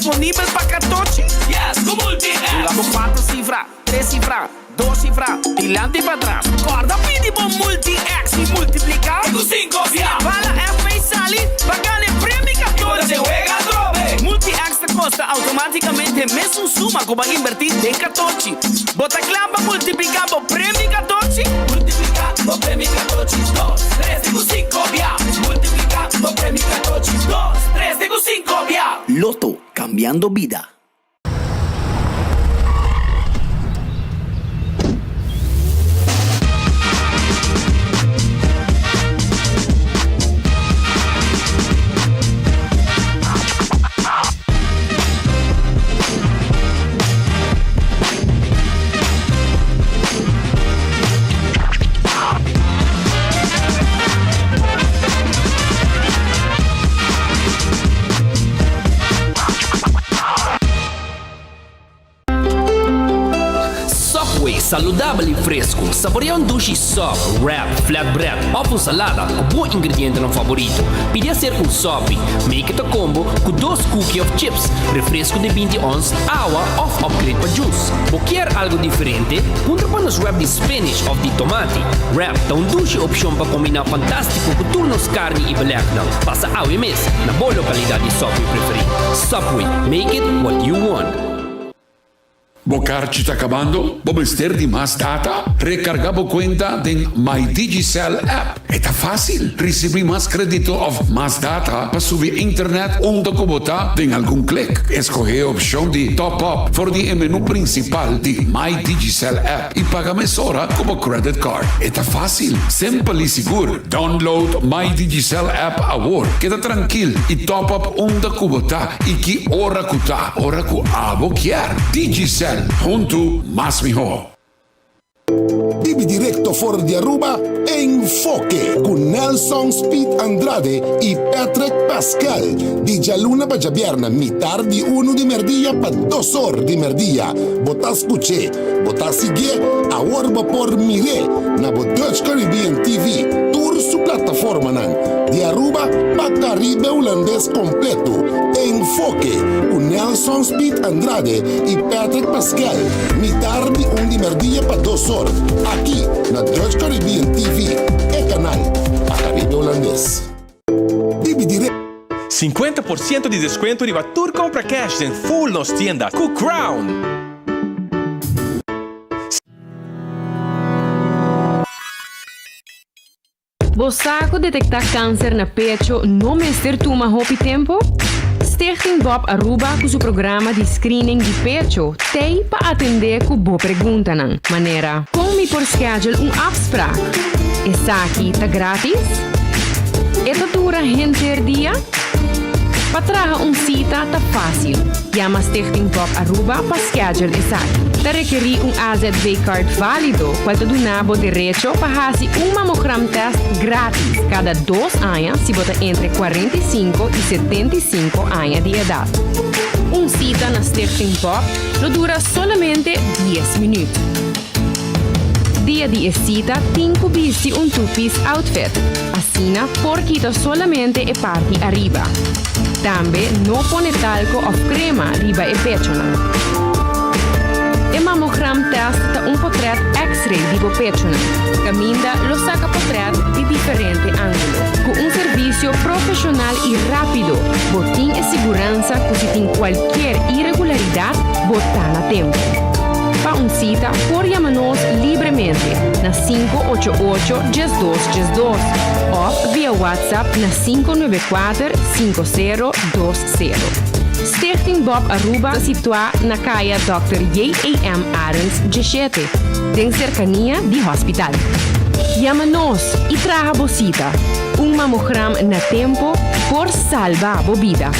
disponibel pa katochi? Yes, ku Multi-X! Hunga bo kuater sifra, tres sifra, dos sifra, dilanti i patras. Kòrda pidi bo Multi-X i multipliká. I ku sinku bia! Bala FB sali pa gana e premio I bo ta katochi! den wega atrobe! Multi-X ta kosta outomátikamente mesun suma ku bo a inbertí den katochi. Bo ta kla pa multipliká bo premio katochi? Multipliká bo premio katochi dos, tres te ku sinku bia. Multipliká bo premio katochi dos, tres te ku sinku bia. Lotto, cambiando bida. Subway, saludabel y fresco. Saborea un dushi sub, wrap, flatbread of un salada cu bo ingredientenan favorito. Pidi acerca un sopi. Make it a combo cu dos cookie of chips, refresco di 20 ons, awa of upgrade pa juice. Bo kier algo diferente? Puntra pa nos wrap di spinach of di tomati. Wrap ta un dushi opcion pa combina fantastico cu tur nos carni y belegnan. Pasa awe mes na bo localidad di Subway preferi. Subway, make it what you want. Bo karchi ta kabando? Bo mester di mas data? Rekargá bo kuenta den My Digicel app. E ta fásil! Risibí mas kredito òf mas data pa subi internet unda ku bo ta den algun klik. Eskohé e opshon di Top Up for di e menú prinsipal di My Digicel app i paga mesora ku bo credit card. E ta fásil, simpel i sigur. Download My Digicel app awor. Keda trankil i top up unda ku bo ta i ki ora ku ta, ora ku abo kier. Digicel, huntu mas mihó. Bibi directo for di Aruba, Enfoke cu Nelson Speed Andrade y Patrick Pascal. Di djaluna pa djabierna mitar di unu di merdia pa dos or di merdia. Bo ta scuch'e, bo ta sigui'e, awor bo por mir'e na bo Dutch Caribbean TV, tur su plataformanan, di Aruba pa Caribe Hulandes completo. Enfoke cu Nelson Speed Andrade y Patrick Pascal, mitar di un di merdia pa dos or, aki na Dutch Caribbean TV, e canal pa Caribe Hulandes. Bibi direct. 50 por ciento di descuento riba tur compra cash den full nos tienda cu Crown. Bo sa cu detecta cancer na pecho no mester tuma hopi tempo? Stichting Bob Aruba cu su programa di screening di pecho t'ey pa atende cu bo preguntanan. Manera, con mi por schedule un afspraak? Esaki ta gratis? E ta dura henter dia? Pa traha un cita ta facil. Yama Stichting Bob Aruba pa schedule esaki. Ta rekeri un AZV card valido, cual ta duna bo derecho pa haci un mammogram test gratis cada 2 aña si bo ta entre 45 y 75 aña di edad. Un cita na Stichting Bob lo dura solamente 10 minuut. Dia di e cita tin cu bisti un two-piece outfit. Asina por kita solamente e parti ariba. Tambe no pone talco of crema riba e pechonan. E mammogram test ta un potret x-ray di bo pechonan. Caminda lo saca potret di diferente angulo. Cu un servicio profesional y rapido, bo tin e siguransa cu si tin cualkier irregularidad, bo ta na tempo. Pa un cita, por yama nos libremente na 588 1212 of via WhatsApp na 594 5020. Stichting Bob Aruba ta situa na Caya Dr. J.A.M. Arends 17, den cercania di hospital. Yama nos y traha bo cita. Un mammogram na tempo por salba bo bida.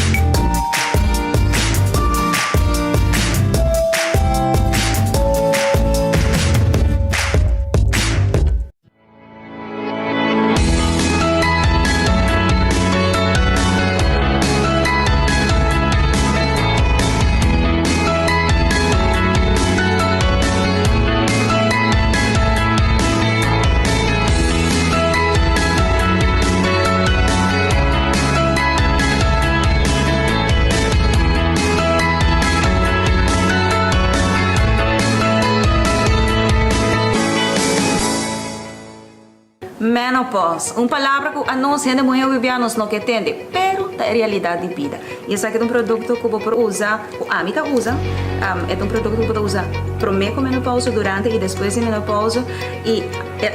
Menopause, un palabra ku anos hende muhé hopi bia nos no ke tende, pero ta e realidat di bida. I esaki ta un produkto ku bo por usa, ku ami ta usa, e ta un produkto ku bo ta usa promé ku menopause, durante i despues di menopause i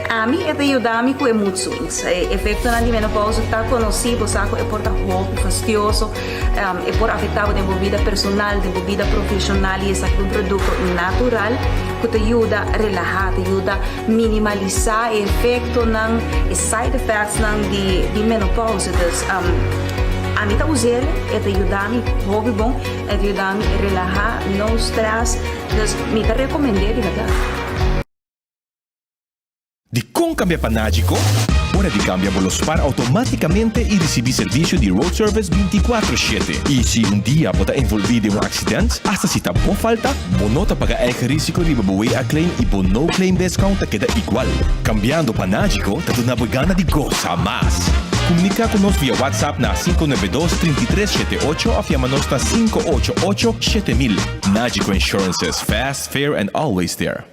ami e ta yuda mi ku e mood swings. E efektonan di menopause ta konosí, bo sa ku e por ta hopi fastioso, e por afektá bo den bo bida personal, den bo bida profeshonal i esaki ta un produkto natural ku ta yuda relahá, ta yuda Minimalisá e efektonan, e side effectsnan di di menopausa. Dus ami ta us'el, e ta yuda mi hopi bon, e ta yuda mi relahá, no stress. Dus mi ta rekomend'é di bèrdat. Dikon kambia pa Nagico? Ora di kambia bo lo spar outomátikamente i risibí servisio di road service bintikuatro shete. I si un dia bo ta envolví den un aksident, asta si ta bo falta, Bo no ta paga eigen risico riba bo WA claim y bo no claim discount ta keda igual. Cambiando pa Nagico ta duna bo e gana di goza mas. Comunica cu nos via WhatsApp na 592 33 78 of yama nos na 588 7000. Nagico Insurances, fast, fair and always there.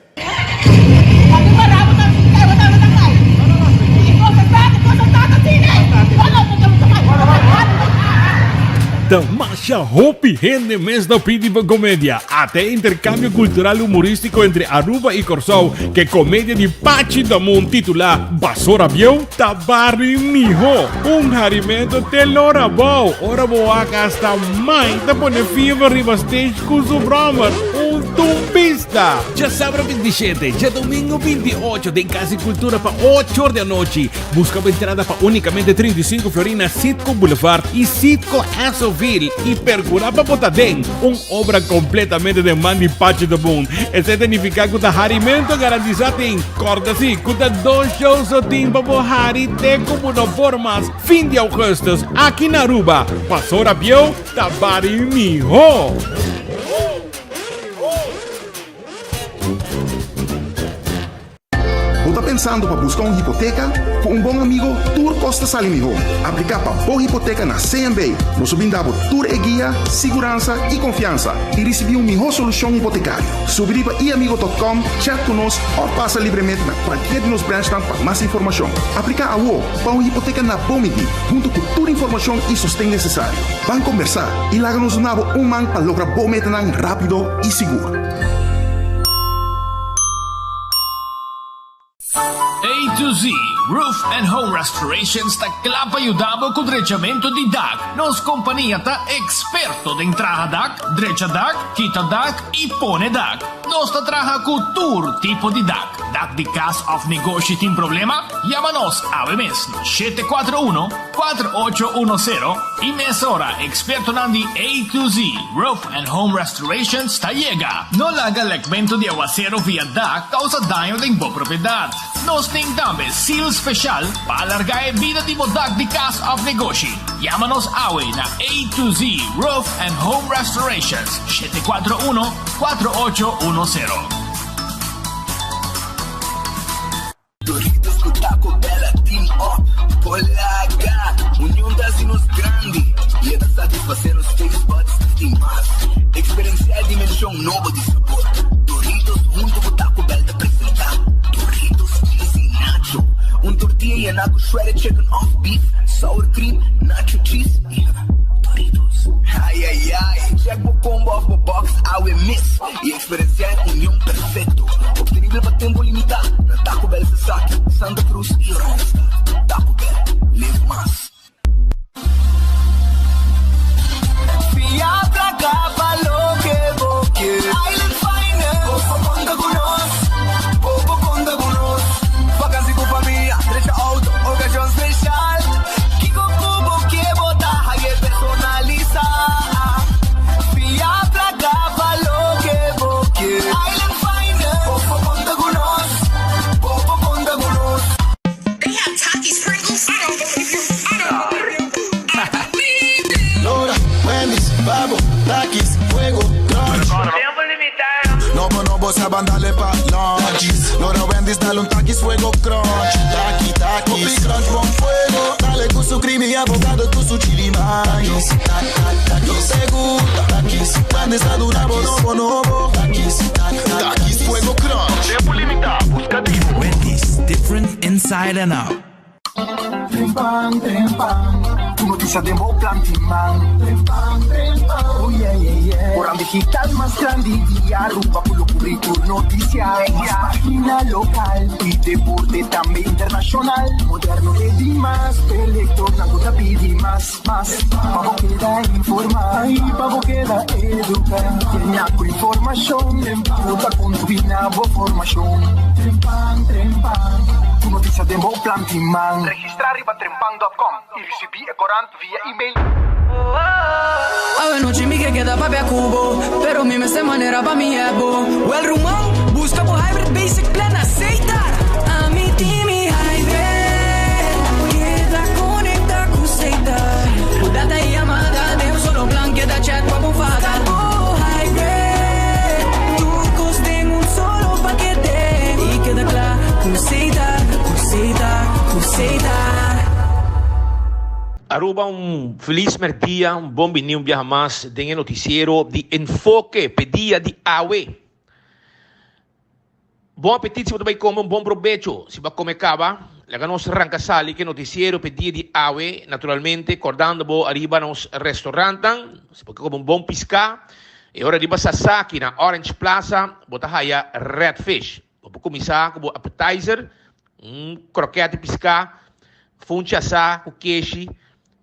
Ta masha hopi hende mes ta pidi pa comedia. Ata e intercambio cultural humoristico entre Aruba y Corsou ke comedia di Pachi Damun titula Basora Bieu ta bari miho. Un harimento te lora abou ora bo wak hasta mai ta pone fever riba stage cu su brommer. Un tumbista! Djasabra 27, djadomingo 28 den Cas di Cultura pa ocho or di anochi. Buska bo entrada pa únikamente 35 florin na Citgo Boulevard i Citgo Essoville i perkurá pa bo ta den un obra kompletamente den man di Pachi de Boon. Esei ta nifiká ku ta harimentu garantisá tin. Kòrda si ku ta dos show so tin pa bo hari te ku bo no por mas fin di augustus aki na Aruba. Pasora bieu ta bari mihó! Bo ta pensando pa busca un hipoteca? Cu un bon amigo tur cos ta sali miho. Aplica pa bo hipoteca na CMB. Nos lo bin da bo tur e guia, siguransa y confiansa y ricibi un miho solucion hipotecario. Subi riba iamigo.com, chat cu nos of pasa libremente na cualkier di nos branchnan pa mas informacion. Aplica awo pa un hipoteca na bo midi, hunto cu tur informacion y sosten necesario. Ban combersa y laga nos duna bo un man pa logra bo metanan rapido y sigur. A to Z Roof and Home Restorations ta kla pa yuda bo ku drechamentu di dak. Nos kompania ta eksperto den traha dak, drecha dak, kita dak i pone dak. Nos ta traha ku tur tipo di dak. Dak di kas òf negoshi tin problema? Yama nos awe mes na 741 4810 i mesora ekspertonan di A to Z Roof and Home Restorations ta yega. No laga lekmentu di awasero via dak kousa daño den bo propiedat. Nos tin tambe seal speshal pa alargá e bida di bo dak di kas òf negoshi. Yama nos awe na A to Z Roof and Home Restorations, 741 4810. Doritos ku Taco Bell a team up Polaga! Union ta hasi nos grandi i e ta satisfasé nos taste buds di mas. Eksperensiá e dimenshon nobo di sabor. Doritos huntu ku Taco Bell ta presentá Doritos Cheesy Nacho, un tortilla yená ku shredded chicken òf beef, sour cream, nacho cheese i Doritos. Ai ai ai! Check bo combo òf bo box awe mes i Eksperensiá e union perfekto, optenibel pa tempu limitá na Taco Bell Sasaki, Santa Cruz i Oranjestad. Taco Bell, live mas. Fia placa pa loke bo kier. Island Finance. Bo por conta cu nos. Bo por conta cu nos. Vakantie cu famia, drecha auto, ocasion special. Kico cu bo kier bo ta haye personalisa. Fia placa pa loke bo kier. Island Finance. Bo por conta cu nos. Bo por conta cu nos. They have Takis Pringles? I don't believe you. I don't believe you. I believe it. Lora, Wendy's, Babo, Takis, Fuego, Crunch. Tempo limita. No bo no bo sa ban dale pa lunch. Lora, Wendy's, dale un Takis, Fuego, Crunch. Taki, Takis. Hopi crunch con fuego. Dale cu su creamy avocado cu su chili mais. Takis, te gusta. Takis, Wendy's ta duna bo nobo nobo. Takis, Takis, Fuego, Crunch. Tempo limita, busca di bo. Wendy's, different inside and out. Trempan, trempan, ku notisia den bo plan tin man. Trempan, trempan, oh yeah, yeah, yeah. Koran digital mas grandi di Aruba ku lo kubri tur notisia. Mas pagina lokal i deporte tambe internashonal. Moderno e dimas, p'e lektornan ku ta pidi mas, mas. Pa bo keda informá i pa bo keda eduká. Llena ku informashon ku ta kontribuí na bo formashon. Trempan, trempan, ku notisia den bo plan tin man. Registrá riba trempan dòt kòm i risibí e korant via email. Awe nochi mi ke keda papia ku bo Pero mi mester manera pa mi hep bo Wel ruman, buska bo Hybrid Basic Plan na Setar! Ami tin mi hybrid Keda konekta ku Setar Ku data i yamada den un solo plan Keda chat pa bo fada Bo hybrid Tur kos den un solo pakete I keda kla ku Setar Ku Setar, ku Setar. Aruba un felis merdia, un bon bini un biaha mas den e noticiero di Enfoke p'e dia di awe. Bon apetit si bo ta bai come, un bon probecho si bo a come caba. Laga nos ranca sali cu e noticiero p'e dia di awe, naturalmente cordando bo ariba nos restaurantnan, si bo ke come un bon pisca, e ora riba Sasaki na Orange Plaza bo ta haya Red Fish. Bo por kuminsá ku bo appetizer, un krokèt di piská, funchi asá ku keshi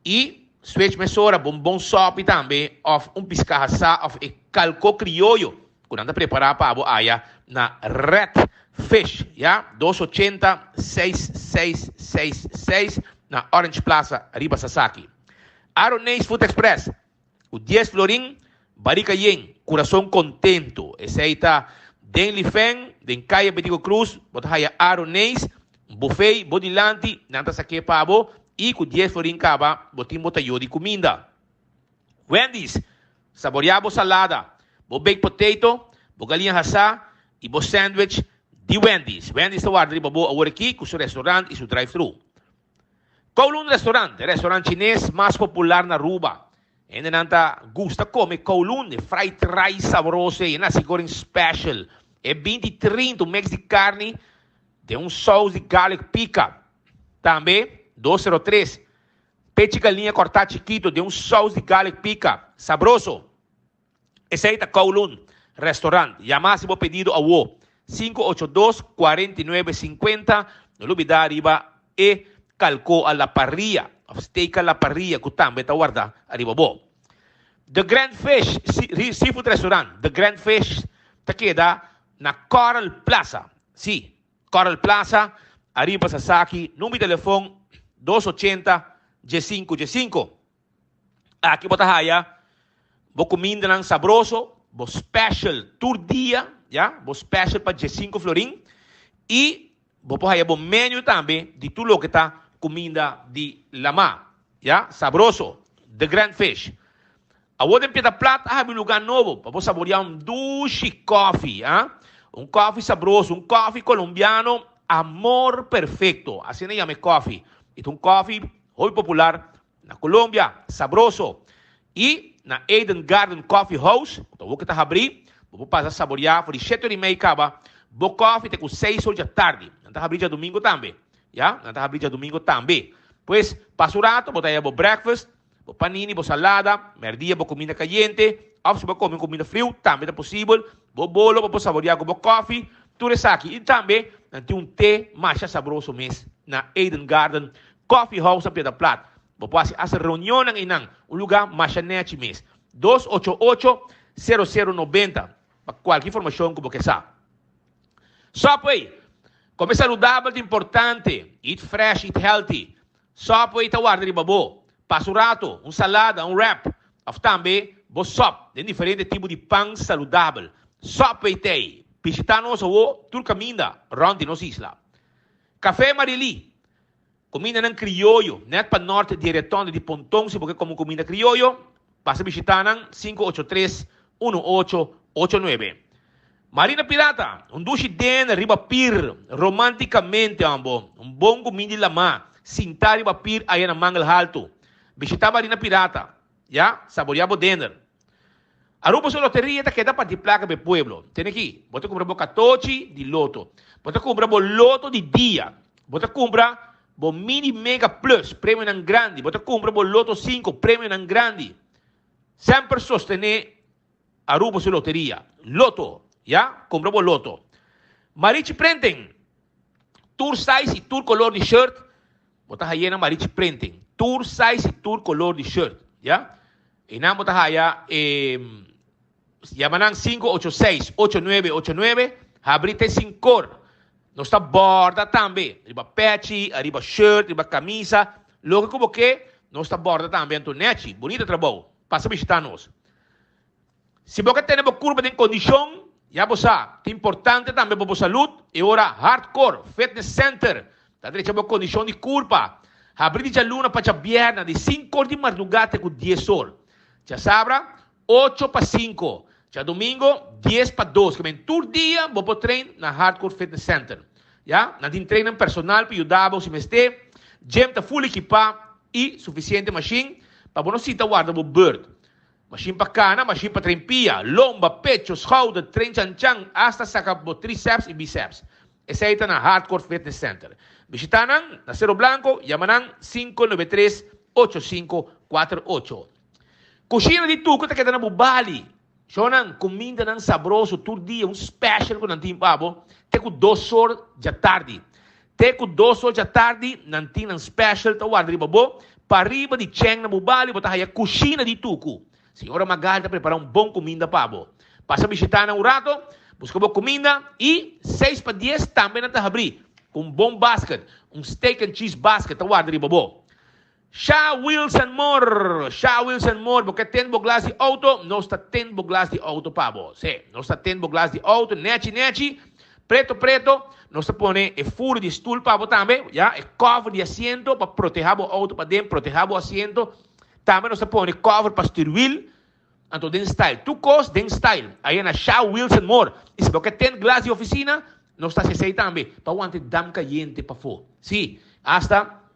i switch mesora bo un bon sòpi tambe òf un piská hasá òf e kalkó krioyo ku nan ta prepará pa bo aya na Red Fish, ya, dos ochenta seis seis seis seis na Orange Plaza riba Sasaki. Aroneis Food Express. Ku dies florin, barika yen, kurason kontentu. Esei ta den Lifen, den Kaya Betico Cruz, bo ta haya Aroneis, bufei bo dilanti, nan ta sak'é pa bo i ku dies florin kaba bo tin bo tayo di kuminda. Wendy's, saboreá bo salada, bo baked potato, bo galiña hasá i bo sandwich di Wendy's. Wendy's ta warda riba bo awor aki ku su restaurant i su drive-thru. Kowloon Restaurant, e restaurant chines mas popular na Aruba. Hendenan ta gusta come Kowloon, e fried rice sabroso ei, e nasi goreng special, e binti trinta, un mix di carni den un saus di garlic pica. Tambe, dos sero tres, pechi galiña cortá chikito den un saus di garlic pica. Sabroso! Esei ta Kowloon Restaurant. Yama hasi bo pedido awo. Sinku ocho dos, kuarenta i nuebe, sinkuenta. No lubida riba e kalko a la parrilla of steak a la parrilla ku tambe ta warda ariba bo. The Grand Fish Seafood Restaurant, The Grand Fish ta keda na Coral Plaza. Sí, Coral Plaza, ariba Sasaki. Number di telefon dos ochenta, diesinku, diesinku. Aki bo ta haya bo kumindanan sabroso, bo special tur dia, ya, bo special pa diesinco florin i bo por haya bo menu tambe di tur loke ta kuminda di lama, ya, sabroso, The Grand Fish. Awor den Piedra Plat a habri un lugar nobo pa bo saborea un dushi kofi, a, un kofi sabroso, un kofi colombiano Amor Perfecto, asina yama e kofi. I ta un kofi hopi popular Na Colombia, sabroso. Y na Eden Garden Coffee House, cu ta woke ta habri, bo por pasa saborea for di shete ora y mei caba bo coffee te cu seis ora djatardi. Nan ta habri djadomingo tambe. Ya, nan ta habri djadomingo tambe. Pues, pasa un rato, bo ta haya bo breakfast, bo panini, bo salada, merdia bo cuminda cayente, of si bo come cuminda friu, tambe ta posibel, bo bolo pa bo saborea cu bo coffee, tur esaki. Y tambe nan tin un te masha sabroso mes na Eden Garden Coffee House na Piedra Plat. Bo por hasi hasta reunionnan einan. Un lugá masha nechi mes. Dos ocho ocho, sero sero nobenta pa kualke informashon ku bo ke sa. Subway, Kome saludabel ta importante. Eat fresh, eat healthy. Subway ta warda riba bo. Pasa un rato, un salada, un wrap, òf tambe bo sòp den diferente tipo di pan saludabel. Subway t'ei. Bishitá nos awor tur kaminda rònt di nos isla. Café Marilí, Kumindanan krioyo, nèt pa nòrt di e retònde di Ponton si bo ke kome un kuminda krioyo, pasa bishitá nan, sinku ocho tres, unu ocho, ocho nuebe. Marina Pirata, un dushi den riba pir, romántikamente ambo, un bon kuminda di lamá, sintá riba pir aya na Mangel Haltu. Bishitá Marina Pirata, ya, saboreá bo dender. Aruba su loteria ta keda parti plaka pa e pueblo. Tene aki, bo ta kumpra bo katochi di loto. Bo ta kumpra bo loto di dia. Bo ta kumpra. bo Mini Mega Plus, premionan grandi. Bo ta kumpra bo Loto 5, premionan grandi. Semper sostené Aruba su loteria. Loto, ya, kumpra bo Loto. Marichi Printing, tur size i tur kolor di shirt, bo ta haye na Marichi Printing. Tur size i tur kolor di shirt, ya. Einan bo ta haya e Yama nan 586 8989, habri te sinkor. Nos ta borda tambe, riba pechi, ariba shirt, riba kamisa, loke ku bo ke, nos ta borda tambe. Anto nechi, bunita trabou. Pasa bishita nos. Si bo ke tene bo kurpa den kondishon, ya bo sa, ta importante tambe pa bo salud, e ora Hardcore Fitness Center ta drecha bo kondishon di kurpa. Habri di djaluna pa djabièrnè di sinkor di mardugá te ku dies or. Djasabra, Ocho pa cinco, djadomingo dies pa dos, kimen tur dia bo por train na Hardcore Fitness Center. Ya, nan tin trainer personal pa yuda bo si mester, gym ta full ekipa y suficiente machine pa bo no sinta warda bo beurt. Machine pa cana, machine pa train pia, lomba, pecho, schouder, train chan chan, hasta saca bo triceps y biceps. Esey ta na Hardcore Fitness Center. Bishita nan na Cerro Blanco, yama nan 593 8548. Kushina di Tuco ta keda na Bubali. Shownan, kumindanan sabroso tur dia, un special ku nan tin pa bo, te ku dos or djatardi. Te ku dos or djatardi nan tin nan special ta warda riba bo. Pariba di Cheng na Bubali bo ta haya Kushina di Tuco. Señora Magal ta prepara un bon kuminda pa bo. Pasa bishita nan un rato, buska bo kuminda i seis pa dies tambe nan ta habri ku un bon basket, un steak and cheese basket ta warda riba bo. Sha Wilson Moore, Sha Wilson Moore, bo ke tend bo glas di auto? Nos ta tend bo glas di auto pa bo. Sí, nos ta tend bo glas di auto, nechi nechi, preto preto. Nos ta pone e furu di stoel pa bo tambe, ya, e cover di asiento pa proteha bo auto paden, proteha bo asiento. Tambe nos ta pone cover pa stuurwiel, anto den style. Tur kos den style. Aya na Sha Wilson Moore. I si bo ke tend glas di oficina, nos ta hasi esei tambe, pa wanta e dam kayente pafó. Sí, hasta.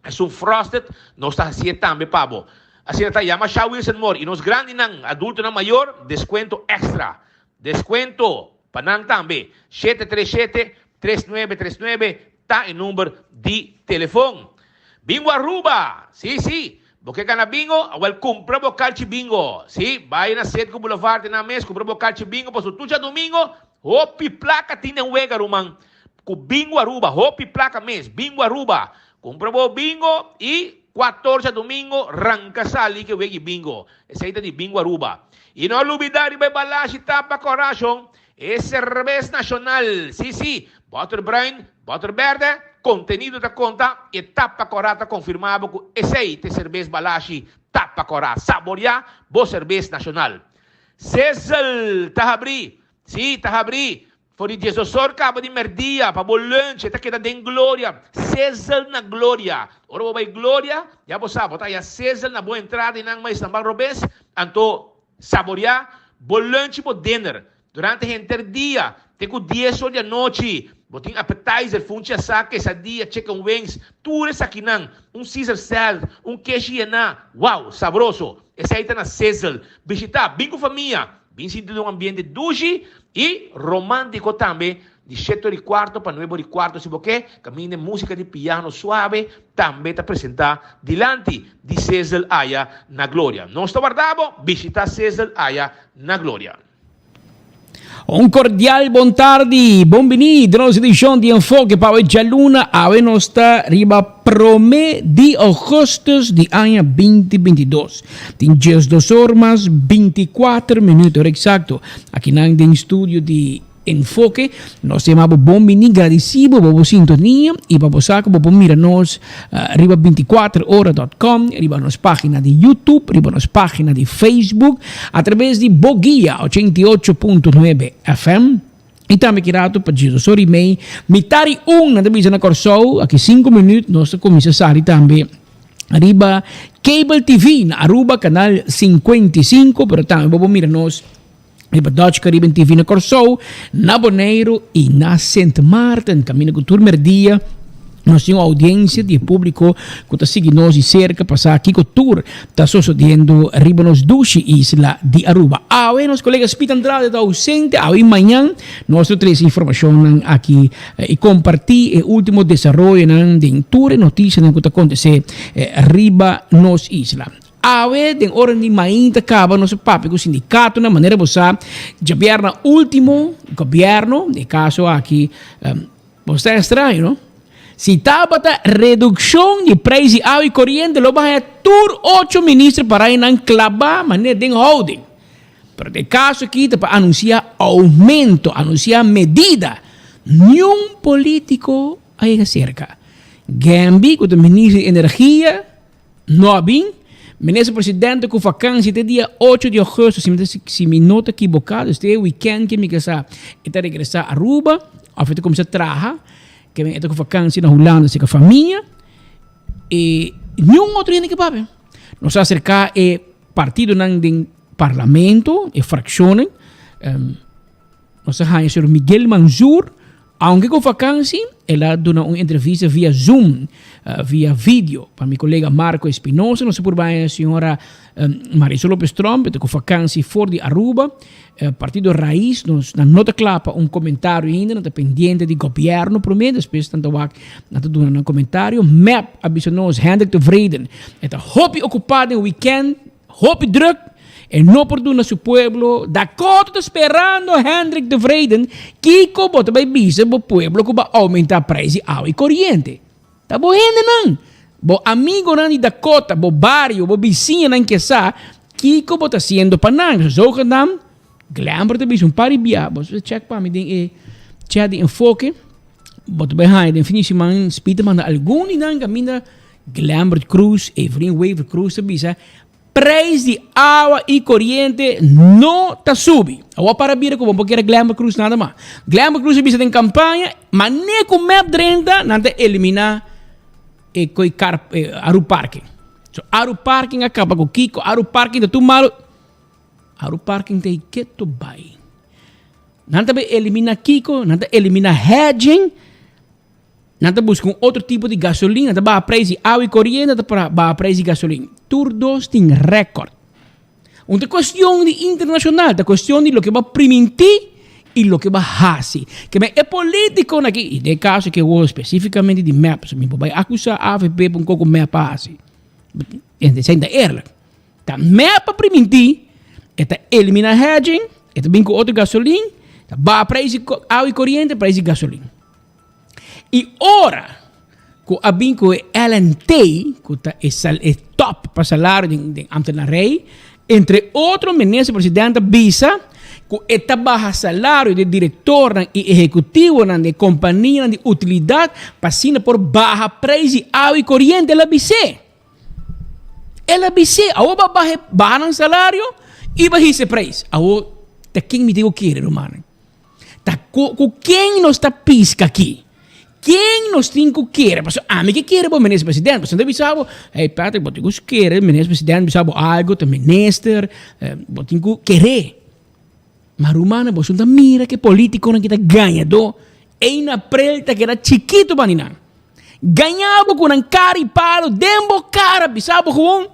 Esun frosted nos ta hacié tambe pa bo. Asina ta yama Sha Wilson Moore y nos grandinan, adultonan mayor, descuento extra. Descuento pa nan tambe. 737 3939 ta e number di telefon. Bingo Aruba! Si, si! Bo ke gana bingo? Awel cumpra bo calchi bingo. Si, bay na Citgo Boulevard nan mes cumpra bo calchi bingo pasobra tur djadomingo hopi placa tin den wega ruman. Ku Bingo Aruba, hopi plaka mes, Bingo Aruba. Kumpra bo bingo i kuator djadumingo ranka sali ke wegi bingo. Esei ta di Bingo Aruba. I no lubida riba e balashi tapa korashon, e serbes nashonal. Si si, bòter bruin, bòter bèrdè, kontenido ta konta i e tapa kòrá ta konfirmá bo ku esei ta e serbes balashi tapa kòrá. Saboriá bo serbes nashonal. Sizzle ta habrí, si ta habrí. For di diesdosor kaba di merdia pa bo lunch e ta keda den Gloria. Sizzle na Gloria. Ora bo bai Gloria, ya bo sa, bo ta haya Sizzle na bo entrada i nan mas esnan bal robes. Anto saborea bo lunch i bo dinner durante henter dia te ku dies or di anochi. Bo tin appetizer, funchi asá, quesadilla, chicken wings, tur esakinan, un Caesar salad, un keshi yená. Wow! Sabroso! Esei ta na Sizzle. Bishita, bin ku famia, bin sinti den un ambiente dushi I romántico tambe, di shete ora i cuarto pa nuebe ora i cuarto si bo ke, caminda e musica di piano suave tambe ta presenta dilanti di Sizzle aya na Gloria. Nos ta warda bo, bishita Sizzle aya na Gloria. Un cordial bon tardi, bon bini den nos edicion di Enfoke pa awe djaluna, awe nos ta riba prome di augustus di aña 2022. Tin diesdos or mas binticuater minuut, ora exacto. Akinan den studio di Enfoke, nos ta yama bo bon bini, gradisi bo pa bo sintonia y pa bo sa cu bo por mira nos riba binticuater ora dot com, riba nos pagina di YouTube, riba nos pagina di Facebook, a traves di Bo Guia 88.9 FM. Y tambe ki rato pa diesdos or y mei, mitar y un, nan ta bisa na Corsou, aki cinco minuut nos ta cuminsa sali tambe. Riba Cable TV na Aruba canal 55, pero tambe bo por mira nos riba Dutch Caribbean TV na Kòrsou, na Boneiru i na Sint Maarten. Kaminda ku tur merdia. Nos tin un audiencia di e publico cu ta sigui nos di cerca pa sa kico tur ta sosodiendo riba nos dushi isla di Aruba. Awe nos colega Speed Andrade ta ausente, awe y mañan nos lo trece informacionnan aki y comparti e ultimo desaroyonan den tur e noticianan cu ta acontece riba nos isla. Awe den ora di mainta caba nos a papia cu sindicatonan, manera bo sa djabièrna ultimo gobierno, den e caso aki, Bo sta extraño, no? Si tabata reduccion di prijs di awa y coriente lo baha tur ocho minister para y nan claba manera den houding. Pero den caso aki ta pa anuncia aumento, anuncia medida. Niun politico a yega cerca. Gembi cu ta minister di energia, No a bin. Minister Presidente cu vakantie te dia ocho di augustus, si mi ta si mi no ta kiboca, dus te e weekend ke mi ke sa e ta regresa Aruba of e ta cuminsa traha, ke e ta cu vakantie na Hulanda cerca famia y niun otro hende ke papia. Nos a acerca e partidonan den parlamento, e fraccionnan. Nos a haña señor Miguel Manzur, aunke ku vakansi, el a duna un entrevista via Zoom, via video, pa mi kolega Marco Espinosa. Nos a por bai haña señora Marisol Lopez Tromp, e ta ku vakansi for di Aruba. Partido Raiz, nos nan no ta kla pa un komentario ainda, nan ta pendiente di gobièrnu promé, despues nan ta wak, nan ta duna nan komentario. Mep a bisa nos, Hendrik Tevreden, e ta hopi okupá den wikènt, Hopi druk, e no por duna su pueblo. Dakota ta sperando Hendrik Tevreden, kiko bo ta bai bisa bo pueblo ku bo a oumenta prijs di awa i koriente? Ta bo hendenan, bo amigonan di Dakota, bo bario, bo bisiñanan ke sa kiko bo ta hasiendo pa nan. Zogenaamd, Glenbert ta bisa un par di bia, bo check pa mi den e chat di Enfoke, bo ta bai haña den fin di siman Speed ta manda algun di nan kaminda Glenbert Croes, Evelyn Wever Croes ta bisa, Prijs di awa y coriente no ta subi. Awor para bira cu bo por kere Glenbert Croes nada mas. Glenbert Croes a bisa den campaña, mane cu mep drenta, nan ta elimina e coi car, e Aru Parking. So Aru Parking a caba cu kico? Aru Parking ta tur malo. Aru Parking ta keto bay. Nan ta bay elimina kico? Nan ta elimina hedging. Nan ta buska un otro tipo di gasolin, nan ta baha prijs di awa y coriente, nan ta baha prijs di gasolin. Tur dos tin record. Un ta cuestion di internacional, ta cuestion di loke bo a priminti y loke bo a haci. Ke men e politiconan aki, y den e caso aki awor specificamente di mep, so mi por bay acusa avp pa un koco mep a haci. Esey ta eerlijk. Ta mep a priminti, e ta elimina hedging, e ta bin cu otro gasolin, ta baha prijs di awa y coriente, prijs di gasolin. I ora ku a bin ku e LNT, ku ta e sal e top pa salario den den ambtenarij, entre otro minister president a bisa ku e ta baha salario di direktornan i ehekutivonan di e kompanianan di utilidat pa asina por baha prijs di awa i koriente, el a bis'é. El a bis'é, awor bo a baha e baha nan salario i bo a hisa e prijs. Awor ta ken mi tin ku kere, rumannan? Ta ku ku ken nos ta piska aki? Ken nos tin ku kere? Pasobra ami ke kere bo minister president. Pasobra nan ta bisa bo, hey Patrick, bo tin ku kere minister president bisa bo algo, ta minister, bo tin ku kere. Ma rumannan, boso no ta mira ke politikonan ki ta gañadó? Ein aprel ta keda chikitu pa ninan. Gaña bo ku nan kara i palo den bo kara, bisa bo gewoon.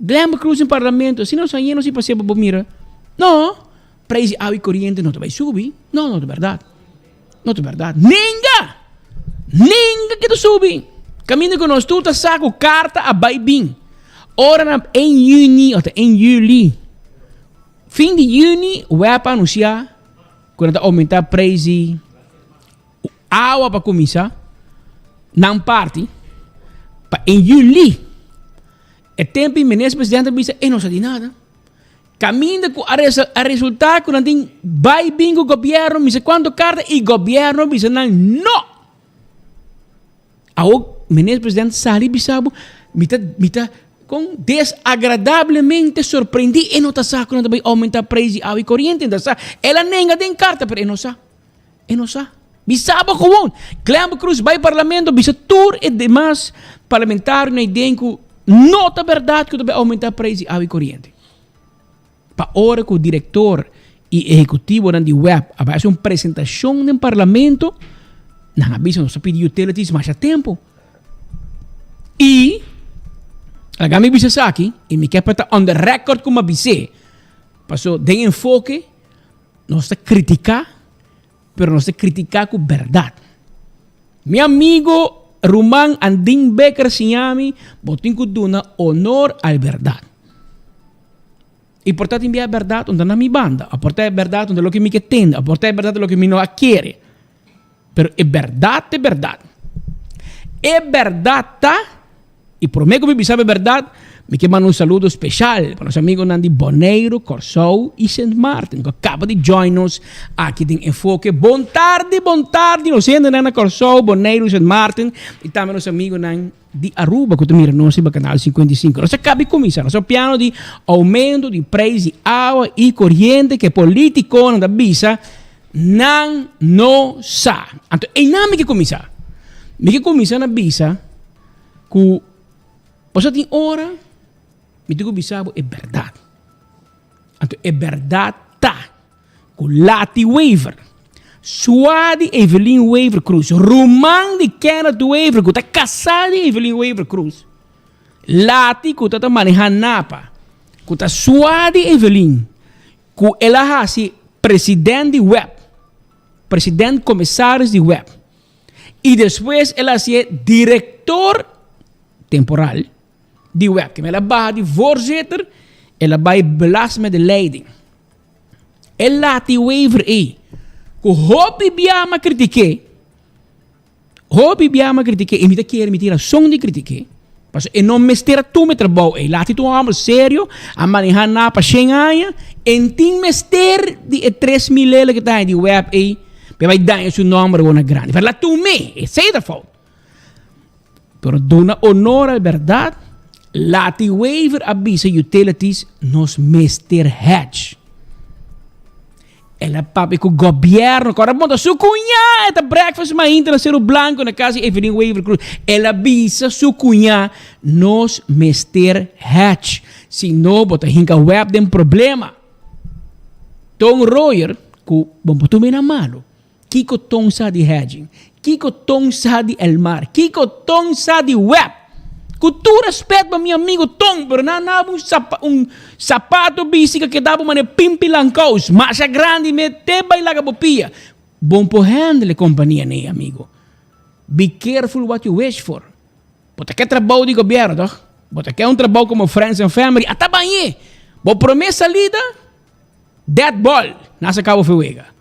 Glenbert Croes den parlamento, asina nos a yendo si pasea pa bo mira. No, prijs di awa y coriente no ta bay subi. No, no ta berdad. No ta berdad. Nenga! Nenga ke ta subi. Caminda cu nos tur ta sa cu carta a bay bin. Ora na 1 juni of ta 1 juli, fin di juni, web a anuncia cu nan ta aumenta prijs di Awa pa kuminsá nan parti pa en yüli. E tempu i minister presidente a bisa e no sa di nada. Kaminda ku a a resultá ku nan tin bai bin ku gobièrnu misa kuantu karta i gobièrnu a bisa nan no. Awor minister presidente sali bisa bo mi ta mi ta kon desagradablemente sorprendí e no ta sa ku nan ta bai oumentá preis di awa i koriente. E ta sa el a nenga den karta pero e no sa. E no sa. Bisa bo gewoon. Clembo Cruz bai parlamento bisa tur e demas parlamentarionan ei den ku no ta berdad ku ta bai aumenta prijs di awa i koriente. Pa ora ku direktor i ehekutivonan di web a bai hasi un presentashon den parlamento. Nan a bisa nos a pidi utilities masha tempo. I laga mi bisa esaki i mi ke pa ta on the record ku mi a bis'é. Paso den enfoke nos ta kritiká pero nos ta kritiká ku bèrdat. Mi amigo ruman Andin Becker siña mi bo tin ku duna honor al bèrdat. I por ta tin bia e bèrdat unda na mi banda, a por ta e bèrdat unda loke mi ke tende, a por ta e bèrdat loke mi no a kere. Pero e bèrdat ta e bèrdat. E bèrdat ta, i promé ku mi bisa bo e bèrdat, mi ke manda un saludo speshal pa nos amigonan di Boneiru, Kòrsou i Sint Maarten ku a kaba di join nos aki den Enfoke. Bon tardi, bon tardi nos hendenan na Kòrsou, Boneiru, Sint Maarten i tambe nos amigonan di Aruba ku ta mira nos riba Kanal 55. Nos a kaba di kuminsá nos a piano di oumento di preis di awa i koriente ku e politikonan ta bisa nan no sa. Anto einan mi ke kuminsá. Mi ke kuminsá na bisa ku pasobra tin ora mi tin ku bisa bo e bèrdat. Anto e bèrdat ta ku Lati Wever, sua di Evelyn Wever Croes, ruman di Kenneth Wever ku ta kasá di Evelyn Wever Croes, Lati ku ta ta manehá Napa, ku ta sua di Evelyn, ku el a hasi president di web, president komisaris di web, i despues el a hasié direktor temporal di web. Keme el a baha di voorzitter, el a bai belas met de leiding. E Lati Wever ei, ku hopi bia m'a kritik'é, hopi bia m'a kritik'é, i mi ta kere mi tin rason di kritik'é, pasobra e no mester a tuma e trabou ei. Lati ta un hòmber serio, a manehá na pa shen aña, e no tin mester di e 3000 lele ku ta haña di web ei pa e bai daña su nòmber awor na grandi. Pero el a tum'é, esei ta fout. Pero duna honor al berdad, Lati Wever a bisa Utilities nos mester hedge. El a papia cu gobierno, cu ora monta su cuña, e ta breakfast mainta na Cerro Blanco na casa di Evelyn Wever Croes. El a bisa su cuña, nos mester hedge, si no bo ta hinca web den problema. Ton Royer, cu bon por tuma e na malo. Kiko Ton sa di hedging? Kiko Ton sa di Elmar? Kiko Ton sa di web? Ku tur respet pa mi amigo Ton, pero nan a un sapa un sapato bisti ku a keda bo manera pimpi lankous, masha grandi me te bai laga bo pia. Bon por handle e kompania nei, amigo. Be careful what you wish for. Bo ta ke trabou di gobierno, toch? Bo ta ke un trabou komo friends and family, ata bañ'é. Bo promé salida, dead ball, nan sa kaba for wega.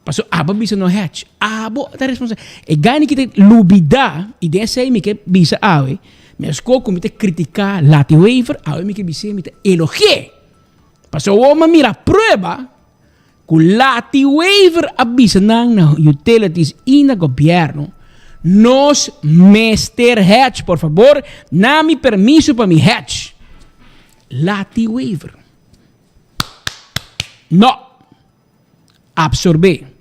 Paso abo bisa no hech. Abo ta responsabel. E gani ki ta lubida, i den esei mi ke bisa awe, mesko ku mi ta kritika Lati Wever, awe mi ke bis'é mi ta elogi'é. Paso awor mi a mira prueba ku Lati Wever a bisa nan na utilities i na gobièrnu, nos mester hech, por fabor, na mi permiso pa mi hech. Lati Wever. No! Absorbé.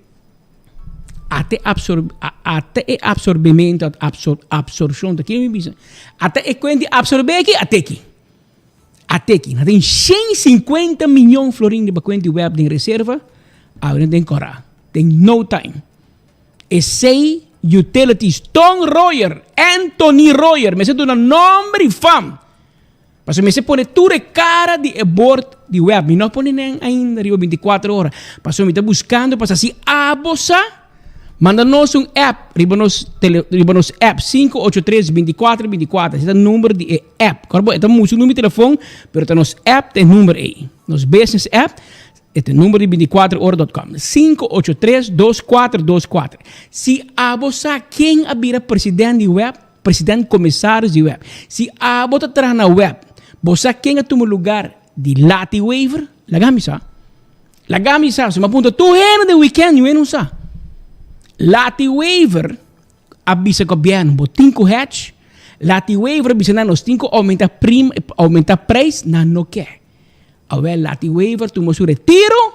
Ate absor ate e absorbimento absor absorpcion ta kiko mi bisa? Ate e kuent di absorbé aki ate aki. Ate aki. Nan tin 150 miyon florin riba kuent di web den reserva, awe nan den kòrá. Den no time. Esei utilities Ton Royer, Anthony Royer, mester duna nòmber i fam. Pasobra mester pone tur e cara di e bord di web. Mi no a pone nen ainda riba 24 ora. Pasobra mi ta buscando pa sa si abo sa, manda nos un app riba nos tele, riba nos app 583 24 24. Ese ta number di e app. Kor bo, e ta mucho number di telefon, pero ta nos app ta e number ei. Nos business app, e ta e number di 24 ora dot com. 583 2424. Si abo sa ken a bira president di web, President Commissaris di web. Si abo ta traha na web, bo sa ken a tuma lugar di Lati Wever? Laga mi sa. Laga mi sa. Si mi a puntra tur hende den weekend, niun hende no sa. Lati Wever a bisa gobierno, bo tin ku hedge. Lati Wever a bisa nan, nos tin ku aumenta prim, aumenta prijs, nan no ke. Awel Lati Wever tuma su retiro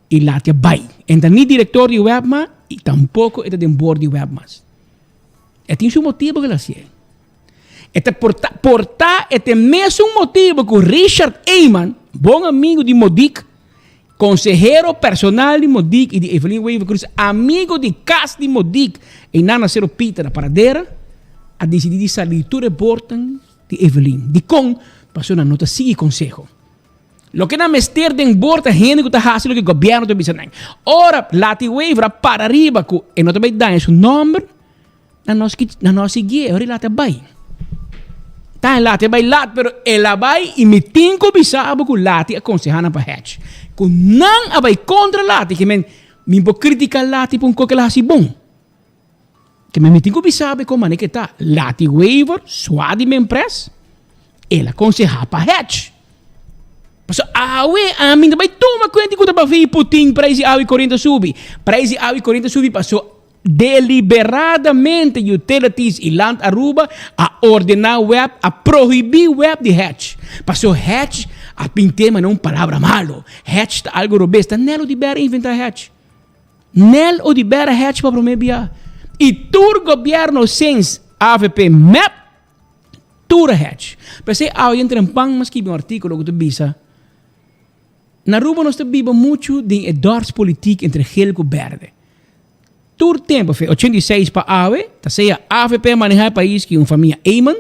i Lati a bai. E ta ni director di web mas i tampoco e ta den board di web mas. E tin su motibu ku el hasié. E ta por ta, por ta e ta e mesun motibu ku Richard Eman, bon amigu di Modik, Consehero personal di Modic y di Evelyn Wever-Croes, amigo di cas di Modic, einan na Cero Pita na Paradera, a dicidi di sali di tur e bordnan di Evelyn. Dicon? Pasobra nan no ta sigui conseho. Loke nan mester den bord ta hende cu ta haci loke gobierno ta bisa nan. Ora Lati Wever a para riba cu e no ta bay daña su nomber, Nan no nan no a siguié, ora e lata bai. Ta e lata bai lat, pero el a bai i mi tin ku bisa bo ku Lati a konsehá nan pa hèch. Ku nan a bai kontra Lati, ke men mi por kritiká Lati pa un kos ku el a hasi bon. Ke men mi tin ku bisa bo kon manera ke ta. Lati Wever, sua di men pres, el a konsehá pa hèch. Pasobra awe ami ta bai tuma kuenta ku ta bafia i Putin prijs di awa i koriente a subi. Prijs di awa i koriente a subi pasobra Deliberadamente Utilities y Land Aruba a ordena web a prohibi web di hedge. Paso hedge a pint'e manera un palabra malo. Hedge ta algo robes. Ta Nel Oduber a inventa hedge. Nel Oduber a hedge pa prome bia. Y tur gobierno since avp mep tur a hedge. P'esey awe den Trempan mi a skibi un articulo cu ta bisa. Na Aruba nos ta biba muchu den e dorpspolitiek entre geel ku berde. Tur tempu, fe 86 pa awe, ta sea avp a maneha e pais ki un famia Eman,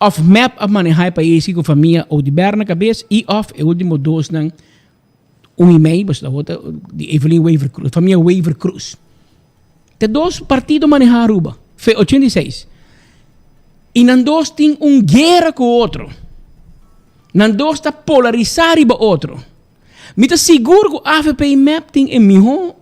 of mep a maneha e pais ki ku famia Oduber na kabes i of e ultimo dosnan un i mei, pasobra ta wou di Evelyn Wever Croes, famia Wever Croes. Ta dos partido maneha Aruba, fe 86. I nan dos tin un guera ku otro. Nan dos ta polarisá riba otro. Mi ta sigur ku avp i mep tin e mihó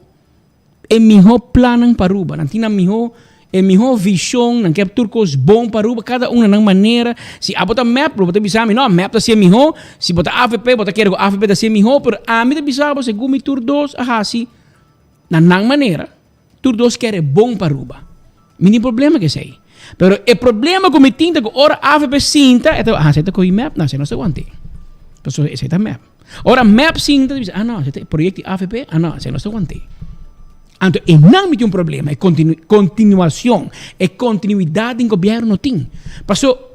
e mihó plannan pa Aruba. Nan tin nan mihó e mihó vishon, nan ke tur kos bon pa Aruba, kada un na nan manera. Si abo ta mep, lo bo ta bisa mi, no, mep ta hasi e mihó. Si bo ta avp, bo ta kere ku avp ta hasi e mihó. Pero ami ta bisa bo, segun mi tur dos a hasi na nan manera. Tur dos kere bon pa Aruba. Mi tin problema ku esei. Pero e problema ku mi tin ta ku ora avp sinta e ta ah esei ta kogi mep, no esei no ta want'é. Pasobra esei ta mep. Ora mep sinta ta bisa ah no esei ta e proyekto di avp, ah no esei no ta want'é. Anto einan mi tin un problema, e kontinuashon, e kontinuidat den gobièrnu no tin. Paso.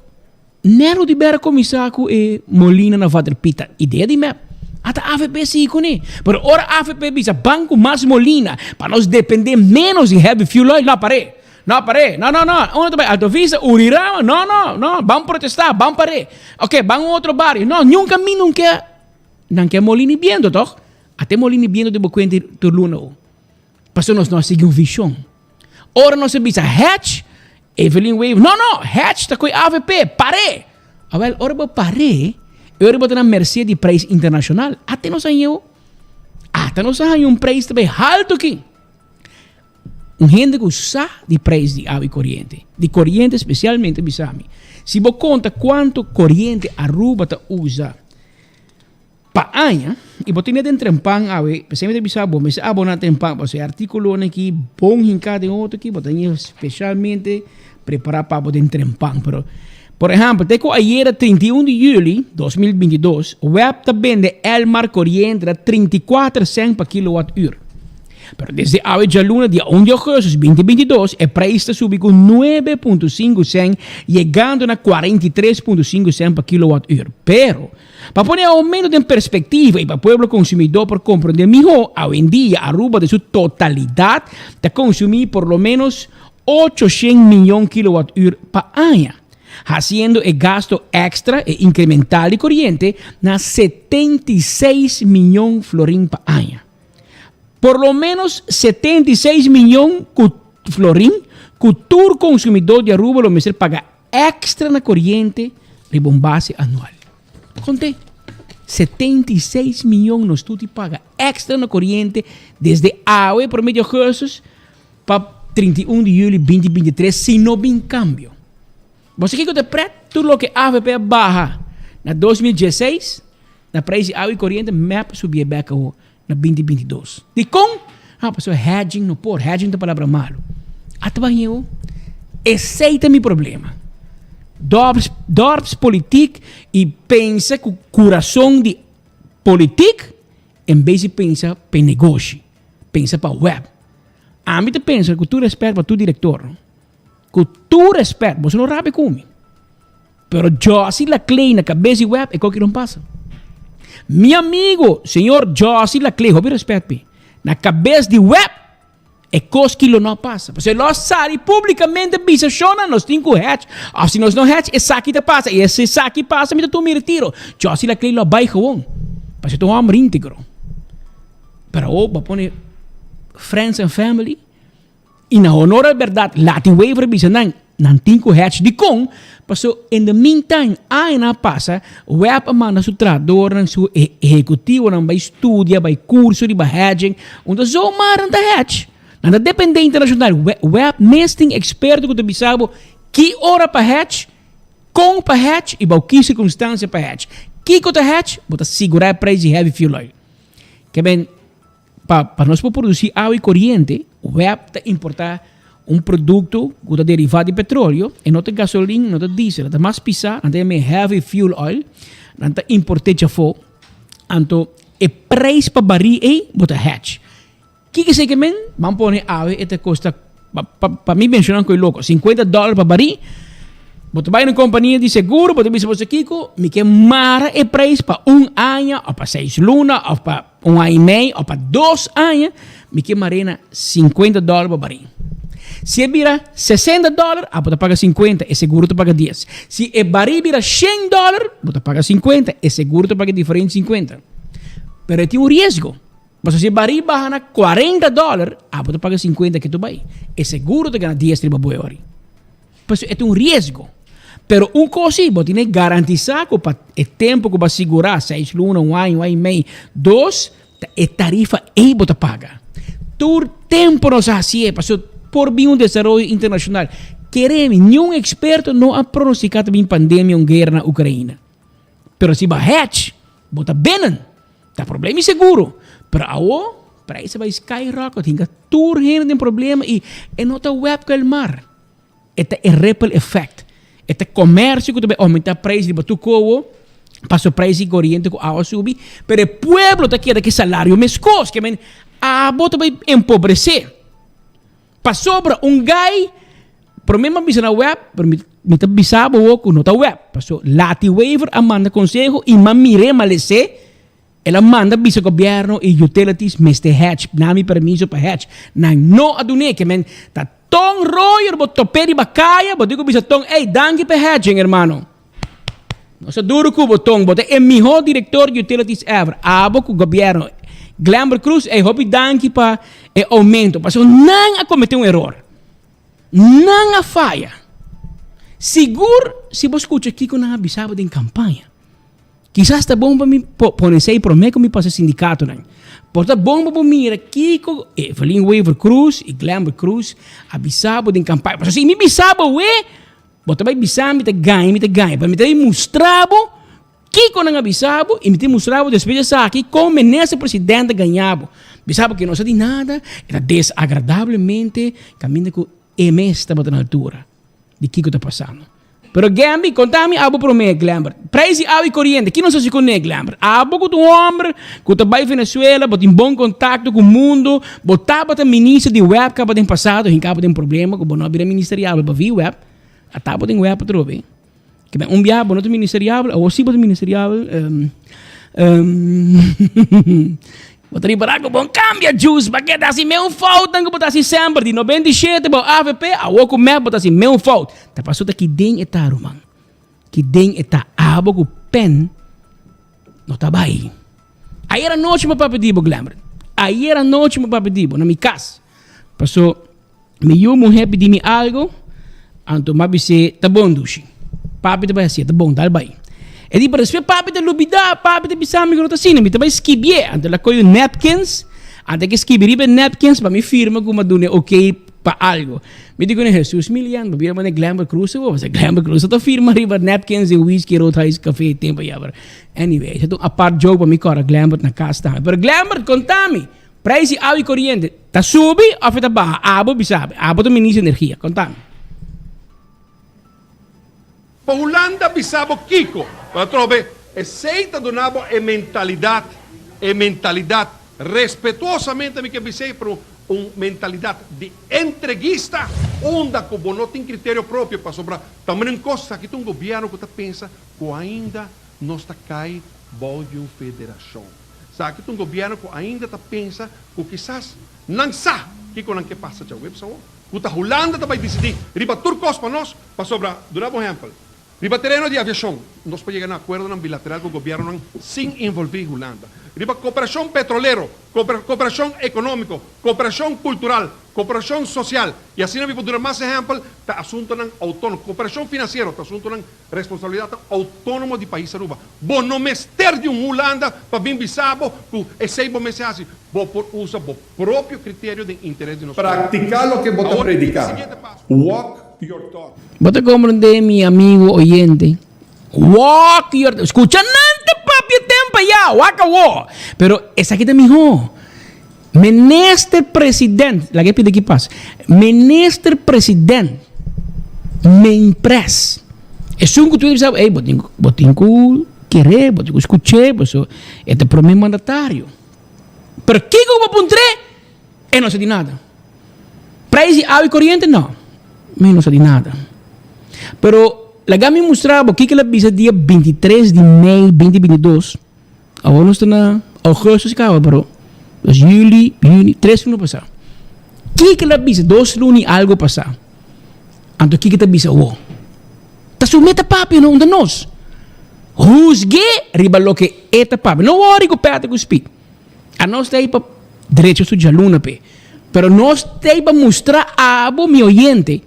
Nero di bera cuminsa cu e molina na Vaderpita. Idea di mep. Ata avp sigui cune. Pero ora avp bisa ban cu mas molina pa nos depende menos di heavy fuel oil, no pare. No pare. No, no, no. Uno ta bay Alto Vista, Urirama. No, no, no. Ban protesta, ban pare. Ok, ban un otro bario. No, niun caminda un ke nan ke molina y biento, toch? Ata e molina y biento di bo cuenta tur luna o. Pasobra nos no a sigui un vision. Ora nos a bisa hedge, Evelyn Wever, no, no, hedge ta koe avp, par'é! Awel, ora bo par'é, e ora bo ta na merced di prijs internacional. Ate nos a haña Ata nos a haña un prijs ta bay halto aki. Un hende ku sa di prijs di awa i koriente, di koriente spesialmente bisa mi, si bo konta kuantu koriente Aruba ta usa, Pa aña, i bo tene den trempan awe, p'esei mi ta bisa bo, mester aboná trempan, pasobra e artíkulonan aki bon hinká den otro aki, bo ta haña spesialmente prepará pa bo den trempan. Pero, por ehèmpel, te ku ayera 31 di yüli 2022, web ta bende Elmar koriente na 34 sènt pa kilowat ür. Pero desde awe djaluna dia un di ougùstùs 2022, e preis ta subi ku 9.5 sènt, yegando na 43.5 sènt pa kilowat ür. Pero, Pa pone e aumento den perspectiva y pa pueblo consumidor por comprende miho, awendia Aruba den su totalidad ta consumi por lo menos 800 miyon kilowattuur pa aña, haciendo e gasto extra, e incremental di coriente, na 76 miyon florin pa aña. Por lo menos 76 miyon cu florin cu tur consumidor di Aruba lo mester paga Extra na coriente riba un base anual. Conte, 76 miyon nos tur tin paga extra na coriente desde awe prome di augustus pa 31 di juli 2023 si no bin cambio. Bo sa kico ta pret? Tur loke avp a baha na 2016 na prijs di awa y coriente mep subi e bek awo na 2022. Dikon? Ah, pasobra hedging no por. Hedging ta palabra malu. Ata ban yeu. Esei ta mi problema. Dorps, dorpspolitiek i pensa ku kurason di politiek en bes di pensa pa e negoshi. Pensa pa web. Ami ta pensa ku tur respet pa tur direktor. Ku tur respet, boso no rabia ku mi. Pero Jossy Laclay na kabes di web e koki no pasa. Mi amigo, señor Jossy Laclé, hopi respet p'e, na cabes di web, e cos ki lo no a pasa. Pasobra e lo a sali publicamente bisa, Shona, nos tin cu hedge, of si nos no hedge, esaki ta pasa, y si esaki pasa, mi ta tuma mi retiro. Jossy Laclé lo a bay gewoon, pasobra e ta un homber integro. Pero awor bo a pone friends and family. Y na honor al berdad, Lati Wever bisa nan, nan tin cu hedge. Dicon? Paso in the meantime, añanan a pasa, web a manda su trahadornan, su ehecutivonan bay studia, bay curso riba hedging, unda zomaar nan ta hedge. Nan ta depende internacional. Web mes tin experto cu ta bisa bo ki ora pa hedge, con pa hedge y bao ki circunstancia pa hedge. Kico ta hedge? Bo ta sigura e prijs di heavy fuel oil. Keben. Pa pa nos por produsí awa i koriente, web ta importá un produkto ku ta derivá di petroleo, e no ta gasolin, no ta diesel, e ta mas pisá, nan ta yam'é heavy fuel oil, nan ta import'é djafó, anto e preis pa barí ei bo ta hedge. Kiko esei ke men? Ban pone awe e ta kosta, pa pa pa mi menshoná ku e loko, sinkuenta dòler pa barí, bo ta bai na un kompania di seguro, bo ta bisa bo sa kiko, mi ke mara e preis pa un aña òf pa seis luna òf pa. Un aña i mei òf pa dos aña, mi ke mar'é na sinkuenta dòler pa barí. Si e bira sesenta dòler, abo ta paga sinkuenta, e seguro ta paga dies. Si e barí bira shen dòler, bo ta paga sinkuenta, e seguro ta paga e diferente sinkuenta. Pero e tin un riesgo, pasobra si e barí baha na kuarenta dòler, abo ta paga sinkuenta ke tu bai. E seguro ta gana dies riba bo e ora. Pasobra e ta un riesgo. Pero un kos si, bo tin e garantisá ku pa e tempu ku bo a sigurá, seis luna, un aña, un aña i mei, dos, ta e tarifa ei bo ta paga. Tur tempu nos a hasié, pasobra por bin un desaroyo internashonal. Kere mi, niun eksperto no a pronostiká ta bin pandemia, un guera na Ukraina. Pero si bo a hedge, bo ta binnen. Ta problema i seguro. Pero awo, prijs a bai skyrocket, hinka tur hende den problema i e no ta web ku el mar. E ta e ripple effect. E ta comercio cu ta bay aumenta prijs riba tur coho, paso prijs di coriente cu awa subi, pero e pueblo ta keda cu e salario mescos. Ke men, abo ta bay empobrece. Pasobra un guy, prome mi a bisa na web, pero mi, mi ta bisa bo cu no ta web. Paso Lati Wever a manda conseho y m'a mire malece. El a manda bisa gobierno y utilities mester hedge, na mi permiso pa hedge. Nan no a dun'é, ke men ta Ton Royer bo top'é riba kaya, bo tin ku bisa Ton, ey, danki pa e hedging, hermano. Nos ta duru ku bo, Ton, bo ta e mihó director di utilities ever. Abo ku gobierno. Glenbert Croes, ey, hopi danki pa e aumento. Pasobra nan a kometé un eror. Nan a faya. Sigur si bo skucha kiko nan a bisa bo den kampaña. Kisas ta bon pa mi pone esei promé ku mi pasa sindikatonan. Por ta bon pa bo mira kiko Evelyn Wever Croes i Glenbert Croes a bisa bo den kampaña. Pasobra si mi bisa bo awe, bo ta bai bisa mi ta gaña, mi ta gaña. Pero mi ta bai mustra bo kiko nan a bisa bo i mi ta mustra bo despues di esaki kon minister presidente a gaña bo. Bisa bo ke no sa di nada, e ta desagradablemente kaminda ku e mes tabata na altura. di kiko ta pasando. Pero Gemby, konta mi abo promé, Glenbert. Prijs di awa i koriente, ki nos hasi kuné, Glenbert? Abo ku ta un hòmber ku ta bai Venezuela, bo tin bon kontakto ku mundu, bo tabata minister di web kaba den pasado, hin kaba den problema ku bo no a bira ministeriabel pa vi web, a tabo den web atrobe. Ke ben un biaha bo no ta ministeriabel, awor si bo ta ministeriabel. Bo ta ripará ku bon kambia juice pa keda hasi meun foutnan ku bo ta hasi semper di 97 bou avp, awor ku mep bo ta hasi meun fout. Ta paso ta ki den e ta ruman, ki den e ta abo ku pen no ta bai. Ayer anochi mi papia di bo Glenbert, ayer anochi mi papia di bo na mi kas, paso Mi yu muhé pidi mi algu, anto m'a bis'é, Ta bon, dushi. Papi ta bai hasié, ta bon, dal bai. E di, Pero despues papi ta lubidá, papi ta bisa mi ku no ta asina, mi ta bai skibié. Anto el a kohe un napkins, anto e ke skibi riba e napkins pa mi firma ku m'a dun'é okey pa algu. Mi di kuné, Hesus Milian, bo bira manera Glenbert Croes awor, pasobra Glenbert Croes ta firma riba napkins den Whisky Roadhouse Café tempu ayá. Anyway, esei ta un apart joke pa mi kòrda Glenbert na kas tambe. Pero Glenbert, konta mi! Prijs di awa i koriente ta subi of e ta baha? Abo bisa mi. Abo ta minister di energia. Konta mi. Pa Hulanda bisa bo kiko? Pero atrobe esey ta duna bo e mentalidad, e mentalidad, respetuosamente mi ke bisey, pero un mentalidad di entreguista, unda ku bo no tin criterio propio, pasobra ta menen kos, aki ta un gobierno ku ta pensa ku ainda nos ta kai. bou di un federashon. Esaki ta un gobièrnu ku ainda ta pensa ku kisas nan sa kiko nan ke pasa djaweps awor, ku ta Hulanda ta bai disidí riba tur kos pa nos, pasobra, duna bo ehèmpel, Riba tereno di aviashon, nos por yega na akuerdonan bilateral ku gobièrnunan sin involví Hulanda. Riba kooperashon petrolero, kooperashon ekonómiko, kooperashon kultural, kooperashon sosial, i asina mi por duna mas ehèmpel, ta asuntunan outónomo. Kooperashon finansiero ta asuntunan responsabilidatnan outónomo di pais Aruba. Bo no mester di un Hulanda pa bin bisa bo ku esei bo mester hasi. Bo por usa bo propio kriterio den interes di nos pueblo. Praktiká loke bo ta Awor, prediká. siguiente paso. Walk your talk. Bo ta komprendé, mi amigo oyente? Walk your talk. Skucha nan ta papia tempa ya, wak awor. Pero esaki ta mihó. Minister President, laga e pidi aki pas. Minister President, men pres. Esun ku tur bisa, ey, bo tin, bo tin ku kere, bo tin ku skuch'é, pasobra e ta promé mandatario. Pero kiko ku bo puntr'é? E no sa di nada. Prijs di awa i koriente? No, mi no sa di nada. Pero laga mi mustra bo kiko el a bisa dia bintitres di mei binti bintidos. Awor nos ta na augustus kaba pero dos juli, juni, tres luna pasá. Kiko el a bisa dos luna i algo pasá? Anto kiko ta bisa awor? Ta su meta papia no unda nos. Husg'é riba loke e ta papia. No wòri ku Patrick ku Speed. Anos ta ei pa drecha su djaluna p'e. Pero nos ta ei pa mustra abo, mi oyente,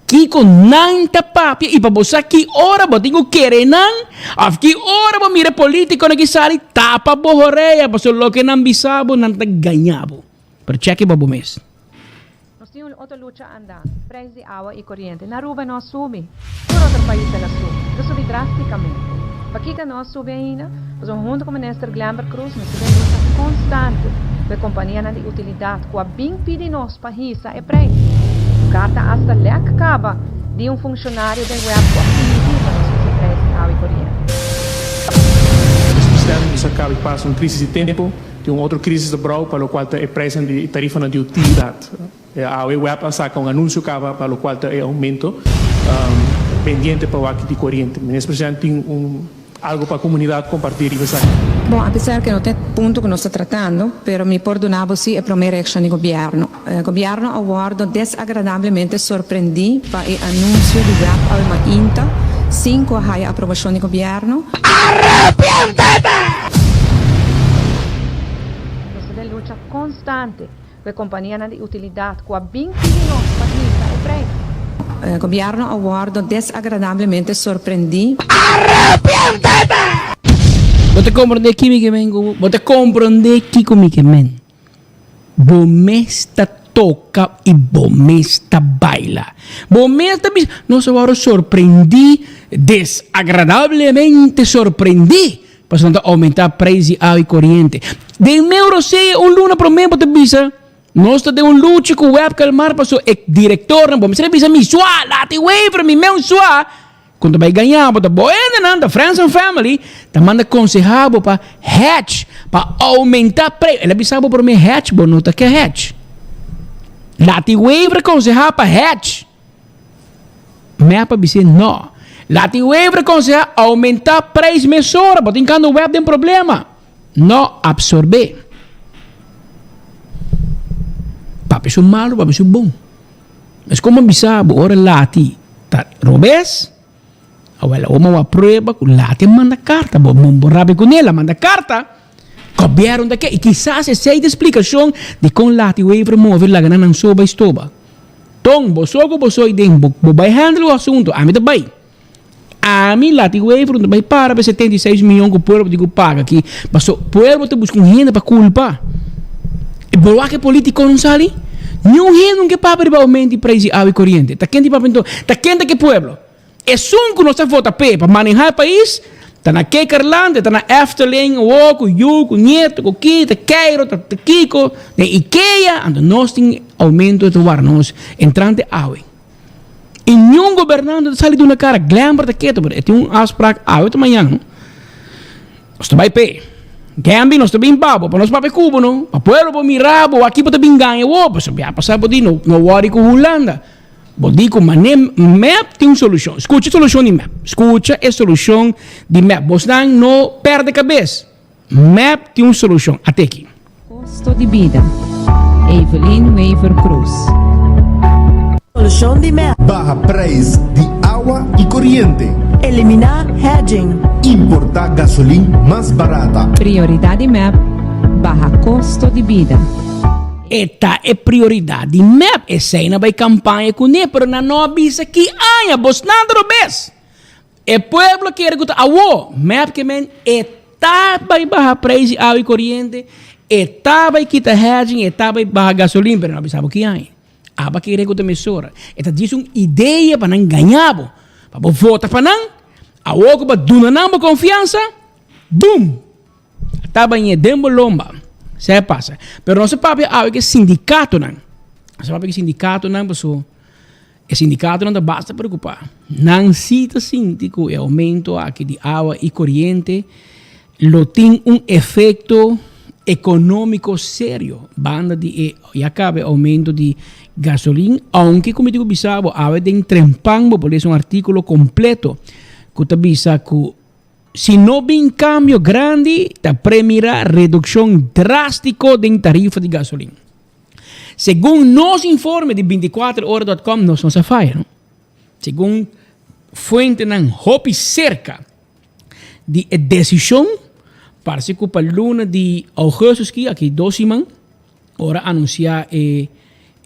kiko nan ta papia i pa bo sa ki ora bo tin ku kere nan òf ki ora bo mira e politikonan ki sali tapa bo horea pasobra loke nan bisa bo nan ta gaña bo. Pero chèk riba bo mes. Nos tin un otro lucha anda. Prijs di awa y coriente na Aruba no a subi. Tur otro pais el a subi. El a subi drasticamente. Pakiko no a subi ainda? Pasobra hunto cu Minister Glenbert Croes nos ta den lucha constante cu e companianan di utilidad cu a bin pidi nos pa hisa e prijs. Un carta hasta lek caba di un funcionario den web cu a pidi pa nos hisa prijs di awa y coriente. Nos president nos a caba di pasa un crisis di tempo. Tin un otro crisis ta brou pa locual ta e prijsnan di tarifanan di utilidad. Awe web a saca un anuncio caba pa locual ta e aumento pendiente pa wak di coriente. Minister President tin un algo pa comunidad comparti riba esaki? Bon, apesar ku no ta e punto ku nos ta tratando, pero mi por duna bo si e promé reakshon di gobièrnu. Gobièrnu a wòrdu desagradablemente sorprendí pa e anunsio di web awe mainta sin ku a haya aprobashon di gobièrnu. Arrepiéntete! Nos ta den lucha konstante ku e kompanianan di utilidat ku a bin pidi nos pa hisa e preis. Gobièrnu a wòrdu desagradablemente sorprendí. Arrepiéntete! Bo ta komprendé ki mi ke men ku bo? Bo ta komprendé kiko mi ke men? Bo mes ta toka i bo mes ta baila. Bo mes ta bisa, nos a wòrdu sorprendí, desagradablemente sorprendí, pasobra nan ta oumentá preis di awa i koriente. Den meu rosea un luna promé bo ta bisa, nos ta den un lucha ku web kalmar pasobra e direktornan, bo mester a bisa mi sua, laat e wever mi meu sua. Kon ta bai gaña bo ta bo hendenan, ta friends and family, ta manda konseha bo pa hedge, pa oumenta pre. El a bisa bo prome hedge, bo no ta ke hedge. Lati Wever konseha pa hedge. Mep a bis'é no. Lati Wever konseha oumenta prijs mesora, bo tin kando web den problema. No absorbe. Papia su malu, papia su bon. Mes como bisa bo ora lati ta robes, awel awor bo a prueba cu lati a manda carta, bo bo rabia cu nel a manda carta, gobierno ta ke, y kisas esey ta explicacion di con lati Wever move laga nan nan so bay stoba. Ton, bo so cu bo soy den, bo bo bay handle bo asunto, ami ta bay. Ami lati Wever no ta bay para pa e 76 miyon cu pueblo tin cu paga aki, paso pueblo ta busca un hende pa culpa. E bo wak e politiconan sali? Niun hende no ke papia riba aumento di prijs di awa y coriente. Ta ken di papia enton? Ta ken ta ke pueblo? Esun cu nos ta vota p'e pa maneha e pais ta na Kekerland, e ta na Efteling, awor cu yu, cu nieto, cu ki, ta Cairo, ta Kiko, den Ikea, anto nos tin aumento ta wara nos entrante awe. I niun gobernante ta sali duna kara. Glenber ta ketu, pero e tin un afsprak awe ta mañan. Nos ta bai p'e. Gembi, nos ta bin pa bo, pa nos papia ku bo no. Pa pueblo por mira bo, aki bo ta bin gaña bo. Pasobra bia pasa bo di no, no wòri ku Hulanda. Bo di ku mané mep tin un solushon. Skucha e solushon di mep. Skucha e solushon di mep. Bosnan no pèrdè kabes. Mep tin un solushon. At'e aki. Costo di bida. Evelyn Wever Croes. Solucion di mep. Baha prijs di awa y coriente. Elimina hedging. Importa gasolin mas barata. Prioridad di mep, baha costo di bida. E ta e prioridad di mep. Esey nan bay campaña cune, pero nan no a bisa ki aña. Bosnan ta robes. E pueblo kere ku ta awo, mep ke men e ta bai baha preis di awa i koriente, e ta bai kita hedging, e ta bai baha gasolin, pero no bisa bo ki aña. Aba kere ku ta mesora. E ta djis un idea pa nan gaña bo, pa bo vota pa nan, awo ku bo a duna nan bo konfiansa, boom! A ta bañ'é den bo lomba. Esei a pasa. Pero nos a papia awe ku e sindikatonan. Nos a papia ku e sindikatonan pasobra. E sindikatonan ta basta preokupá. Nan sí ta sinti ku e oumento aki di awa i koriente lo tin un efekto ekonómiko serio banda di e ya kaba e oumento di gasolin, ounke ku mi tin ku bisa bo awe den Trempan bo por lesa un artíkulo kompleto ku ta bisa ku si no bin kambio grandi ta premirá redukshon drástiko den tarifa di gasolin. Segun nos informe di 24 ora dot com nos no sa faya no. Segun fuentenan hopi cerca di e decision parse cu pa luna di augustus ki aki dos siman ora anuncia e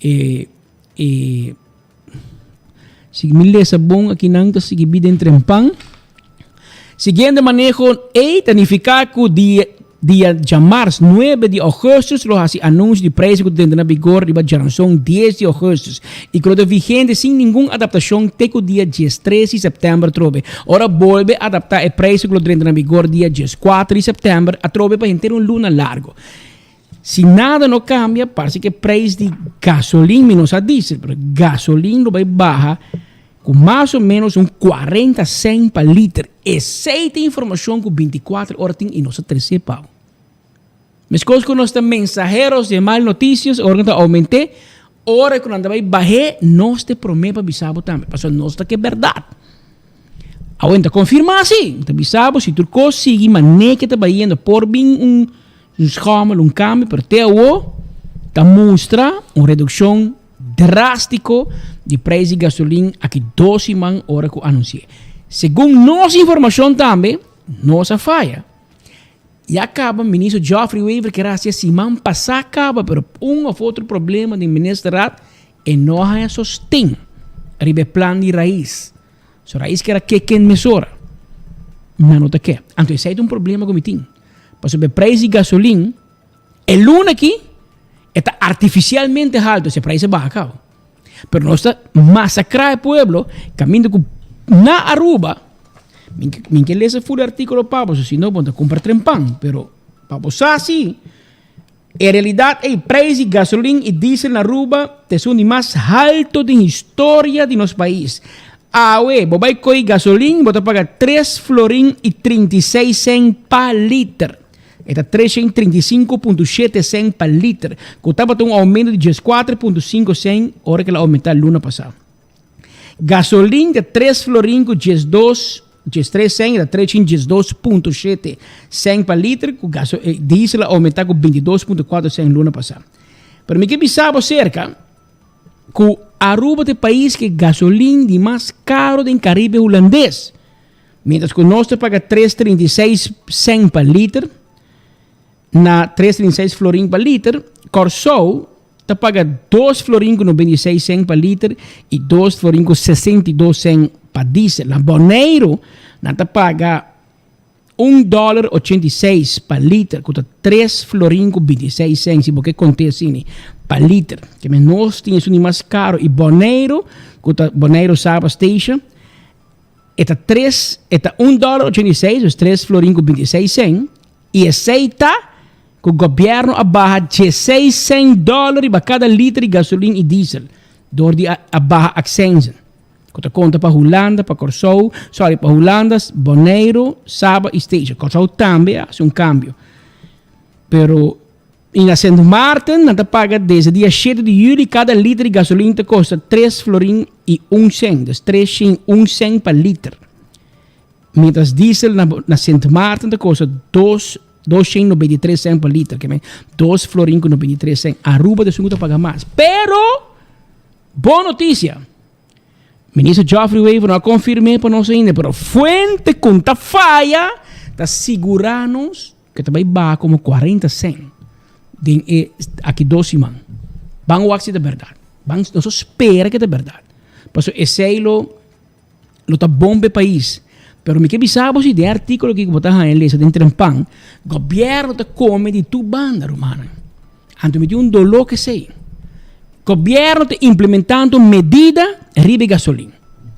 e e Si mi lesa bon aki nan ta sigui bida den trempan. Siguiendo maneho ei ta nifiká ku dia dia djamars nuebe di ougùstùs lo hasi anunsio di preis ku ta drenta na bigor riba djaranson dies di ougùstùs i ku lo ta vigente sin ningun adaptashon te ku dia diestres di sèptèmber atrobe. Ora bolbe adaptá e preis ku lo drenta na bigor dia dieskuater di sèptèmber atrobe pa henter un luna largu. Si nada no cambia, parse cu e prijs di gasolin, mi no sa diesel, pero gasolin lo bay baha cu mas o menos un 40 cent pa liter. Esey ta informacion cu 24 ora tin y nos a trece pa bo. Mescos cu nos ta mensaheros di e mal noticias, ora cu nan ta aumente, ora cu nan ta bay bahe, nos ta e prome pa bisa bo tambe, pasobra nos ta ke berdad. Awe ta confirma si, ta bisa bo si tur cos sigui mane ke ta bayendo por bin un schommel, un cambio, pero te awo ta mustra un reduccion drastico di prijs di gasolin aki dos siman ora cu anunci'e. Segun nos informacion tambe, nos a faya. Ya caba ministro Geoffrey Wever kier haci e siman pasa caba, pero un of otro problema den ministerraad E no a haña sosten riba e plan di Rais. So Rais kier a keken mesora. Nan no ta ke. Anto esei ta un problema ku mi tin. Pasobra e prijs di gasolin e luna aki e ta artifisialmente halto, si e prijs a baha kaba. Pero nos ta masakrá e pueblo kaminda ku na Aruba, mi ke lesa full artíkulo pa bo, si no bo ta kumpra trempan, pero pa bo sa si. En realidad ey prijs di gasolin y diesel na Aruba ta esun di mas halto den historia di nos pais. Awe bo bay coy gasolin bo ta paga tres florin y 36 cent pa liter. E ta 335.7 cent pa liter, cu tabata un aumento di 14.5 cent ora cu el a aumenta luna pasa. Gasolin ta tres florin ku diesdos, diestres sèn, ta tres chin diesdos punto shete sèn pa liter, ku gaso, diesel a oumentá ku bintidos punto kuater sèn luna pasá. Pero mi ke bisa bo serka ku Aruba ta e pais ku e gasolin di mas karo den Karibe Hulandes. Mientras ku nos ta paga tres 36 sèn pa liter, na tres 36 florin pa liter, Kòrsou Ta paga dos florin ku 96 sèn pa liter i dos florin ku 62 sèn pa diesel. Na Boneiru nan ta paga un dòler 86 pa liter, ku ta tres florin ku 26 sèn, si bo ke kont'é asina, pa liter. Ke men nos tin esun di mas karo i Boneiru, ku ta Boneiru Saba Station, e ta tres, e ta un dòler 86, dus tres florin ku 26 sèn. I esei ta ku gobièrnu a baha dieseis sèn dòler riba kada liter di gasolin i diesel dor di a baha aksènzen, ku ta konta pa Hulanda, pa Kòrsou, sòri, pa Hulanda, Boneiru, Saba i Statia. Kòrsou tambe a hasi un kambio, pero. I na Sint Maarten nan ta paga desde dia shete di juli kada liter di gasolin ta kosta tres florin i un sèn, dus tres shin un sèn pa liter. Mientras diesel na na Sint Maarten ta kosta dos dos shin 93 sèn pa liter, ke men dos florin ku 93 sèn. Aruba ta esun ku ta paga mas. Pero, bon notisia! Minister Geoffrey Wever no a konfirm'é pa nos ainda, pero fuente ku ta faya ta sigurá nos ku ta bai baha komo 40 sèn den e aki dos siman. Ban wak si ta bèrdat. Ban nos a spera ku ta bèrdat. Pasobra esei lo lo ta bon pa e pais. Pero mi ke bisa bo si den e artíkulo aki ku bo ta haña lesa den Trempan, gobièrnu ta kome di tur banda, rumannan. Anto mi tin un doló k'esei. Gobièrnu ta implementando medida riba e gasolin.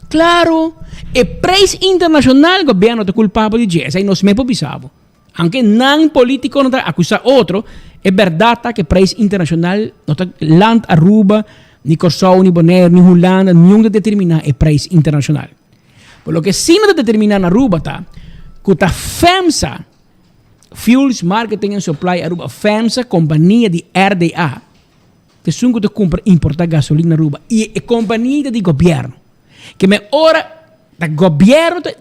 Klaro, e preis internashonal gobièrnu ta kulpabel di dje, esei nos mes por bisa bo. Aunke nan politikonan ta akusá otro, e bèrdat ta ku e preis internashonal no ta land Aruba, ni Kòrsou, ni Boneiru, ni Hulanda, niun ta determiná e preis internashonal. Por loke sí no ta determiná na Aruba ta ku ta FEMSA, Fuels Marketing and Supply Aruba, FEMSA, kompania di RDA, ta esun ku ta kumpra importá gasolin na Aruba i e kompania ta di gobièrnu. Ke men ora ta gobièrnu ta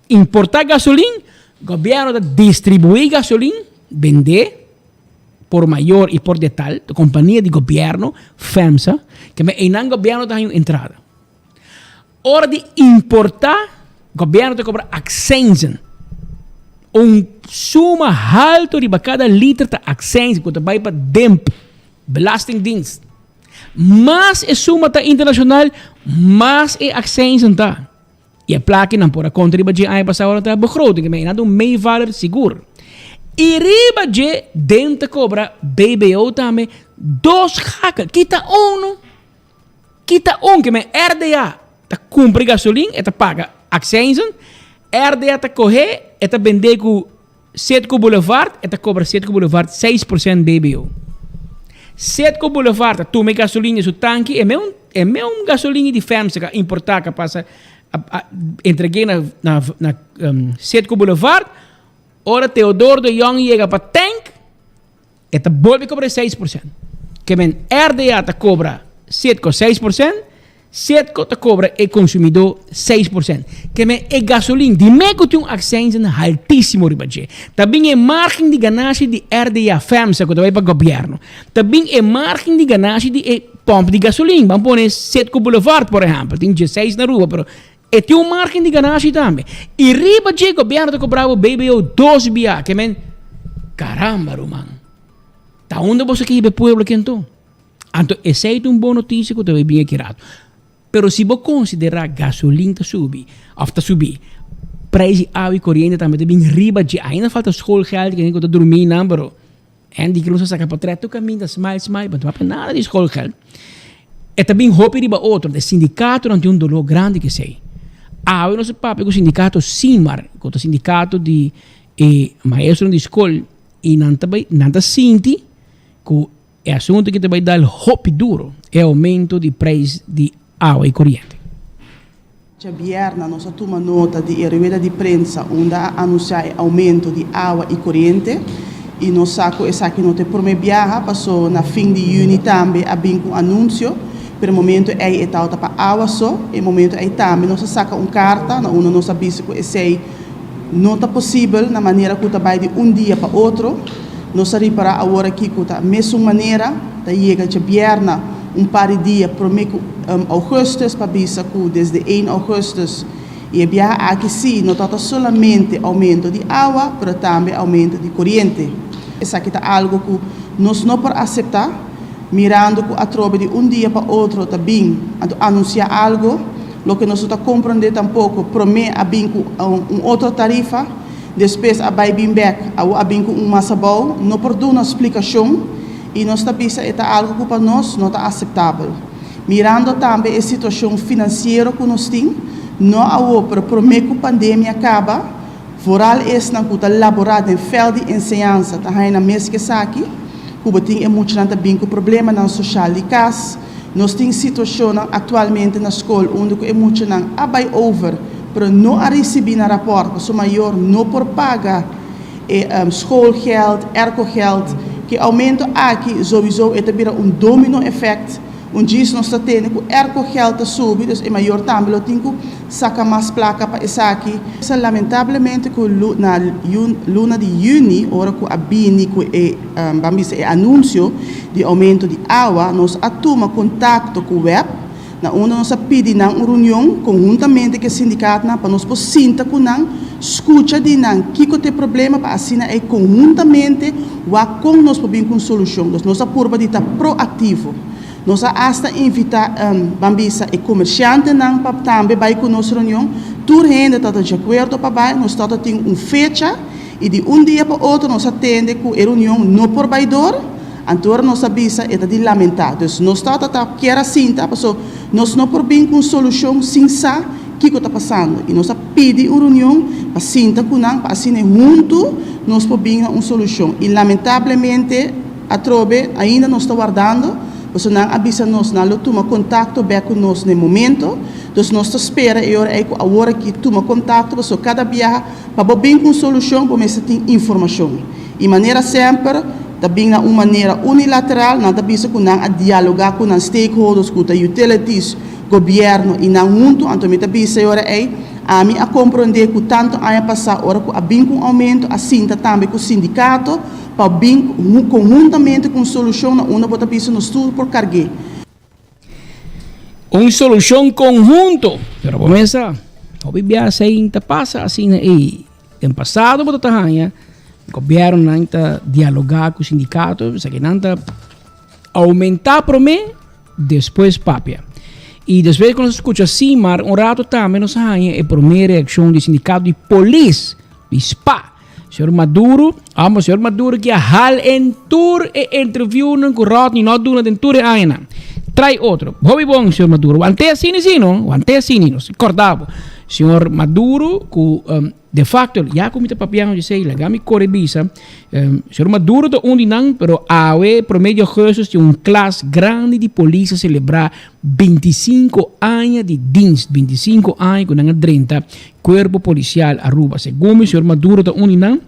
importá gasolin, gobièrnu ta distribuí gasolin, bendé por mayor i por detal, ta kompania di gobièrnu, FEMSA, ke men einan gobièrnu ta haña un entrada. Ora di importá, gobièrnu ta kobra aksenzen. Un suma haltu riba kada liter ta aksenzen ku ta bai pa DIMP, Belastingdienst. Mas e suma ta internashonal, mas e aksenzen ta. I e plakinan por a konta riba dje aña pasá ora ta begroting, ke men a un meevaller sigur. I riba dje DIMP ta kobra BBO tambe dos gakel, kita unu. Kita un ke men RDA ta kumpra e gasolin, e ta paga aksenzen. RDA ta kohe, e ta bende ku Citgo Boulevard, e ta kobra Citgo Boulevard 6% BBO. Citgo Boulevard ta tuma e gasolin den su tanki, e meun e meun gasolin di FEMSA ka importá ka pasa a a entreg'é na na na Citgo Boulevard. Ora Theodor de Jong yega pa tank, E ta bolbe kobra e 6%. Ke men RDA ta kobra Citgo 6%, Citgo ta kobra e konsumidó 6%. Ke men e gasolin di me ku tin un aksensen haltísimo riba dje. Ta bin e margen di ganashi di RDA, FEMSA ku ta bai pa gobièrnu. Ta bin e margen di ganashi di e pòmp di gasolin. Ban pone Citgo Boulevard por ehèmpel, tin dieseis na Aruba pero e tin un margen di ganashi tambe. I riba dje gobièrnu ta kobra bo BBO dos bia. Ke men Caramba ruman, ta unda boso ke hiba e pueblo aki anto? Anto esei ta un bon notisia ku ta bai bin aki rato. Pero si bo konsiderá gasolin ta subi òf ta subi, preis di awa i koriente tambe ta bin riba dje. Ainda falta schoolgeld, kende ku ta drumí nan, pero Andy Cruz a saka potret tur kaminda smile smile, bo no ta papia nada di schoolgeld. E ta bin hopi riba otro, e sindikatonan tin un doló grandi ku esei. Awe nos a papia ku sindikato Simar, ku ta sindikato di E maestronan di skol i nan ta bai nan ta sinti ku e asuntu aki ta bai dal hopi duro, e oumento di preis di awa i koriente. Djabièrnè nos a tuma nota di e rueda di prensa unda a anunsiá e oumento di awa i koriente i nos sa ku esaki no ta e promé biaha paso na fin di yüni tambe a bin ku un anunsio pero e momento ei e tabata pa awa so. E momento ei tambe nos a saka un karta na unda nos a bisa ku esei No ta posibel na manera ku ta bai di un dia pa otro. Nos a ripará awor aki ku ta mesun manera ta yega djabièrna un par di dia promé ku ougùstùs pa bisa ku desde ein ougùstùs i e biaha aki sí no tabata solamente oumento di awa pero tambe oumento di koriente. Esaki ta algu ku nos no por aseptá mirando ku atrobe di un dia pa otro ta bin anto anunsiá algu. Loke nos no ta komprondé tampoko, promé a bin ku un otro tarifa, despues a bai bin bèk, awor a bin ku un mas abou, no por duna splikashon i nos ta bisa e ta algu ku pa nos no ta aseptabel. Mirando tambe e situashon finansiero ku nos tin, no awor pero promé ku pandemia kaba, vooral esnan ku ta laborá den vèlt di enseñansa ta haña nan mes ku esaki, ku bo tin e muchanan ta bin ku problemanan soshal di kas, Nos tin situacionnan actualmente na scol unda cu e muchanan a bay over pero no a ricibi nan rapport pasobra mayor no por paga e schoolgeld, aircogeld. Ku e oumento aki souiso e ta bira un domino effect. Un djis nos ta tende ku airco geld ta subi, dus e mayor tambe lo tin ku saka mas plaka pa esaki. Sa lamentablemente ku na luna di yüni ora ku a bini ku e ban bisa e anunsio di oumento di awa nos a tuma kontakto ku web na unda nos a pidi nan un reunion konhuntamente ku e sindikatnan pa nos por sinta ku nan, skucha di nan kiko ta e problema pa asina ei konhuntamente wak kon nos por bin ku un solushon. Dus nos a purba di ta proaktivo. Nos a asta invitá, ban bisa, e komershantenan pa tambe bai ku nos reunion. Tur hende tabata di akuerdo pa bai. Nos tabata tin un fecha i di un dia pa otro nos a tende ku e reunion no por bai dor. Anto ora nos a bisa e ta di lamentá. Dus nos tabata ta kier a sinta paso nos no por bin ku un solushon sin sa kiko ta pasando. I nos a pidi un reunion pa sinta ku nan pa asina huntu nos por bin na un solushon. I lamentablemente atrobe ainda nos ta wardando paso nan a bisa nos nan lo tuma kontakto bek ku nos na e momento. Dus nos ta spera e ora ei ku awor aki tuma kontakto paso kada biaha Pa bo bin ku un solushon bo mester tin informashon. I manera semper ta bin na un manera unilateral, nan ta bisa ku nan a dialogá ku nan stakeholders ku ta utilities, gobièrnu i nan huntu, anto mi ta bisa e ora ei, ami a komprondé ku tantu aña pasá ora ku a bin ku un oumento a sinta tambe ku sindikato pa bin konhuntamente ku un solushon na unda bo ta bisa nos tur por karg'é. Un solushon konhunto. Pero bo mesa, hopi bia esei ta pasa asina ei. Den pasado bo ta ta haña gobièrnunan ta dialogá ku sindikato, esakinan ta oumentá promé, despues papia. I despues ku nos a skucha Simar un rato tambe nos a haña e promé reakshon di sindikato di polis, di spa. Señor Maduro, amo señor Maduro ki a hal en tur e interviewnan ku Rodney no a duna den tur e añanan. Trai otro. Hopi bon, señor Maduro. Wante asini si, no? Wante asini, nos korda bo. Señor Maduro ku um, de facto, ya ku mi ta papiando di esei, laga mi kore bisa, um, señor Maduro ta un di nan, pero awe prome di augustus tin un klas grandi di polis a selebrá 25 aña di dienst, 25 aña ku nan a drenta Cuerpo Policial Aruba. Segun mi, señor Maduro ta un di nan,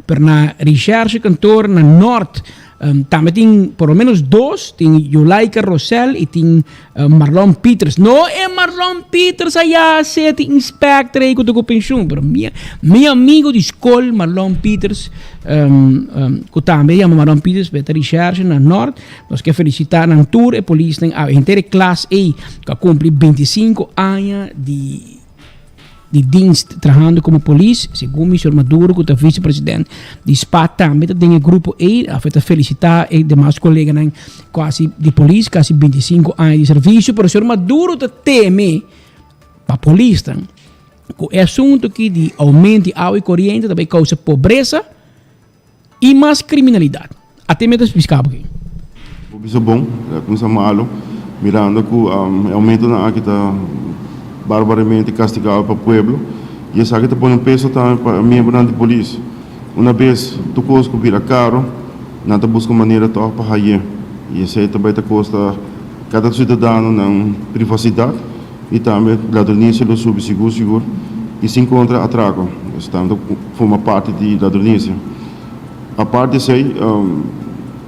pero na Recherche kantoor na Noord um, tambe tin por lo menos dos, tin Yulaika Rosel y tin um, Marlon Peters. No e Marlon Peters allá seti inspector ahí ku ta ku pensioen, pero mi, mi amigo di school Marlon Peters, um, um, ku tambe yama Marlon Peters, beta Recherche na Noord. Nos ke felicita nan tur e polisnan a henter e klas ei ku a kumpli 25 aña di di dienst trahando komo polis. Segun mi señor Maduro ku ta vicepresident di spa tambe ta den e grupo ei. Afe ta felicita e demas koleganan ku hasi di polis kasi 25 aña di servisio. Pero señor Maduro ta teme pa polisnan ku e asunto aki di aumento di awa i koriente ta bai kousa pobresa. I mas kriminalidat. A te meta spliká bo ki. Bo bisa bon, a kuminsá malu, mirando ku e oumentonan aki ta barbaramente kastigabel pa pueblo i esaki ta pone un peso tambe pa e miembronan di polis. Una bes tur kos ku bira karo, nan ta buska manera tòg pa haye i esei ta bai ta kosta kada siudadano nan privasidat i tambe ladronisia lo subi sigur sigur i sin kontra atrako. Esei tambe ta forma parti di ladronisia. Apart di esei,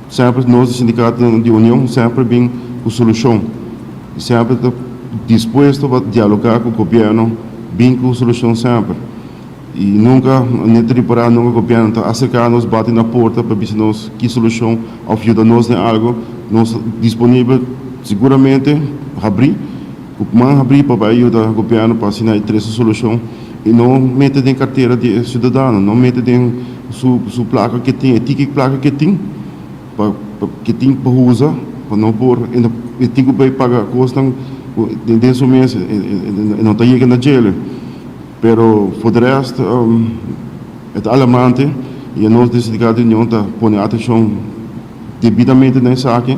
semper nos di sindikato di Union semper bin ku solushon i semper ta dispuesto pa dialoga ku gobièrnu bin ku solushon semper. I nunka, ne ta ripará nunka gobièrnu ta aserká nos, bati na porta pa bisa nos ki solushon òf yuda nos den algu. Nos ta disponibel siguramente habrí, ku man habrí pa bai yuda gobièrnu pa asina e trese solushon i no mete den kartera di e siudadano, no mete den su su plaka ke tin, e tiki plaka ke tin pa ke tin pa usa pa no por e tin ku bai paga kosnan ku den su mes e no ta yega na djele. Pero for de rest e ta alarmante y nos di Sindicato di Union ta pone atencion debidamente na esaki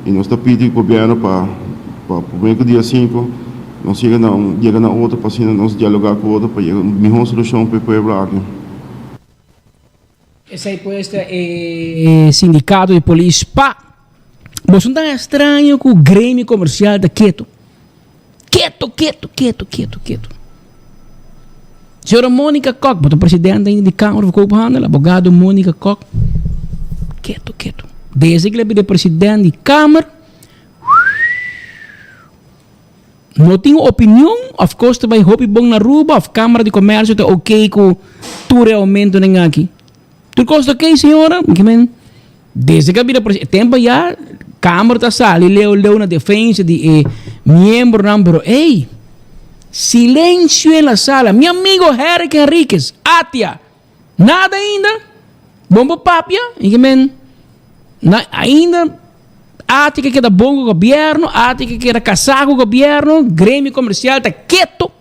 y nos ta pidi gobierno pa pa prome cu dia cinco nos yega na un yega na otro pa asina nos dialoga cu otro pa yega un miho solucion pa e pueblo aki. Esei pues ta e sindicato di polis pa. Boso no ta extraño cu gremio comercial ta keto. Keto, keto, keto, keto, keto. Señora Monica Kok, bo ta presidente ainda di Kamer van Koophandel, abogado Monica Kok. Keto, keto. Desde ku el a bira president di Kamer, no tin opinion of kos ta bai hopi bon na Aruba of Kamara di Komersio ta oké ku tur e oumentonan aki. Tur kos ta oké, señora? Mi ke men, desde ku a bira president, e tempo ya Kamer ta sali leu leu na defensa di e miembronan, pero ey, silencio en la sala. Mi amigo Herrick Henriquez, Atia, Nada ainda. Bon bo papia, i ke men na ainda ati ke keda bon ku gobierno, ati ke keda kasá ku gobierno, gremio komersial ta keto.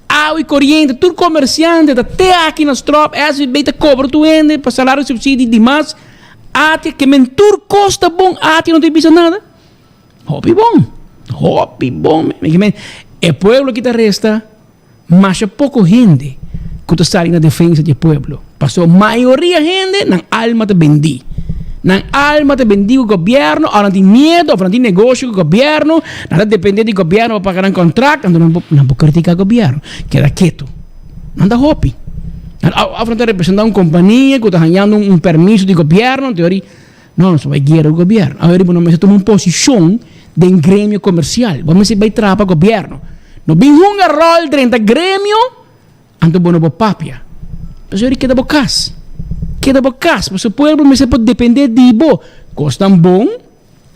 Awa i koriente, tur komersiante ta te aki na stròp, SVB ta kobra tur hende pa salario subsidio di mas. Ati ke men tur kos ta bon, ati no ta bisa nada. Hopi bon, hopi bon. Mi ke men e pueblo ki ta resta. Masha poko hende ku ta sali na defensa di e pueblo. Pasobra mayoria hende nan alma ta bendí. Nan alma ta bendí ku gobièrnu òf nan tin miedu òf nan tin negosio ku gobièrnu, nan ta dependé di gobièrnu pa paga nan kontrakt, anto nan por nan por kritiká gobièrnu. Keda ketu. Nan ta hopi. Òf nan ta representá un kompania ku ta hañando un permiso di gobièrnu, anto yori No, nos ta bai guera ku gobièrnu. Awor bo no mester tuma un posishon den gremio komersial. Bo mester bai traha pa gobièrnu. No bin hunga ròl drenta gremio, anto bo no por papia. Pasobra keda bo kas. Keda bo kas, pasobra pueblo mester por dependé di bo. Kosnan bon,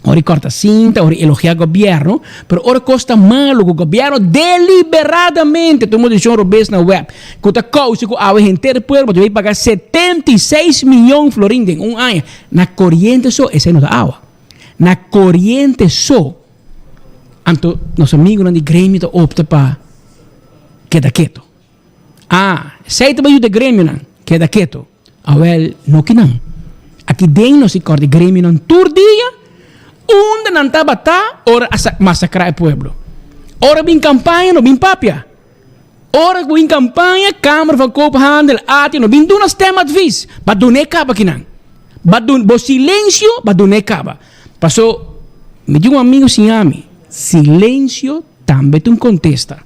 ora e kòrta sinta, ora e elogiá gobièrnu, pero ora kos ta malu ku gobièrnu deliberadamente tuma desishon robes na web, Ku ta kousa ku awe henter pueblo debe paga 76 miyon florin den un aña na koriente so, esei no ta awa. Na koriente so. Anto nos amigunan di gremio ta opta pa keda keto. Ah, esei ta bai yuda gremionan, keda keto. Awel, no kinan. Aki den nos i kòrda e gremionan tur dia unda nan tabata ora a masakrá e pueblo. Ora bin kampaña no bin papia. Ora ku bin kampaña, Kamer van Koophandel, ATIA no bin duna stemadvies. Ba dun'é kaba kinan. Ba dun, bo silensio ba dun'é kaba. Paso, mi tin un amigu siña mi, silensio tambe ta un kontesta.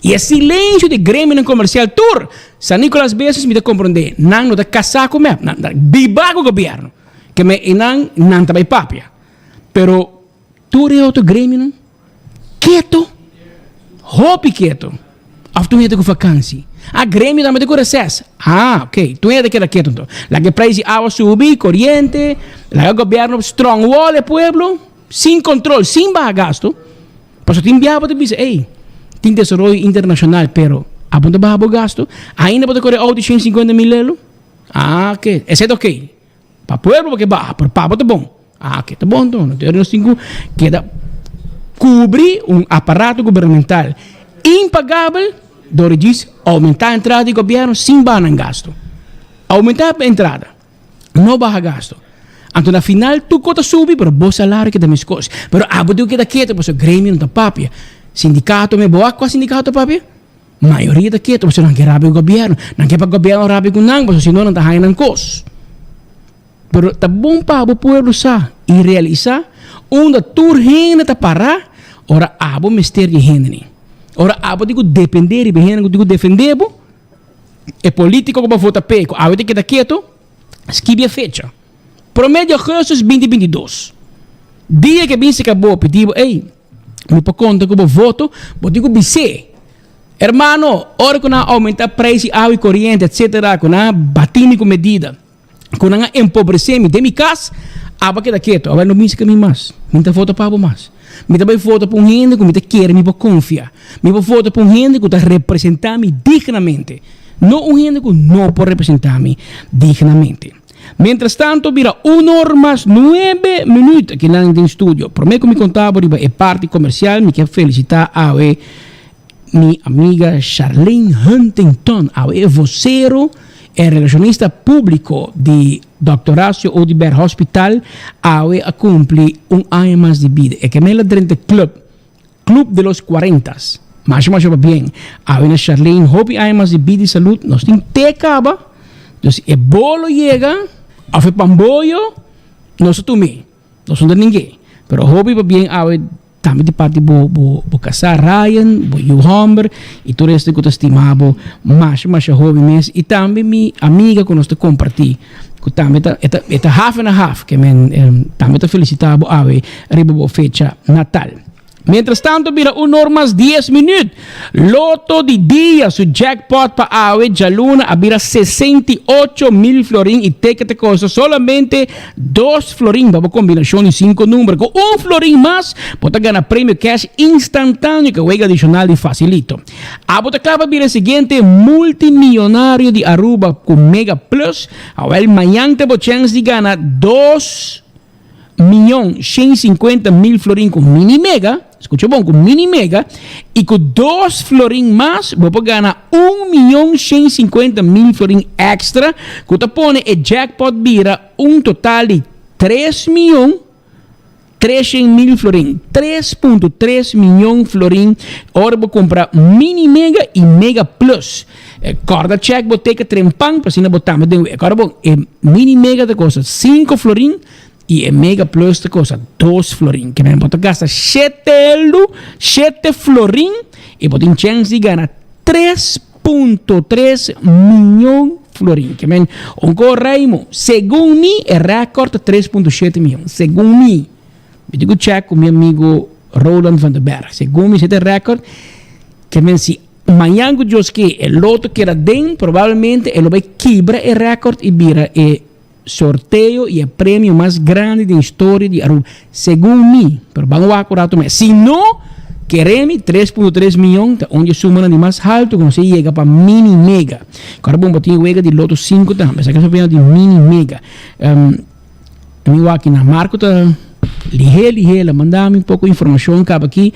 I e silensio di gremionan komersial tur, San Nicolas Business mi ta komprondé, nan no ta kasá ku mep, nan ta bibá ku gobièrnu. Ke me i nan, nan ta bai papia. Pero Tur e otro gremionan keto, hopi keto. Of tur hende ku vakansi. Ah, gremio tambe ta ku reses. Ah, ok. Tur hende ta keda keto anto. Laga e prijs di awa subi, koriente, laga gobièrnu strongwall e pueblo, sin kontrol, sin baha gasto. Pasobra tin biaha bo ta bisa, ey, tin desaroyo internashonal, pero abo no ta baha bo gasto? Ainda bo ta kore outo 150 mil lelo? Ah, ok. Esei ta ok. Pa pueblo bo ke baha, pero pa bo ta bon. Ah, ke ta bon anto. Anto nos tin ku keda kubri un aparato gubernamental impagabel dor di djis oumentá entrada di gobièrnu sin baha nan gasto. Oumentá entrada, no baha gasto. Anto na final tur kos ta subi pero bo salario keda meskos. Pero abo tin ku keda ketu pasobra gremio no ta papia. Sindikato me bo wak kua sindikato ta papia? Mayoria ta ketu pasobra nan ke rabia ku gobièrnu. Nan ke pa gobièrnu rabia ku nan pasobra si no nan ta haña nan kos. Pero ta bon pa bo pueblo sa i realisá unda tur hende ta pará ora abo mester di e hendenan. Ora abo tin ku dependé riba e hende ku tin ku defendé bo, e polítiko ku bo a vota p'e ku awe ta keda ketu, skibi e fecha. Promé di ougùstùs binti 22. Dia ke bin seka bo pidi bo, ey, mi por konta ku bo voto, bo tin ku bis'é, Hermano, ora ku nan a oumentá preis di awa i koriente, etsetera, ku nan a bati mi ku medida, ku nan a empobresé mi den mi kas, abo a keda ketu, abo a no bin seka mi mas, mi no ta vota pa bo mas. Mi ta bai vota pa un hende ku mi ta kere, mi por konfia. Mi por vota pa un hende ku ta representá mi dignamente, no un hende ku no por representá mi dignamente. Mientras tanto bira un or mas nuebe minuut akinan den studio. Prome ku mi konta bo riba e parti komersial mi ke felisita awe mi amiga Charlene Huntington, awe e vocero e relacionista publico di Dòkter Horacio Oduber Hospital awe a kumpli un aña mas di bida. E ke mela drenta club. Club de los Cuarentas. Masha masha pabien. Awe na Charlene hopi aña mas di bida y salud. Nos tin te caba. Dus e bolo yega of e pamboyo nos ta tumi. Nos no ta ningue. Pero hopi pabien awe. Tambe di parti bo bo bo kasá Ryan, bo yu hòmber i tur esnan ku ta stima bo masha masha hopi mes i tambe mi amiga ku nos ta kompartí ku tambe ta e ta e ta half en a half ke men tambe ta felisitá bo awe riba bo fecha natal. Mientras tanto bira un or mas dies minuut. Loto di dia su jackpot pa awe djaluna a bira 68,000 florin y ticket ta costa solamente dos florin pa bo combinacion di cinco number. Cu un florin mas bo ta gana premio cash instantaneo cu wega adicional di Facilito. Abo ta cla pa bira e siguiente multimillonario di Aruba cu Mega Plus? Awel mañan ta bo chance di gana dos. Miyon 150,000 florin ku mini mega, skucha bon, ku mini mega, i ku dos florin mas bo por gana 1.150.000 florin extra ku ta pone e jackpot bira un total di 3.300.000 florin, 3.3 miyon florin ora bo kumpra mini mega i mega plus. Kòrda chèk bo teken trempan pa asina bo tambe den wega. Kòrda bon, e mini mega ta kosta sinku florin i e mega plus ta kosta dos florin. Ke men bo ta gasta shete eldu, shete florin i bo tin chèns di gana 3.3 miyon florin. Ke men un ko Raimo, segun mi e rèkòrt ta 3.7 miyon, segun mi. Mi tin ku chèk ku mi amigo Roland van der Berg. Segun mi esei ta e rèkòrt. Ke men si Mañan ku Dios ke e loto keda den, probablemente e lo bai kibra e rèkòrt i bira e sorteo i e premio mas grandi den historia di Aruba, segun mi. Pero ban wak un rato mes. Si no, kere mi, 3.3 miyon ta un di e sumanan di mas haltu ku nos a yega pa mini mega. Kòrda bon bo tin e wega di loto sinku tambe, esaki nos a papia di mini mega. Mi wak na Marco ta lihé lihé la manda mi un poko informashon kaba aki.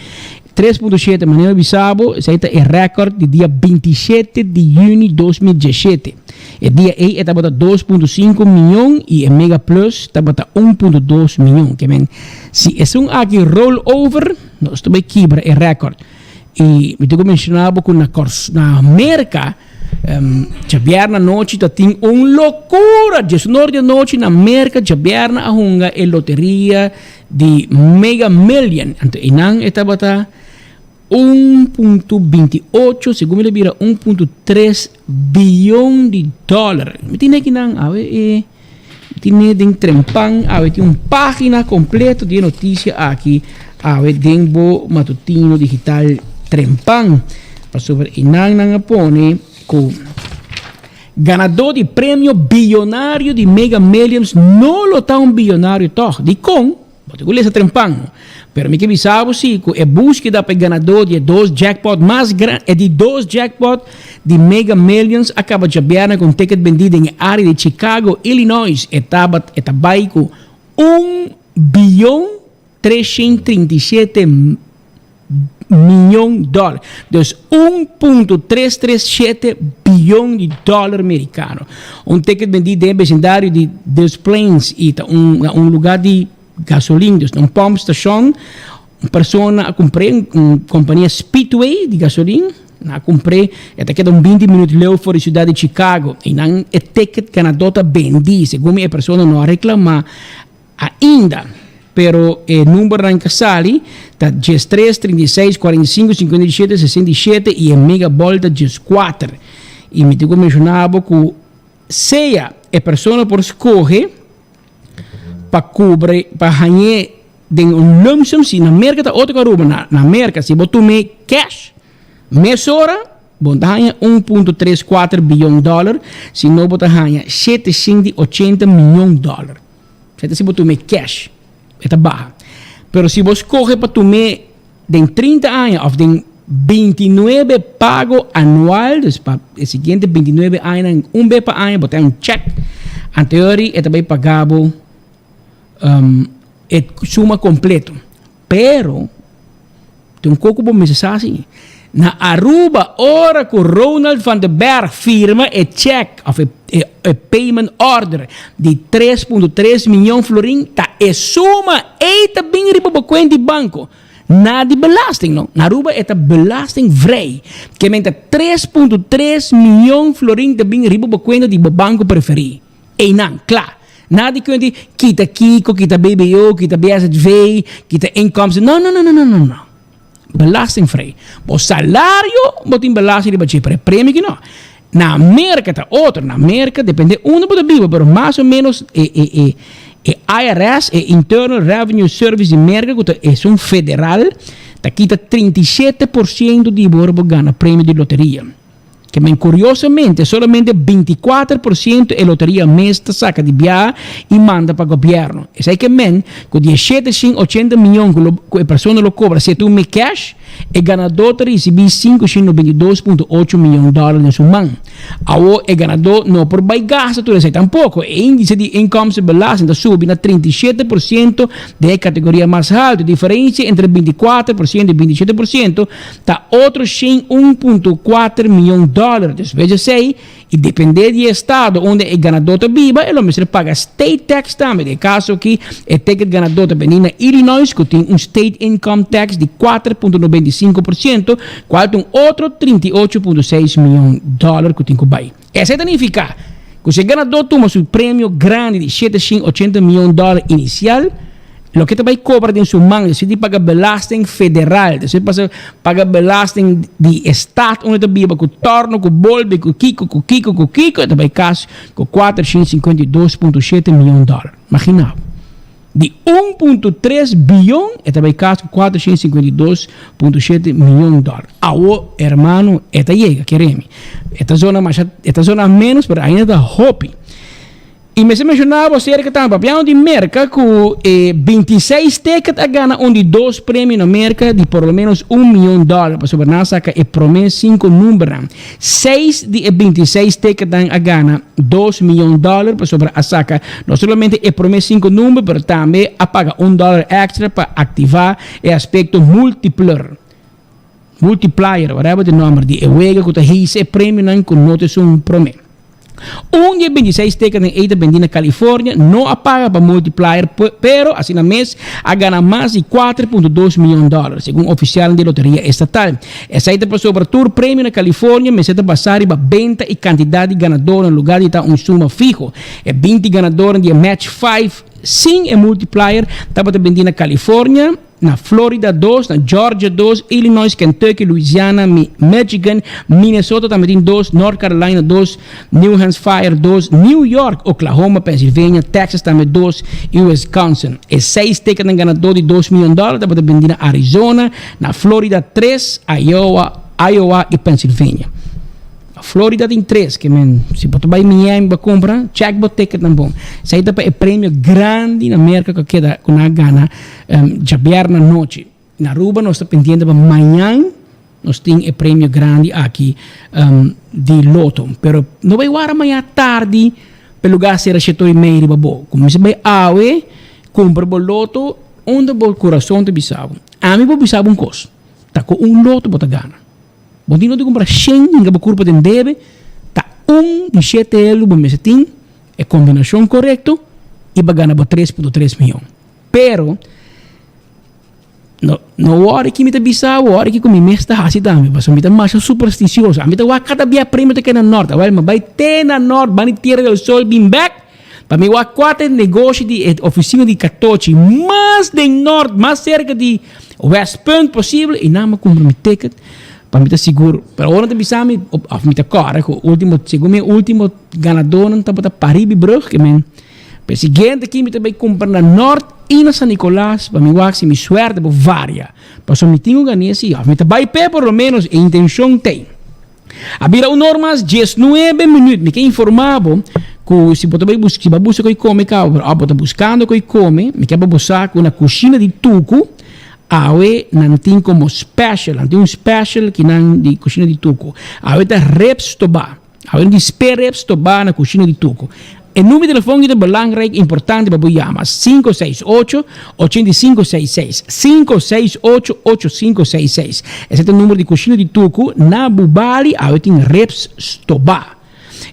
3.7 manera mi bisa bo esei ta e rèkòrt di dia 27 di yüni 2017. E dia ei e tabata 2.5 miyon i e Mega Plus tabata 1.2 miyon. Ke men si esun aki roll over nos ta bai kibra e rèkòrt. I mi tin ku menshoná bo ku na Kòrs na Merka Djabièrnè anochi ta tin un lokura! Diesunor di anochi na Merka djabièrnè a hunga e loteria di Mega Million. Anto einan e tabata un punto 28, segun mi ta bira un punto tres biyon di dòler. Mi tin ekinan awe e mi tin den trempan awe tin un pagina kompleto di e notisia aki awe den bo matutino digital trempan. Pasobra einan nan a pone ku ganadó di premio biyonario di Mega Millions no lo ta un biyonario tòg. Dikon? Bo tin ku lesa trempan. Pero mi ke bisa bo si ku e búskeda pa e ganadó di e dos jackpot mas gran, e di dos jackpot di Mega Millions a kaba djabièrnè ku un ticket bendí den e área di Chicago, Illinois. E tabat e ta bai ku un biyon 337 miyon dòler. Dus un punto tres tres shete biyon di dòler merikano. Un ticket bendí den e besindario di Des Plaines i ta un na un lugá di gasolin, dus na un pump station. Un persona a kumpr'é, un kompania Speedway di gasolin, nan a kumpr'é, e ta keda un 20 minüt leu for di siudat di Chicago. Einan e ticket ganadó ta bendí, segun mi e persona no a reklamá Ainda, pero e numbernan ka sali ta 13, 36, 45, 57, 67 i e mega ball ta 14. I mi tin ku menshona bo ku sea e persona por skohe pa kubre pa hañ'é den un lump sum si na Merka ta otro ku Aruba na na Merka si bo tum'é cash mesora Bo ta haña 1.34 biyon dòler, si no bo ta haña 780 miyon dòler. Esei ta si bo tum'é cash, e ta baha. Pero si bo skohe pa tum'é den 30 aña òf den 29 pago anual, dus pa e siguiente 29 añanan un bes pa aña bo ta haña un chèk, anteori e ta bai paga bo e suma kompleto. Pero. Tin un koko bo mester sa si. Na Aruba ora ku Ronald van der Berg firma e check of e e payment order di 3.3 miyon florin ta e suma ei ta bin riba bo kuent di banko. Na di belasting no. Na Aruba e ta belastingvrij. Ke men ta 3.3 miyon florin ta bin riba bo kuenta di bo banko preferí. Einan, kla. Nada di kuent di kita kiko, kita BBO, kita BSV, kita inkomsten. No, no, no, no, no, no, no. Belastingvrij. Bo salario bo tin belasting riba dje, pero e premio ki no. Na Merka ta otro. Na Merka depende unda bo ta biba, pero mas o menos e e e e IRS, e Internal Revenue Service di Merka ku ta esun federal, ta kita 37% di bo ora bo gana premio di loteria. Ke men kuriosamente solamente 24% e loteria mes ta saka di biaha i manda pa gobièrnu. Esei ke men ku di e shete shin ochenta mion ku lo ku e persona lo kobra si e tuma e kèsh, e ganadó ta risibí 592.8 mion dòler den su man. Awor e ganadó no por bai gasta tur esei tampoko. E índise di inkomstenbelasting ta subi na 37% den e kategoria mas haltu. E diferensia entre 24% i 27% Ta otro shen un punto kuater miyon dòler. Despues di esei, i dependé di e estado unda e ganadó ta biba, e lo mester paga state tax tambe. Den e kaso aki, e ticket ganadó ta bini na Illinois, ku tin un state income tax di 4.95%, kual ta un otro 38.6 miyon dòler ku tin ku bai. Esei ta nifiká ku si e ganadó tuma su premio grandi di 780 miyon dòler inisial, loke ta bai kobra den su man despues di paga belasting federal, despues di pasa paga belasting di e stat unda e ta biba, ku tòrno, ku bolbe, ku kiko, ku kiko, ku kiko, e ta bai kas ku 452.7 miyon dòler. Magina bo. Di 1.3 biyon e ta bai kas ku 452.7 miyon dòler. Awo, hermano, e ta yega, kere mi. E ta zona masha, e ta zona menos, pero ainda ta hopi. I mester menshona bo aserka tambe papiando di Merka ku e 26 ticket a gana un di dos premio na Merka di por lo menos un miyon dòler pasobra nan a saka e prome sinku numbernan. Seis di e 26 ticketnan a gana dos miyon dòler pasobra a saka no solamente e prome sinku number pero tambe a paga un dòler èkstra pa aktivá e aspekto multipler, multiplier, whatever di nòmber di e wega ku ta hisa e premionan ku no ta esun prome. Un di e 26 teken ei ta bendí na California, no a paga pa multiplier, pero asina mes a gana mas di 4.2 miyon dòler, segun ofisialnan di loteria estatal. Esei ta pasobra tur premio na California mester ta basá riba benta i kantidat di ganador na lugar di ta un suma fiho. E 20 ganadornan di e Match 5 sin e multiplier tabata bendí na California, Na Florida dos, na Georgia dos, Illinois, Kentucky, Louisiana, Michigan, Minnesota tambe tin dos, North Carolina dos, New Hampshire dos, New York, Oklahoma, Pennsylvania, Texas tambe dos y Wisconsin. E seis ticketnan ganador di dos miyon dollar tabata bindi na Arizona, na Florida tres, Iowa, Iowa y Pennsylvania. Florida tin tres, ke men si bo ta bai Miami bo kumpra, check bo ticketnan bon. Esei ta pa e premio grandi na Merka ku a keda ku nan a gana djabièrnè anochi. Na Aruba nos ta pendiente pa mañan nos tin e premio grandi aki di loto. Pero no bai wara mañan tardi pa e lugar sera sheto i mei riba bo. Kuminsá bai awe kumpra bo loto unda bo kurason ta bisa bo. Ami por bisa bo un kos, ta ku un loto bo ta gana. Bo tin no di kumpra shen hinka bo kurpa den debe, ta un di shete elu bo mester tin e kombinashon korekto i bo a gana bo 3.3 miyon. Pero, no, no wòri ki mi ta bisa bo, wòri kiko mi mes ta hasi tambe, pasobra mi ta masha superstisioso. Ami ta wak kada bia premio ta keda na nòrt. Awèl, mi bai te na nòrt, bani Tierra del Sol, bin bèk, pa mi wak kua ta e negoshi di e ofisina di katochi mas den nòrt, mas serka di Westpunt posibel, i nan mi a kumpra mi ticket, pa mi ta sigur. Pero ora nan ta bisa mi, òf mi ta kòrda ku último, segun mi e último ganadónan tabata Paribibrug, ke men. Pe siguiente aki mi ta bay cumpra na Noord y na San Nicolas pa mi wak si mi suerte por varia. Pasobra mi tin cu gane si of mi ta bay pe por lo menos e intencion t'ey. A bira un or mas 19 minuut. Mi ke informa bo cu si bo ta bay busca, si bo a busca coy come caba pero of bo ta buscando coy come, mi ke pa bo sa cu na cushina di Tucu awe nan tin como special, nan tin un special kinan di cushina di Tucu. Awe ta ribs toba. Awe di sperrips tobá na kushina di Tuku. E number di telefon ki ta belangrijk, importante pa bo yama, 568 8566. 568 8566. Esei ta number di kushina di Tuku na Bubali, awe tin rips stobá.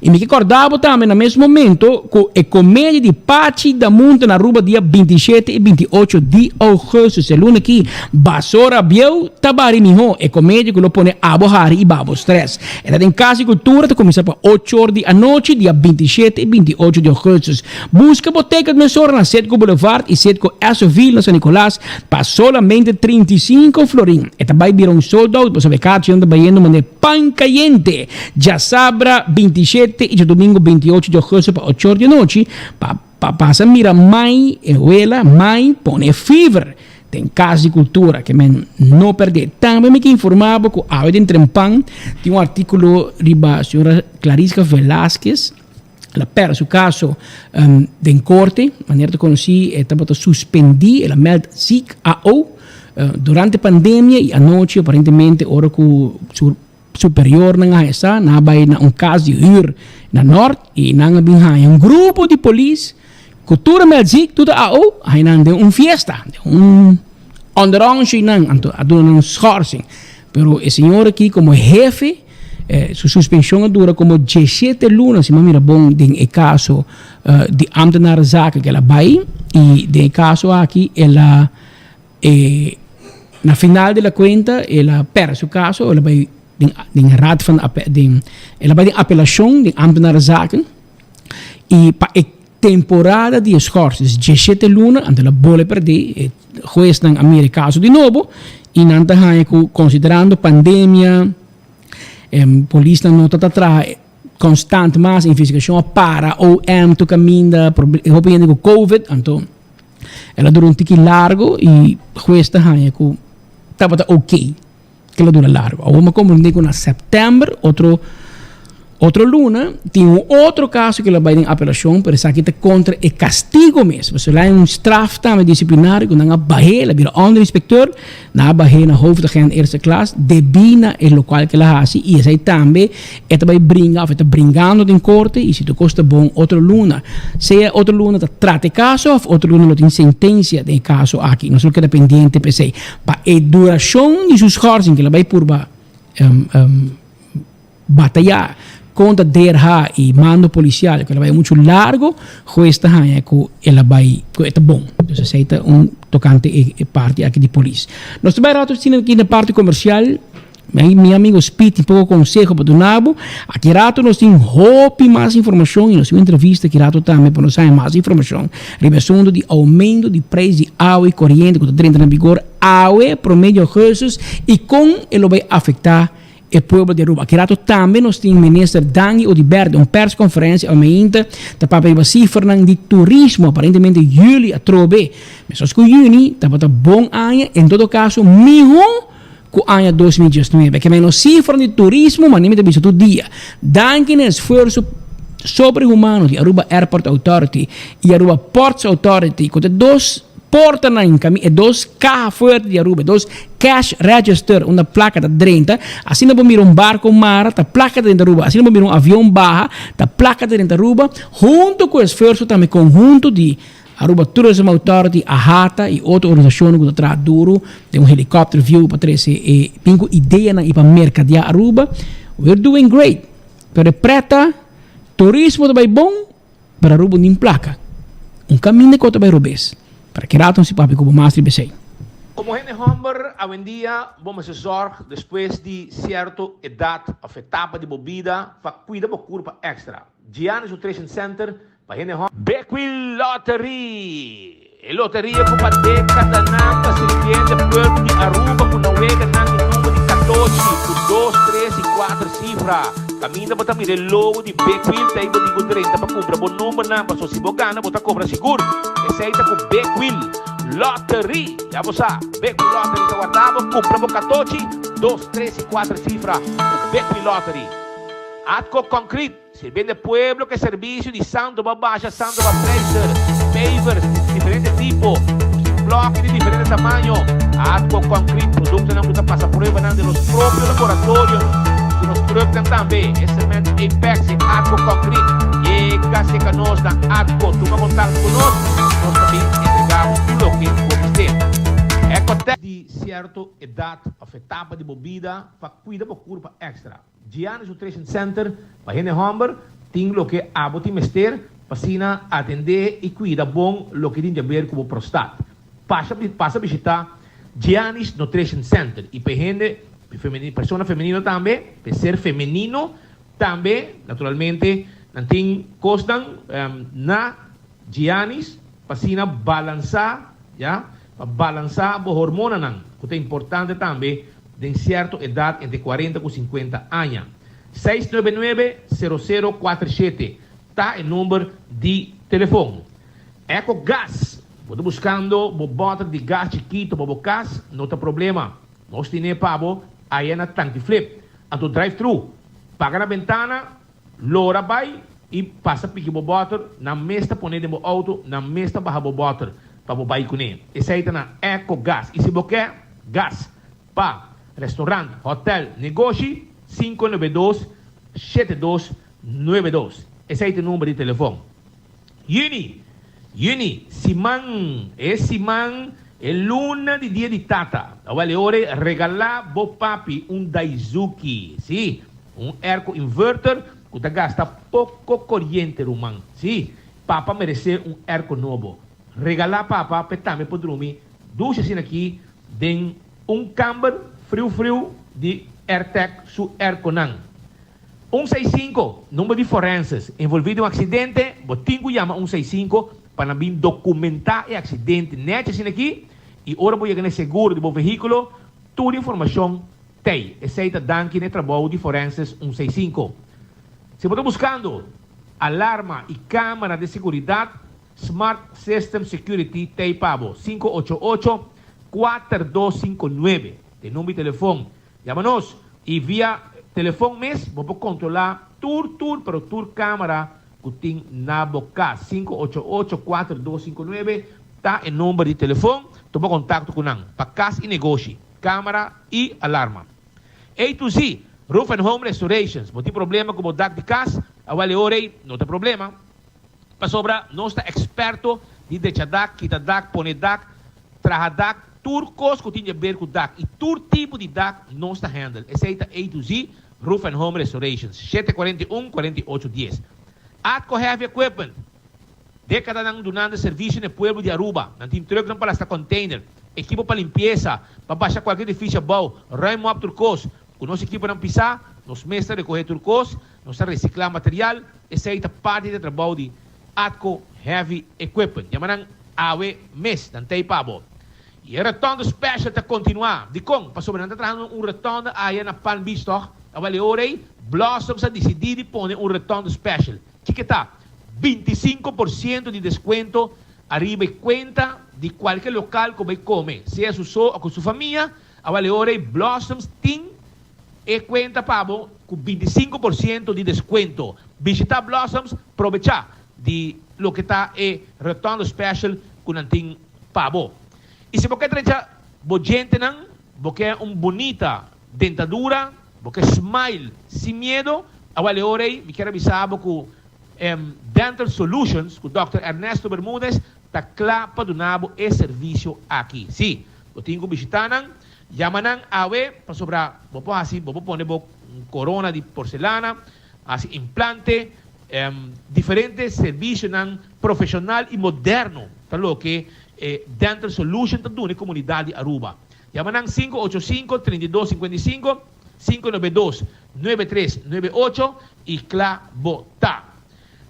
I mi ke kòrda bo tambe na mes momento ku e komedia di Pachi Damunta na Aruba dia 27 i 28 di ougùstùs e luna aki. Basora bieu ta bari mihó, e komedia ku lo pone abo hari i babo strès. E ta den Kas di Kultura, ta kuminsá pa ocho or di anochi dia 27 i 28 di ougùstùs. Buska bo ticket mesora na Citgo Boulevard i Citgo Essoville na San Nicolas pa solamente 35 florin. E ta bai bira un sold out pasobra e kaartjinan ta bayendo manera pan kayente. Djasabra 27 i djadumingu 28 di ougùstùs pa ocho or di anochi pa pa pasa mira mai e wela mai pone fever den Kas di Kultura ke men no perdé. Tambe mi ke informá bo ku awe den Trempan tin un artíkulo riba señora Clarisca Velasquez. El a perde su caso den corte, manera ta conoci e tabata suspendi, el a meld ziek, AO, durante pandemia y anochi aparentemente ora cu su superiornan a haya sa, nan a bay na un cas di huur na Noord y nan a bin haya un grupo di polis cu tur a meld ziek, tur ta AO, a haya nan den un fiesta, den un onderonsje nan, anto a duna nan schorsing. Pero e señor aki como hefe, Su suspenshon a dura komo diesshete luna, si mi a mira bon den e kaso di ambtenaar zaken ku el a bai i den e kaso aki el a na final di la kuenta el a pèrdè su kaso, el a bai den den raad van den el a bai den apelashon den ambtenaar zaken i pa e temporada di e schors, dus diesshete luna, anto el a bole pèrdè, e huesnan a mira e kaso di nobo i nan ta haña ku konsiderando pandemia, Polisnan no ta ta traha constant mas, investigacion a para, OM tur caminda, hopi hende cu covid, anto el a dura un tiki largo y huez ta haña cu tabata ok cu el a dura largo. Awor mi a comprende cu na september otro Otro luna tin un otro caso cu lo bay den apelacion, pero esaki ta contra e castigo mes. Pasobra lo hay un straf tambe disciplinario cu nan a bah'é, el a bira onderinspecteur, nan a bah'é na hoofdagent eerste klas debí na e locual cu el a haci y esey tambe e ta bay bringa of e ta bringando den corte y si tur cos ta bon otro luna, sea otro luna ta trata e caso of otro luna lo tin sentencia den e caso aki. Nos lo keda pendiente p'esey. Pa e duracion di su schorsing cu el a bay purba Batayá kontra DRH i mando polisial ku el a bai muchu largo, hues ta haña ku el a bai ku e ta bon. Dus esei ta un tokante e parti aki di polis. Nos ta bai rato asina aki na parti komersial. Mi amigo Speed tin poko konseho pa duna bo. Aki rato nos tin hopi mas informashon i nos tin un entrevista aki rato tambe pa nos haña mas informashon riba e asuntu di oumento di preis di awa i koriente ku ta drenta na vigor awe promé di ougùstus i kon e lo bai afektá E pueblo di Aruba. Aki rato tambe nos tin Minister Dangui Oduber den un persconferencia awe mainta ta papia riba cifranan di turismo. Aparentemente juli atrobe, mescos cu juni, tabata bon aña, en todo caso miho cu aña 2019. Ke men nos cifranan di turismo, manera mi ta bisa tur dia, danki na esfuerzo sobrehumano di Aruba Airport Authority y Aruba Ports Authority cu ta dos portanan, e dos caha fuerte di Aruba, e dos Cash register, unda placa ta drenta. Asina bo mira un barco mara, ta placa ta drenta Aruba. Asina bo mira un avion baha, ta placa ta drenta Aruba. Hunto cu esfuerzo tambe conhunto di Aruba Tourism Authority, AHATA y otro organisacionnan cu ta traha duro den un helicopter view pa trece e bin cu ideanan y pa mercadea Aruba. We're doing great. Pero e preta, turismo ta bay bon. Pero Aruba nin placa. Un caminda cu a ta bay robes. Para ki rato si papia cu bo mas riba esey. Komo hende hòmber awendia bo mester zòrg despues di sierto edat òf etapa di bo bida pa kuida bo kurpa èkstra. Giannis Nutrition Center pa hende hòmber. Bekwil Lottery! E loteria cu pa decadanan ta sirbiendo e pueblo di Aruba cu na weganan di number di catochi cu dos, tres y cuater cifra. Caminda bo ta mira e logo di Big Wheel ta bo tin cu drenta pa cumpra bo numbernan paso si bo gana bo ta cobra sigur. Esey ta cu Big Wheel Lottery. Ya bo sa, Big Wheel Lottery ta warda bo cumpra bo catochi, dos, tres y cuater cifra cu Big Wheel Lottery. Atco Concrete. Sirbiendo e pueblo cu e servicio di santo pa basha, santo pa pleister, pavers di diferente tipo, bloki di diferente tamaño, atco, concrete, productonan cu ta pasa pruebanan den nos propio laboratorio cu nos trucknan tambe, e cement Apex y atco concrete. Yega cerca nos na Atco, tuma contacto cu nos, nos ta bin entrega bo tur loke bo mester. Ecotec. Di cierto edad of etapa di bo bida pa cuida bo curpa extra. Giannis Nutrition Center pa hende hòmber. Tin loke abo tin mester pa asina atendé i kuida bon loke tin di aber ku bo prostat. Pasha pasa bishitá Giannis Nutrition Center i pa e hende persona femenino tambe, pa e ser femenino tambe naturalmente nan tin kosnan na Giannis pa asina balansá ya, pa balansá bo hormonanan ku ta importante tambe den sierto edat entre kuarenta ku sinkuenta aña. Seis nuebe nuebe, sero sero kuater shete ta e number di telefon. Eco Gas, Bo ta buskando bo bòter di gas chikito pa bo kas? No ta problema. Nos tine pa bo aya na Tanki Flip. Anto drive thru. Paga na bentana, lora bai i pasa piki bo bòter, nan mes ta pone den bo outo, nan mes ta baha bo bòter pa bo bai kuné. Esei ta na Eco Gas. I si bo ke gas pa restaurant, hotel, negoshi, 592 7292. Esei ta e number di telefon. Juni, Juni, siman, e siman, e luna di dia di tata. Awel e ora ei regalá bo papi un Daizuki, sí, un airco inverter ku ta gasta poko koriente, ruman. Sí, papa meresé un airco nobo. Regalá papa p'e tambe por drumi dushi asina aki den un kamber friu friu di Airtec su airconan. Un seis sinku, Number di forenses envolví den un aksidente, bo tin ku yama un seis sinku pa nan bin dokumentá e aksidente nèchi asina aki i ora bo yega na e seguro di bo vehíkulo tur informashon t'ei. Esei ta danki na e trabou di forenses un seis sinku. Si bo ta buskando alarma i kámara di seguridat, Smart System Security t'ei pa bo. 588 4259 ta e number di telefon. Yama nos y via telefon mes bo por controla tur tur pero tur camera cu tin na bo cas. 588 4259 ta e number di telefon. Tuma contacto cu nan pa cas y negoshi, camera y alarma. A to Z Roof and Home Restorations. Bo tin problema cu bo dak di cas? Awel e ora ey no ta problema. Pasobra nos ta experto di drecha dak, kita dak, pone dak, traha dak, tur cos cu tin di haber cu dak y tur tipo di dak nos ta handle. Esey ta A to Z Roof and Home Restorations, 741 48 dies. Atco Heavy Equipment, Decadanan dunando servicio na e pueblo di Aruba. Nan tin trucknan pa lasta container, ekipo pa limpieza, pa basha cualkier edificio abao, ruim op tur cos. Cu nos ekiponan pisa, nos mes ta recoge tur cos. Nos ta recicla material, esey ta parti di e trabou di Atco Heavy Equipment. Yama nan awe mes, nan t'ey pa bo. Y e rotonde special ta continua. Dicon? Pasobra nan ta trahando un rotonde aya na Palm Beach toch? Awel e ora ey Blossoms a dicidi di pone un rotonde special. Kico ta? 25 por ciento di descuento ariba e cuenta di cualke local cu bay come, sea su so o cu su famia. Awel e ora ey Blossoms tin E cuenta pa bo cu 25 por ciento di descuento. Bishita Blossoms, probecha di loke ta e Rotondo Special cu nan tin pa bo. Y si bo ke drecha bo djentenan, bo ke un bunita dentadura, bo ke smile sin miedo, awel e ora ey mi kier a bisa bo cu Dental Solutions cu Dòkter Ernesto Bermudez ta cla pa duna bo e servicio aki. Si, bo tin cu bishita nan. Yama nan awe pasobra bo por hasi, bo por pone bo corona di porcelana, hasi implante, diferente servicionan profesional y moderno ta loke e Dental Solution ta duna e comunidad di Aruba. Yama nan 585 32 55, 592 9398 y cla bo ta.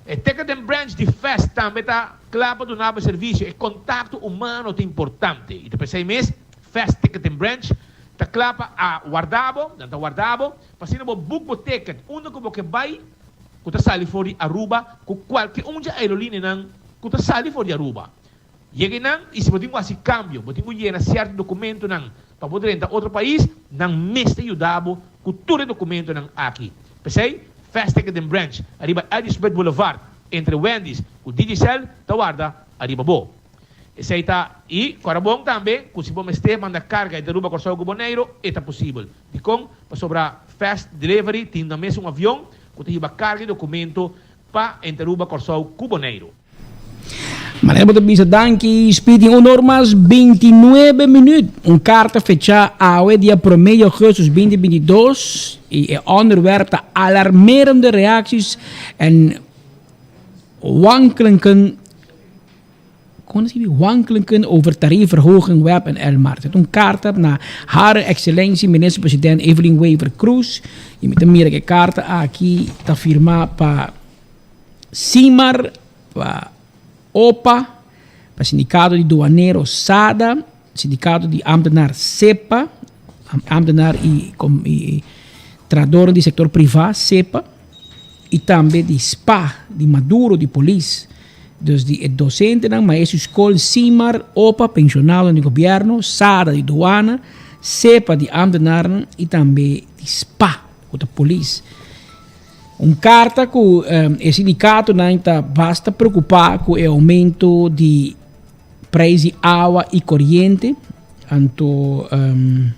E Ticketing Branch di Fest tambe ta cla pa duna bo servicio. E contacto humano ta importante y ta pesey mes Fest Ticketing Branch ta cla pa a warda bo, nan ta warda bo, pa asina bo book bo ticket unda cu bo ke bay cu ta sali for di Aruba cu cualke un dje aerolineanan cu ta sali for di Aruba. Yega einan y si bo tin cu haci cambio, bo tin cu yena cierto documentonan pa bo drenta otro pais, nan mes ta yuda bo cu tur e documentonan aki. P'esey, Fast Ticketing Branch ariba Eddie Smith Boulevard entre Wendy's cu Digicel ta warda ariba bo. Esey ta y cora bon tambe cu si bo mester manda carga entre Aruba, Corsou cu Boneiro, e ta posibel. Dicon? Pasobra Fast Delivery tin nan mes un avion cu ta hiba carga y documento pa entre Aruba, Corsou cu Boneiro. Manera bo ta bisa danki Speedy un or mas 29 minuut. Un karta fechá awe dia promé di augustus 2022 i e onderwerp ta alarmerende reacties en wanklinken kon ta skibi wanklinken over tariefverhoging web en Elmar. Ta un karta na Hare Excellentie Minister President Evelyn Wever Croes i mi ta mira ku e karta aki ta firmá pa Simar pa opa, pa sindikato di duanero sada, sindikato di ambtenaar sepa, ambtenaar i i trahadornan di sektor privá sepa, i tambe di spa, di maduro, di polis. Dus di e dosentenan, maestro di skol, simar, opa, penshonadonan di gobièrnu, sada di duana, sepa di ambtenaarnan i tambe di spa ku ta polis. Un karta ku e sindikatonan ta basta preokupá ku e oumento di preis di awa i koriente. Anto nan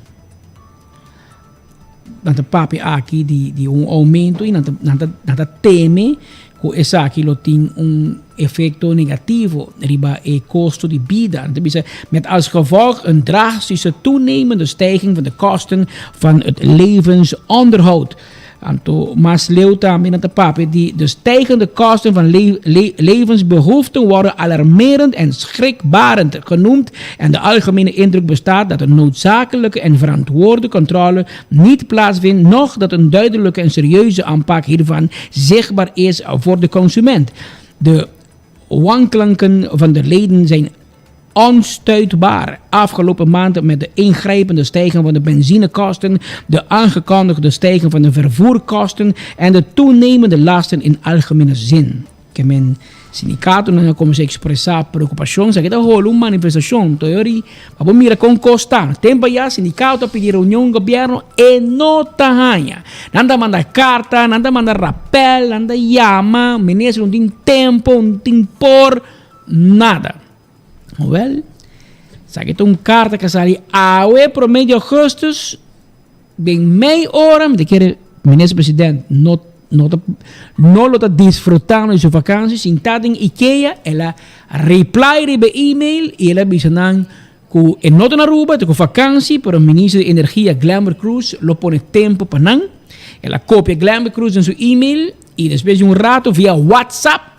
ta papia aki di di un oumento i nan ta nan ta nan ta teme ku esaki lo tin un efekto negativo riba e kosto di bida. Nan ta bisa met als gevolg een drastische toenemende stijging van de kosten van het levensonderhoud. Anto mas leu tambe nan ta papia di de stijgende kosten van levensbehoeften worden alarmerend en schrikbarend genoemd en de algemene indruk bestaat dat een noodzakelijke en verantwoorde controle niet plaatsvindt, noch dat een duidelijke en serieuze aanpak hiervan zichtbaar is voor de consument. De wanklanken van de leden zijn Onstuitbaar. Afgelopen maand met de ingrijpende stijging van de benzinekosten, de aangekondigde stijging van de vervoerkosten en de toenemende lasten in algemene zin. Ke men sindikatonan a kuminsá ekspresá preokupashon, esaki ta holo un manifestashon, toyori pa bo mira kon kos ta. Tempu ayá sindikato a pidi reunion gobièrnu, e no ta haña. Nan ta manda karta, nan ta manda rapèl, nan ta yama, minister no tin tempu, no tin por, nada. Wel, esaki ta un karta ku a sali awe promé di ougùstùs den mei ora, mi ta kere minister president no no ta no lo ta disfrutando di su vakansi, sintá den Ikea, el a reply riba e email i el a bisa nan ku e no ta na Aruba, e ta ku vakansi, pero minister di energia Glenbert Croes lo pone tempu pa nan. El a kopia Glenbert Croes den su email i despues di un rato via WhatsApp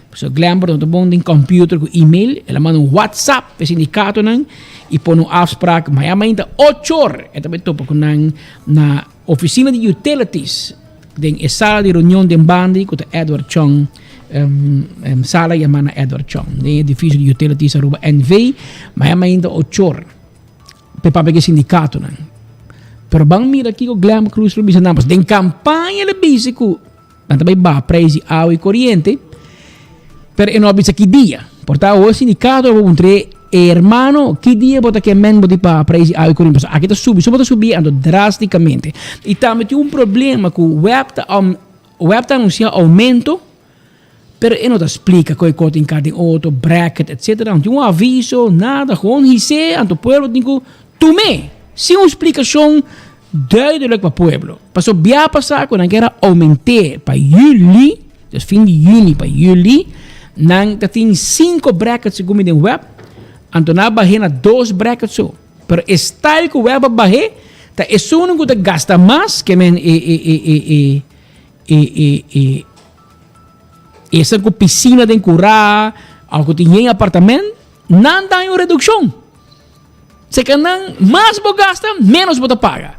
Pasobra Glenbert no ta bon den computer cu email, el a manda un WhatsApp pa e sindicatonan y pone un afspraak maya mainta ocho or e ta bay topa cu nan na oficina di utilities den e sala di reunion den bandi cu ta Edward Chong sala yama na Edward Chong den e edificio di Utilities Aruba NV maya mainta ocho or pa e papia cu e sindicatonan. Pero ban mira kico Glenbert Croes lo bisa nan pasobra den campaña el a bisa cu. Nan ta bai baha prijs di awa i koriente, pero e no a bisa ki dia. Por ta awor sindikato a puntr'é, Hermano, ki dia bo ta ke men bo di baha prijs di awa i koriente? Pasobra aki ta subi, so bo ta subi anto drástikamente. I tambe tin un problema ku web ta web ta anunsiá oumento, pero e no ta splika ku e kos tin kar den otro, bracket, etcetera. No tin un aviso, nada, gewoon his'é, anto pueblo tin ku tum'é sin un splikashon Duidelijk pa pueblo. Paso bia pasa cu nan kier a aumente pa juli, dus fin di juni pa juli, nan ta tin cinco brackets segun mi den web, anto nan a bahe na dos brackets so. Pero e style cu web a bahe ta esunnan cu ta gasta mas ke men e e e e e e e e esan cu piscina den cura of cu tin yen apartament, nan ta haña un reduccion. Seka nan, mas bo gasta, menos bo ta paga.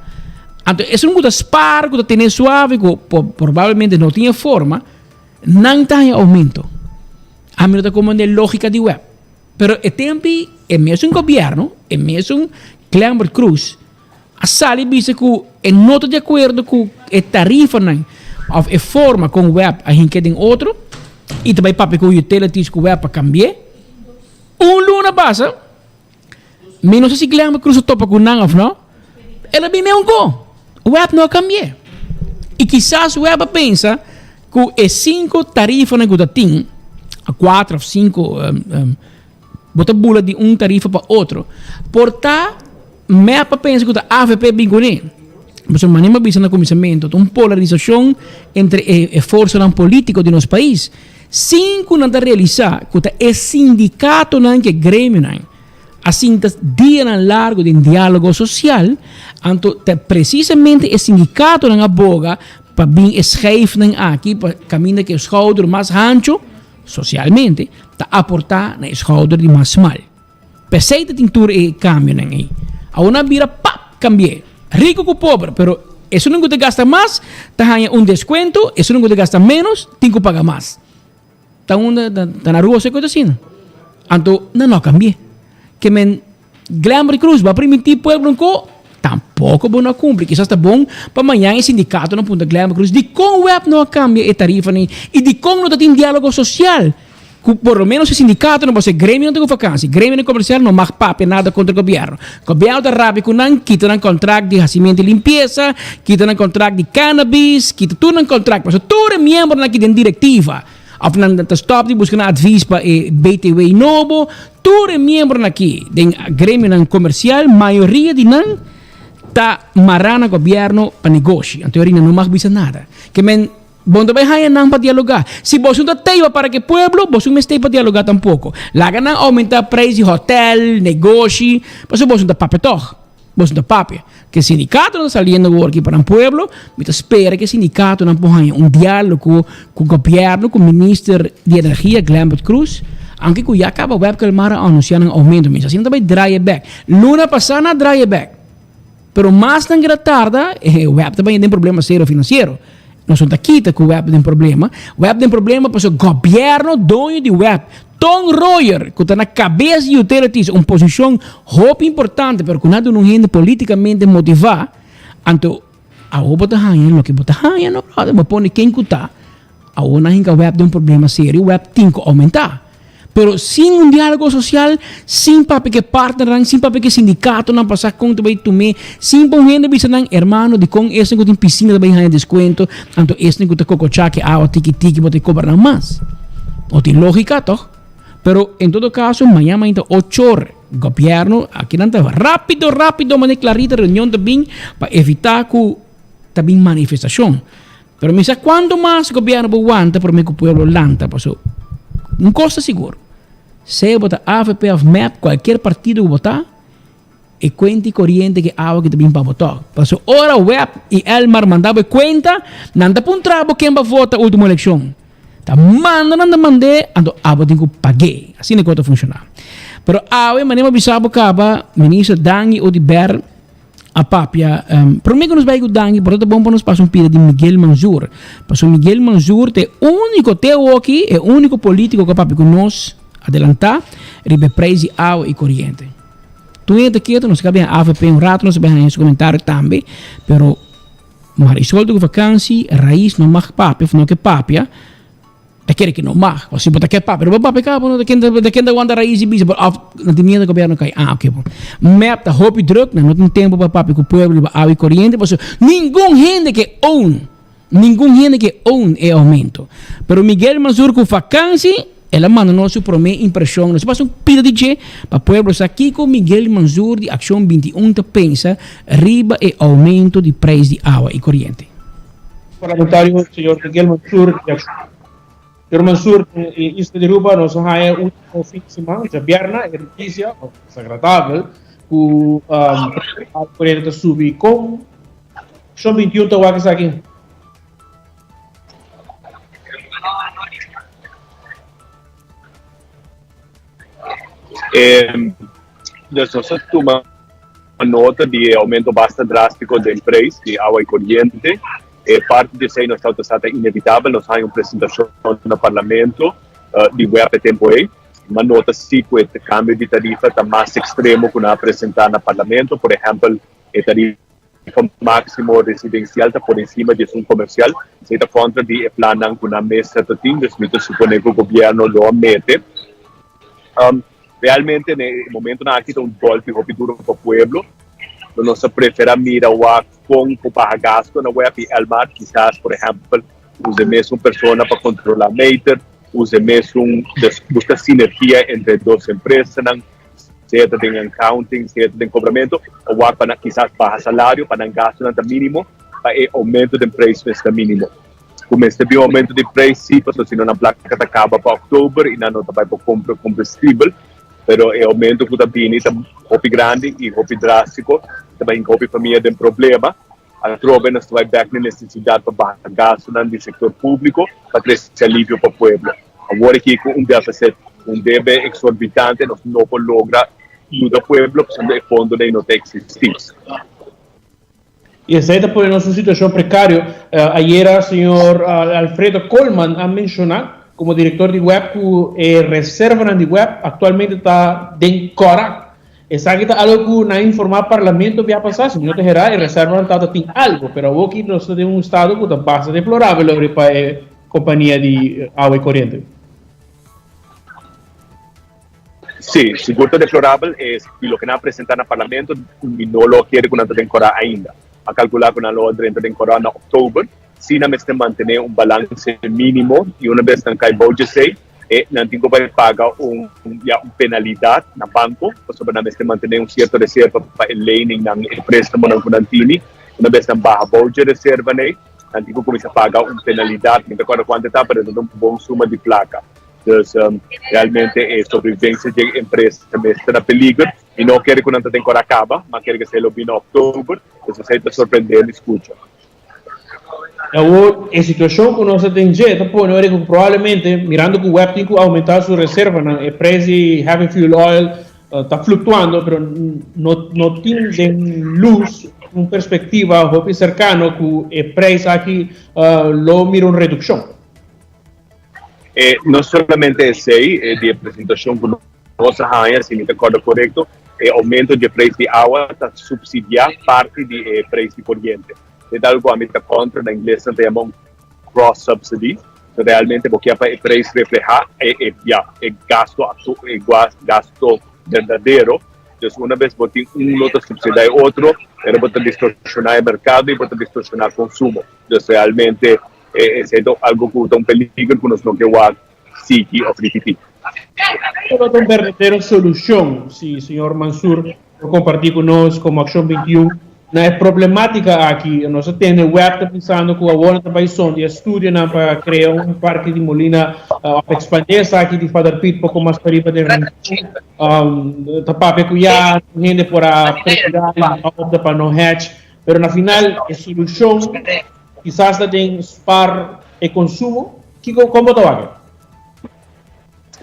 Anto esun ku ta spar, ku ta tene suave, ku probablemente no tin e forma, nan ta haña oumento. Ami no ta komprende logika di web. Pero e tempi e mesun gobièrnu, e mesun Glenbert Croes a sali bisa ku e no ta di akuerdo ku e tarifanan òf e forma kon web a hinka den otro i ta bai papia ku utilities ku web pa kambi'é. Un luna pasa. Mi no sa si Glenn Cruz a topa ku nan of no. El a bin meun ko. Web no a kambi'é. I kisas web a pensa ku e sinku tarifanan ku ta tin, kuater of sinku, bo ta bula di un tarifa pa otro. Por ta mep a pensa ku ta avp bin kuné. Pasobra manera mi a bisa na kuminsamentu, ta un polarisashon entre e forsanan polítiko di nos pais, sin ku nan ta realisá ku ta e sindikatonan ku e gremionan a sinta dianan largu den diálogo sosial, anto ta presisamente e sindikatonan a boga pa bin e schijfnan aki pa kaminda ku e schouder mas hanchu, sosialmente, ta aportá na e schouder di mas smal. P'esei ta tin tur e kambionan ei. Awor nan a bira pap kambi'é. Riku ku pober, pero esunnan ku ta gasta mas ta haña un deskuento, esunnan ku ta gasta ménos tin ku paga mas. Ta unda ta na Aruba so ku ta asina. Anto nan no a kambi'é. Ke men Glenbert Cruz bo a primintí pueblo nko? Tampoko bo no a kumpli. Kisas ta bon pa mañan e sindikatonan puntra Glenbert Cruz dikon web no a kambia e tarifanan ei i dikon no ta tin diálogo sosial. Ku por lo menos e sindikatonan pasobra e gremionan ta ku vakansi. Gremionan komersial no mag papia nada kontra gobièrnu. Gobièrnu ta rabia ku nan, kita nan kontrakt di hasimentu i limpiesa, kita nan kontrakt di cannabis, kita tur nan kontrakt. Pasobra tur e miembronan aki den direktiva òf nan ta stòp di buska nan advis pa e BTW nobo. Tur e miembronan aki den gremionan komersial, mayoria di nan ta mará na gobièrnu pa negoshi. Anto nan no mag bisa nada. Ke men. Bo no ta bai haña nan pa dialogá. Si boso no ta tei pa para ku e pueblo, boso no mester tei pa dialogá tampoko. Laga nan oumentá preis di hòtèl, negoshi, pasobra boso no ta papia tòg. Boso no ta papia. Ku e sindikatonan ta saliendo awor aki pa nan pueblo, mi ta spera ku e sindikatonan por haña un diálogo ku gobièrnu, ku minister di energia Glenbert Croes, aunke ku ya kaba Webke Elmar a anunsiá nan oumento, mi sa si nan ta bai draai e bèk. Luna pasá nan a draai e bèk. Pero mas nan keda tarda, e web ta baña den problema serio financiero. Nos no ta kita ku web den problema. Web den problema pasobra gobierno doño di web, Ton Royer, ku ta na kabes di utilities, un posishon hopi importante pero ku nan duna un hende politikamente motivá, anto awor bo ta haña loke bo ta haña no brother, bo pone ken ku ta. Awor nan hinka web den un problema serio, web tin ku oumentá. Pero sin un diálogo sosial, sin papia ku e partnernan, sin papia ku e sindikatonan pa sa kon ta bai tum'é, sin pa un hende bisa nan, hermano, dikon esnan ku tin pisina ta bai haña deskuento, anto esnan ku ta kokochá ku e awa tiki tiki bo ta kobra nan mas. No tin lógika tòg? Pero en todo kaso, mañana mainta ochor, gobièrnu, akinan ta rápido rápido manera Clarita reunion ta bin pa evitá ku ta bin manifestashon. Pero mi sa cuanto mas gobierno bo wanta prome cu pueblo lanta paso un cos ta sigur sea bo ta avp of mep cualkier partido cu bo ta e cuenta y coriente cu e awa cu ta bin pa bo tok paso ora web y elmar manda bo e cuenta nan ta puntra bo ken bo a vota ultimo eleccion ta manda nan ta mande anto abo tin cu page asina cu ta funciona pero awe manera bo bisa bo caba minister Dangui Oduber a papia. Prome ku nos bai ku danki, por ta bon pa nos pasa un pida di Miguel Manzur. Pasobra Miguel Manzur ta e úniko, te awoki, e úniko polítiko ku a papia ku nos adelantá riba e preis di awa i koriente. Tur hende ta ketu, nos a kaba avp un ratu, nos a bai haña su komentario tambe, pero Marisol ta ku vakansi, Raiz no mag papia òf no ke papia. Ta kere ki no mag. O si bo ta ke papia, bo papia kaba no. Ta ken ta ken ta wanta rais i bisa, pero of nan tin miedo gobierno kai. Ah, oké bon. Mep ta hopi druk, nan no tin tempo pa papia ku pueblo riba awa i koriente, pasobra ningun hende ke own, ningun hende ke own e aumento. Pero Miguel Mansur ku vakansi, el a manda nos su prome impreshon. Nos a pasa un pida di dje pa pueblo sa kiko Miguel Mansur di Akshon 21 ta pensa riba e aumento di preis di awa i koriente. Parlamentario señor Miguel Mansur di Accion. Señor Mansur, den e isla di Aruba nos a haña ultimo fin di siman, djabièrna, e notisia desagradabel ku Corriente ta subi. Kon Accion 21 ta wak esaki? Dus nos a tuma nota di e aumento basta drástiko den preis di awa i koriente. E parti di esei nos tabata sa ta inevitabel. Nos haña un presentashon na parlamento di web e tempu ei. Ma nota si ku e kambio di tarifa ta mas ekstremo ku nan a presentá na parlamento. Por ehèmpel, e tarifa máksimo residensial ta por encima di esun komersial. Esei ta kontra di e plannan ku nan mes ta tin. Dus mi ta suponé ku gobièrnu lo a mete. Realmente na e momentonan aki ta un golpi hopi duro pa pueblo. Lo nos a prefera mira wak con por baha gasto na web y Elmar kisas por ehempel usa e mesun persona pa controla meter, usa e mesun, dus busca sinergia entre e dos empresanan. Sea ta den accounting, sea ta den cobramento, a wak pa nan kisas baha salario, pa nan gastonan ta minimo, pa e aumento den prijs mes ta minimo. Cu mester bin un aumento di prijs si, pasobra si no nan placa ta caba pa october y nan no ta bay por compra combustibel, pero e aumento cu ta bini ta hopi grandi y hopi drastico, ta bay hinca hopi famia den problema. Atrobe nos ta bai bek na nesesidat pa baha gastunan di sektor públiko pa trese alivio pa pueblo. Awor aki ku un deficit, un debe eksorbitante nos no por logra yuda pueblo pasobra e fondonan no ta eksistí. I esei ta pone nos un situashon prekario. Ayera señor Alfredo Koolman a menshoná komo direktor di web ku e reservanan di web aktualmente ta den kòrá. Esaki ta algo cu nan a informa Parlamento bia pasa, si mi no ta hera e reservanan tabata tin algo, pero awor ki nos ta den un estado cu ta basta deplorabel ori pa e compania di awa y coriente. Si, sigur ta deplorabel, es y loke nan a presenta na Parlamento mi no lo kere cu nan ta den cora ainda. A calcula cu nan lo a drenta den cora na october, si nan mester mantene un balance minimo y una bes nan cay bou djesey, E nan tin ku bai paga un ya un penalidat na banko pasobra nan mester mantené un sierto reserva pa e leningnan, e préstamonan ku nan tini. Una bes nan baha bou dje reserva nei, nan tin ku kuminsá paga un penalidat, mi ta kòrda kuantu e ta, pero e ta un bon suma di plaka. Dus realmente e sobrevivensia dje empresa mes ta na peliger. Mi no kere ku nan ta den kòrda kaba, ma kere ku esei lo bini na òktober, dus esei ta sorprendé mi skucha. Awor, e situashon ku nos ta den dje ta pone ora ku probablemente, mirando ku web tin ku oumentá su reservanan, e prijs di heavy fuel oil ta fluktuando, pero no no tin den lus un perspektiva hopi serkano ku e prijs aki lo mira un redukshon. E no solamente esei, e di e presentashon ku nos a haña, si mi ta kòrda korekto, e oumento di e preis di awa ta supsidiá parti di e preis di koriente. E ta algu ku ami ta kontra, na ingles nan ta yama un cross subsidy. So realmente bo kier pa e preis reflehá e e ya e gasto aktu e gasto berdadero. Dus una bes bo tin un lo ta supsidiá e otro, pero bo ta distorshoná e merkado i bo ta distorshoná konsumo. Dus realmente Esei ta algo ku ta un peliger ku nos no ke wak sigui òf ripití. Kiko ta un berdadero solushon, si señor Mansur por kompartí ku nos komo Akshon 21 na e problemátika aki? Nos a tende web ta bisando ku awor nan ta bai sondia estudionan pa krea un parke di molina òf ekspandé esaki di Vader Piet poko mas pariba den Rincon. Ta papia ku ya hende por a prepara i opta pa no hedge, pero na final e solushon Kisas ta den spar e konsumo? Kiko, kon bo ta wak e?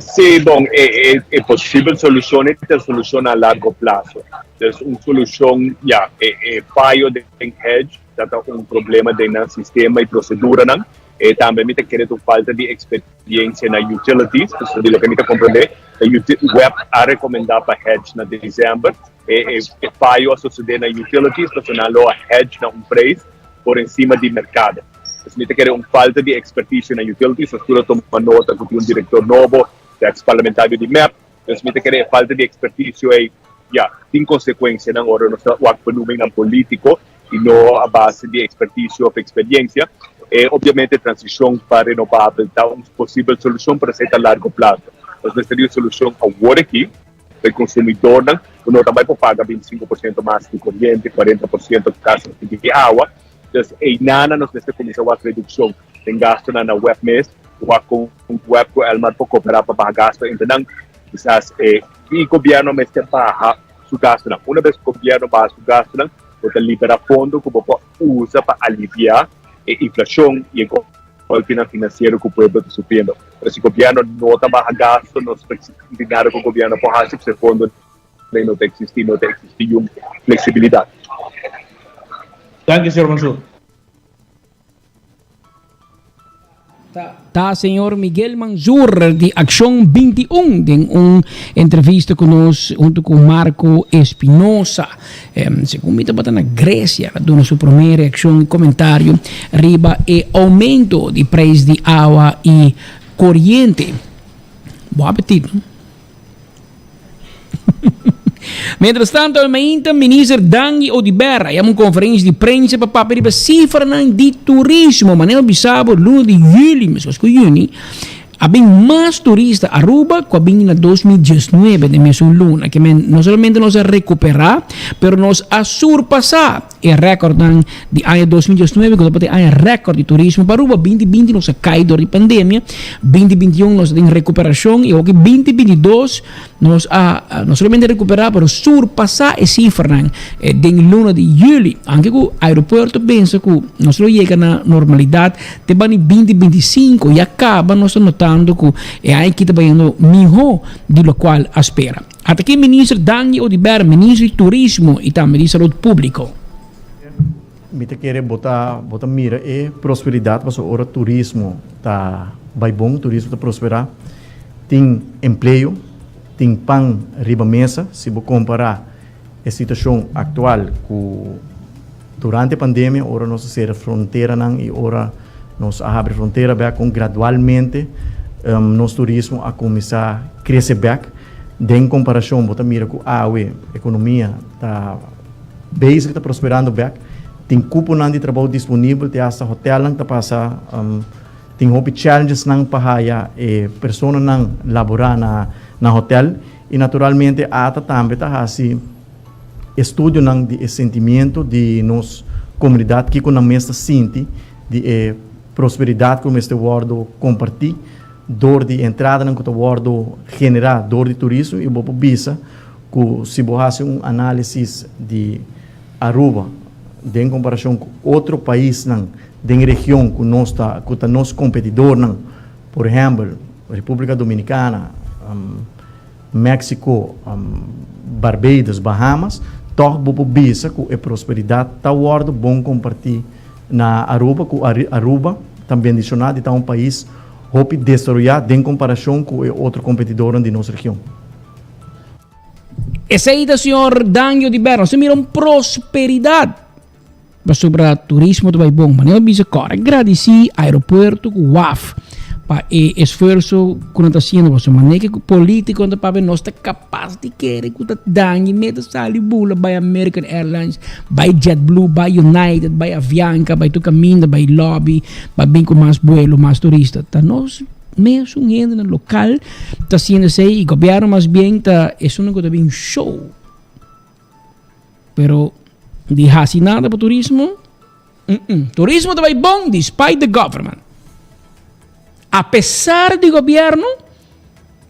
Sí, bon, e, e, e posibel solushon e ta solushon a largo plaso. Dus un solushon, ya, e, e fayo den hedge ta ta un problema den nan sistema i proseduranan. E tambe mi ta kere ta un falta di eksperiensia na utilities, pasobra di loke mi ta komprendé, e uti, web a rekomendá pa hedge na desèmber. E, e, e fayo a sosodé na utilities, pasobra nan lo a hedge na un preis por encima di mercado. Pues mi ta kere un falta di experticio na utilities, nos tur a tuma nota cu tin un director nobo, e ex parlamentario di mep, pues mi ta kere e falta di experticio ey, ya, tin consecuencianan ora nos ta wak benoemingan politico y no a base di experticio of experiencia. E obviamente transicion pa renobabel ta un posibel solucion, pero esey ta largo plazo. Nos mester di un solucion awor aki. E consumidornan cu no ta bay por paga 25% mas di coriente, 40% kasi di awa. Dus eynana nos mester cuminsa wak reduccion den gastonan na web mes, wak con web cu Elmar por coopera pa baha gasto entre nan. Kisas e y gobierno mester baha su gastonan. Una bes gobierno baha su gastonan, bo ta libera fondo cu bo por usa pa alivia e inflacion y e golpinan financiero cu pueblo ta sufriendo. Pero si gobierno no ta baha gasto, no ta existi nada cu gobierno por haci, pues e fondo no ta existi, no ta existi un flexibilidad. Danki, señor Mansur. Ta señor Miguel Mansur di Accion 21 den un entrevista cu nos hunto cu Marco Espinosa. Segun mi tabata na Grecia a duna su prome reaccion y comentario riba e aumento di prijs di awa y coriente. Bon apetit, no? Mientras tanto, al mainta minister Dangui Oduber a yama un conferencia di prensa pa papia riba cifranan di turismo. Manera bisa bo luna di juli, meskos ku juni. A bin mas turista Aruba ku a bin na 2019 den mesun luna. Ke men no solamente nos a rekuperá, pero nos a surpasá e rèkòrtnan di aña 2019 ku tabata e aña rèkòrt di turismo pa Aruba. 2020 nos a kai dor di pandemia, 2021 nos ta den rekuperashon i awor 2022 Nos a no solamente recuperá pero surpasá e cifranan den luna di juli. Aunke cu aeropuerto pensa cu nos lo yega na normalidad te bani 2025, ya caba nos ta notando cu e aña aki ta bayendo miho di locual a spera. Ata aki Minister Dangui Oduber, Minister di Turismo y tambe di Salud Publico. Mi ta kere bo ta bo ta mira e prosperidad pasobra ora turismo ta bai bon, turismo ta prospera, tin empleo, tin pan riba mesa. Si bo compara e situacion actual cu durante pandemia ora nos a cera fronteranan y ora nos a habri frontera bek con gradualmente nos turismo a cuminsa crece bek. Den comparacion bo ta mira cu awe economia ta. Basic ta prosperando bek. Tin cuponan di trabou disponibel, te hasta hotelnan ta pasa. Tin hopi challengesnan pa haya e personanan labora na na hotel. Y naturalmente ata tambe ta haci estudionan di e sentimiento di nos comunidad, kico nan mes ta sinti di e prosperidad cu mester wordo comparti door di e entradanan cu ta wordo genera door di turismo. Y bo por bisa Ku si bo hasi un análisis di Aruba den komparashon ku otro paisnan den region ku nos ta ku ta nos kompetidornan, por ehèmpel Repúblika Dominikana, Meksiko, Barbados, Bahamas, tòg bo por bisa ku e prosperidat ta wòrdu bon kompartí na Aruba, ku Aruba ta bendishoná di ta un pais hopi desaroyá den komparashon ku e otro kompetidornan di nos region. Esei ta señor Dangio di Berno. Se mira un prosperidad. Pasobra turismo ta bai bon. Manera bisa kòrda gradisí aeropuerto ku waf pa e esfuerso ku nan ta hasiendo. Pasobra manera ku politikonan ta papia nos ta kapas di kere ku ta Dangio mester ta sali bula bai American Airlines, bai JetBlue, bai United, bai Avianca, bai tur kaminda, bai lobby pa bin ku mas buelo, mas turista. Ta nos. Mesun hendenan lokal ta haciendo esey y gobierno mas bien ta esunnan cu ta bin show. Pero di haci nada pa turismo, mm -mm. Turismo ta bay bon despite the government. A pesar di gobierno,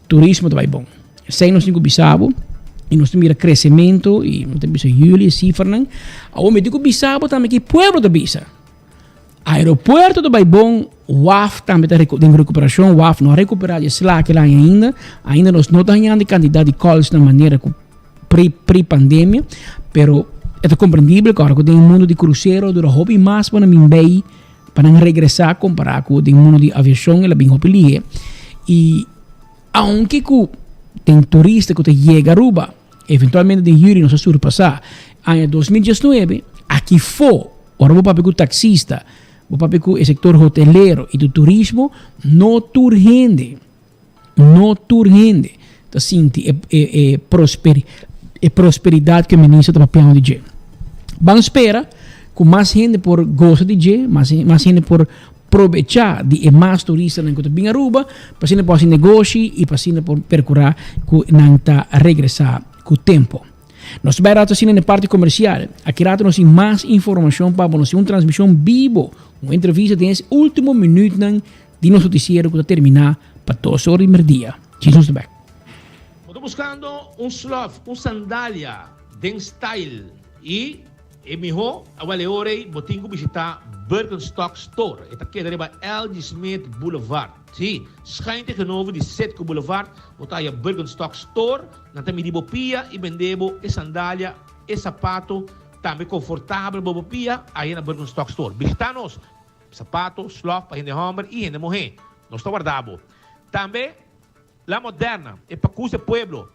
turismo ta bay bon. Esey nos tin cu bisa bo y nos ta mira crecemento y nos ta bisa jullie e cifranan. Awor mi tin cu bisa bo tambe ki pueblo ta bisa. Aeropuerto ta bai bon, waf tambe ta den recuperacion, waf no a recupera di e sla kel aña ainda, ainda nos no ta hañando e cantidad di calls na manera cu pre pre pandemia, pero e ta comprendibel cu ora cu den e mundo di crucero a dura hopi mas pa nan bin bay, pa nan regresa compara cu den mundo di aviacion el a bin hopi lihe y aunke cu den turista cu ta yega Aruba eventualmente den juli nos a surpasa aña 2019, aki fo Ora bo papia ku taksista, bo papia ku e sektor hotelero i di turismo, no tur hende, no tur hende ta sinti e e e prosperi e prosperidat ku e minister ta papiando di dje. Ban spera ku mas hende por gosa di dje, mas mas hende por probechá di e mas turistanan ku ta bin Aruba, pa asina por hasi negoshi i pa asina por perkurá ku nan ta regresá ku tempu. Nos ta bai rato asina na e parti comercial. Aki rato nos tin mas informacion pa bo. Nos tin un transmision bibo, un entrevista den es ultimo minuutnan di nos noticiero cu ta termina pa dos or di merdia. Djis nos ta bek. Bo ta buscando un slof, un sandalia den style y e miho? Awel e ora ey bo tin cu bishita Birkenstock Store. E ta keda riba LG Smith Boulevard. Si, schuin tegenover di Citgo Boulevard bo ta haya Birkenstock Store. Nan ta midi bo pia i bende bo e sandalia, e sapato, tambe konfortabel bo bo pia, aya na Birkenstock Store. Bishita nos! Sapato, slof pa hende hòmber i hende muhé. Nos ta warda bo. Tambe La Moderna, e pakus e pueblo.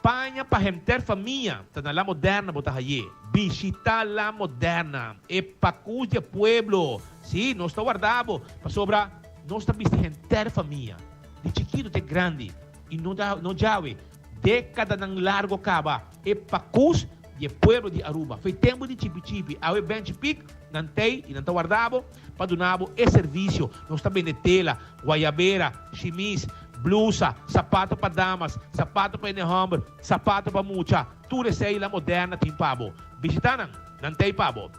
Paña pa henter famia ta na La Moderna bo ta hay'é. Bishita La Moderna, e pakus di e pueblo. Sí, nos ta warda bo, pasobra nos ta bisti henter famia, di chikitu te grandi. I no ta no djawe. Dékadanan largo kaba e pakus di e pueblo di Aruba. Fei tempu di Chipi Chipi, awe Benchi Pik, nan tei y nan ta warda bo pa duna bo e servicio. Nos ta bende tela, guayabera, shimis, blusa, sapato pa damas, sapato pa hende homber, sapato pa mucha, tur esei la moderna tin pa bo. Bishita nan, nan tei pa bo.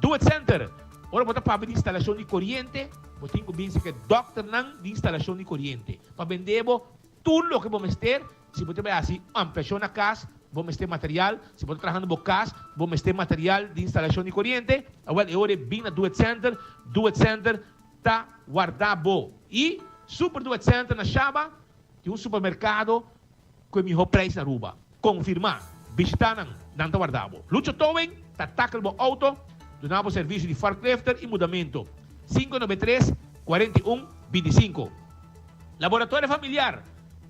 Do It Center, ora bo ta papia di instalacion di coriente, bo tin cu binse cu e dokternan di instalacion di coriente pa bende bo tur loke bo mester. Si bo ta bai hasi ampliashon na kas, bo mester material. Si bo ta trahando bo kas, bo mester material di instalashon di koriente. Awel, e ora e bin na Do It Center. Do It Center ta warda bo. I Super Do It Center na Shaba tin un supermerkado ku e mihó preis na Aruba. Konfirmá! Bishitá nan, nan ta warda bo. Lucho Towing ta tackle bo outo, duna bo servisio di forklifter i mudamentu. 593 41 25. Laboratorio familiar.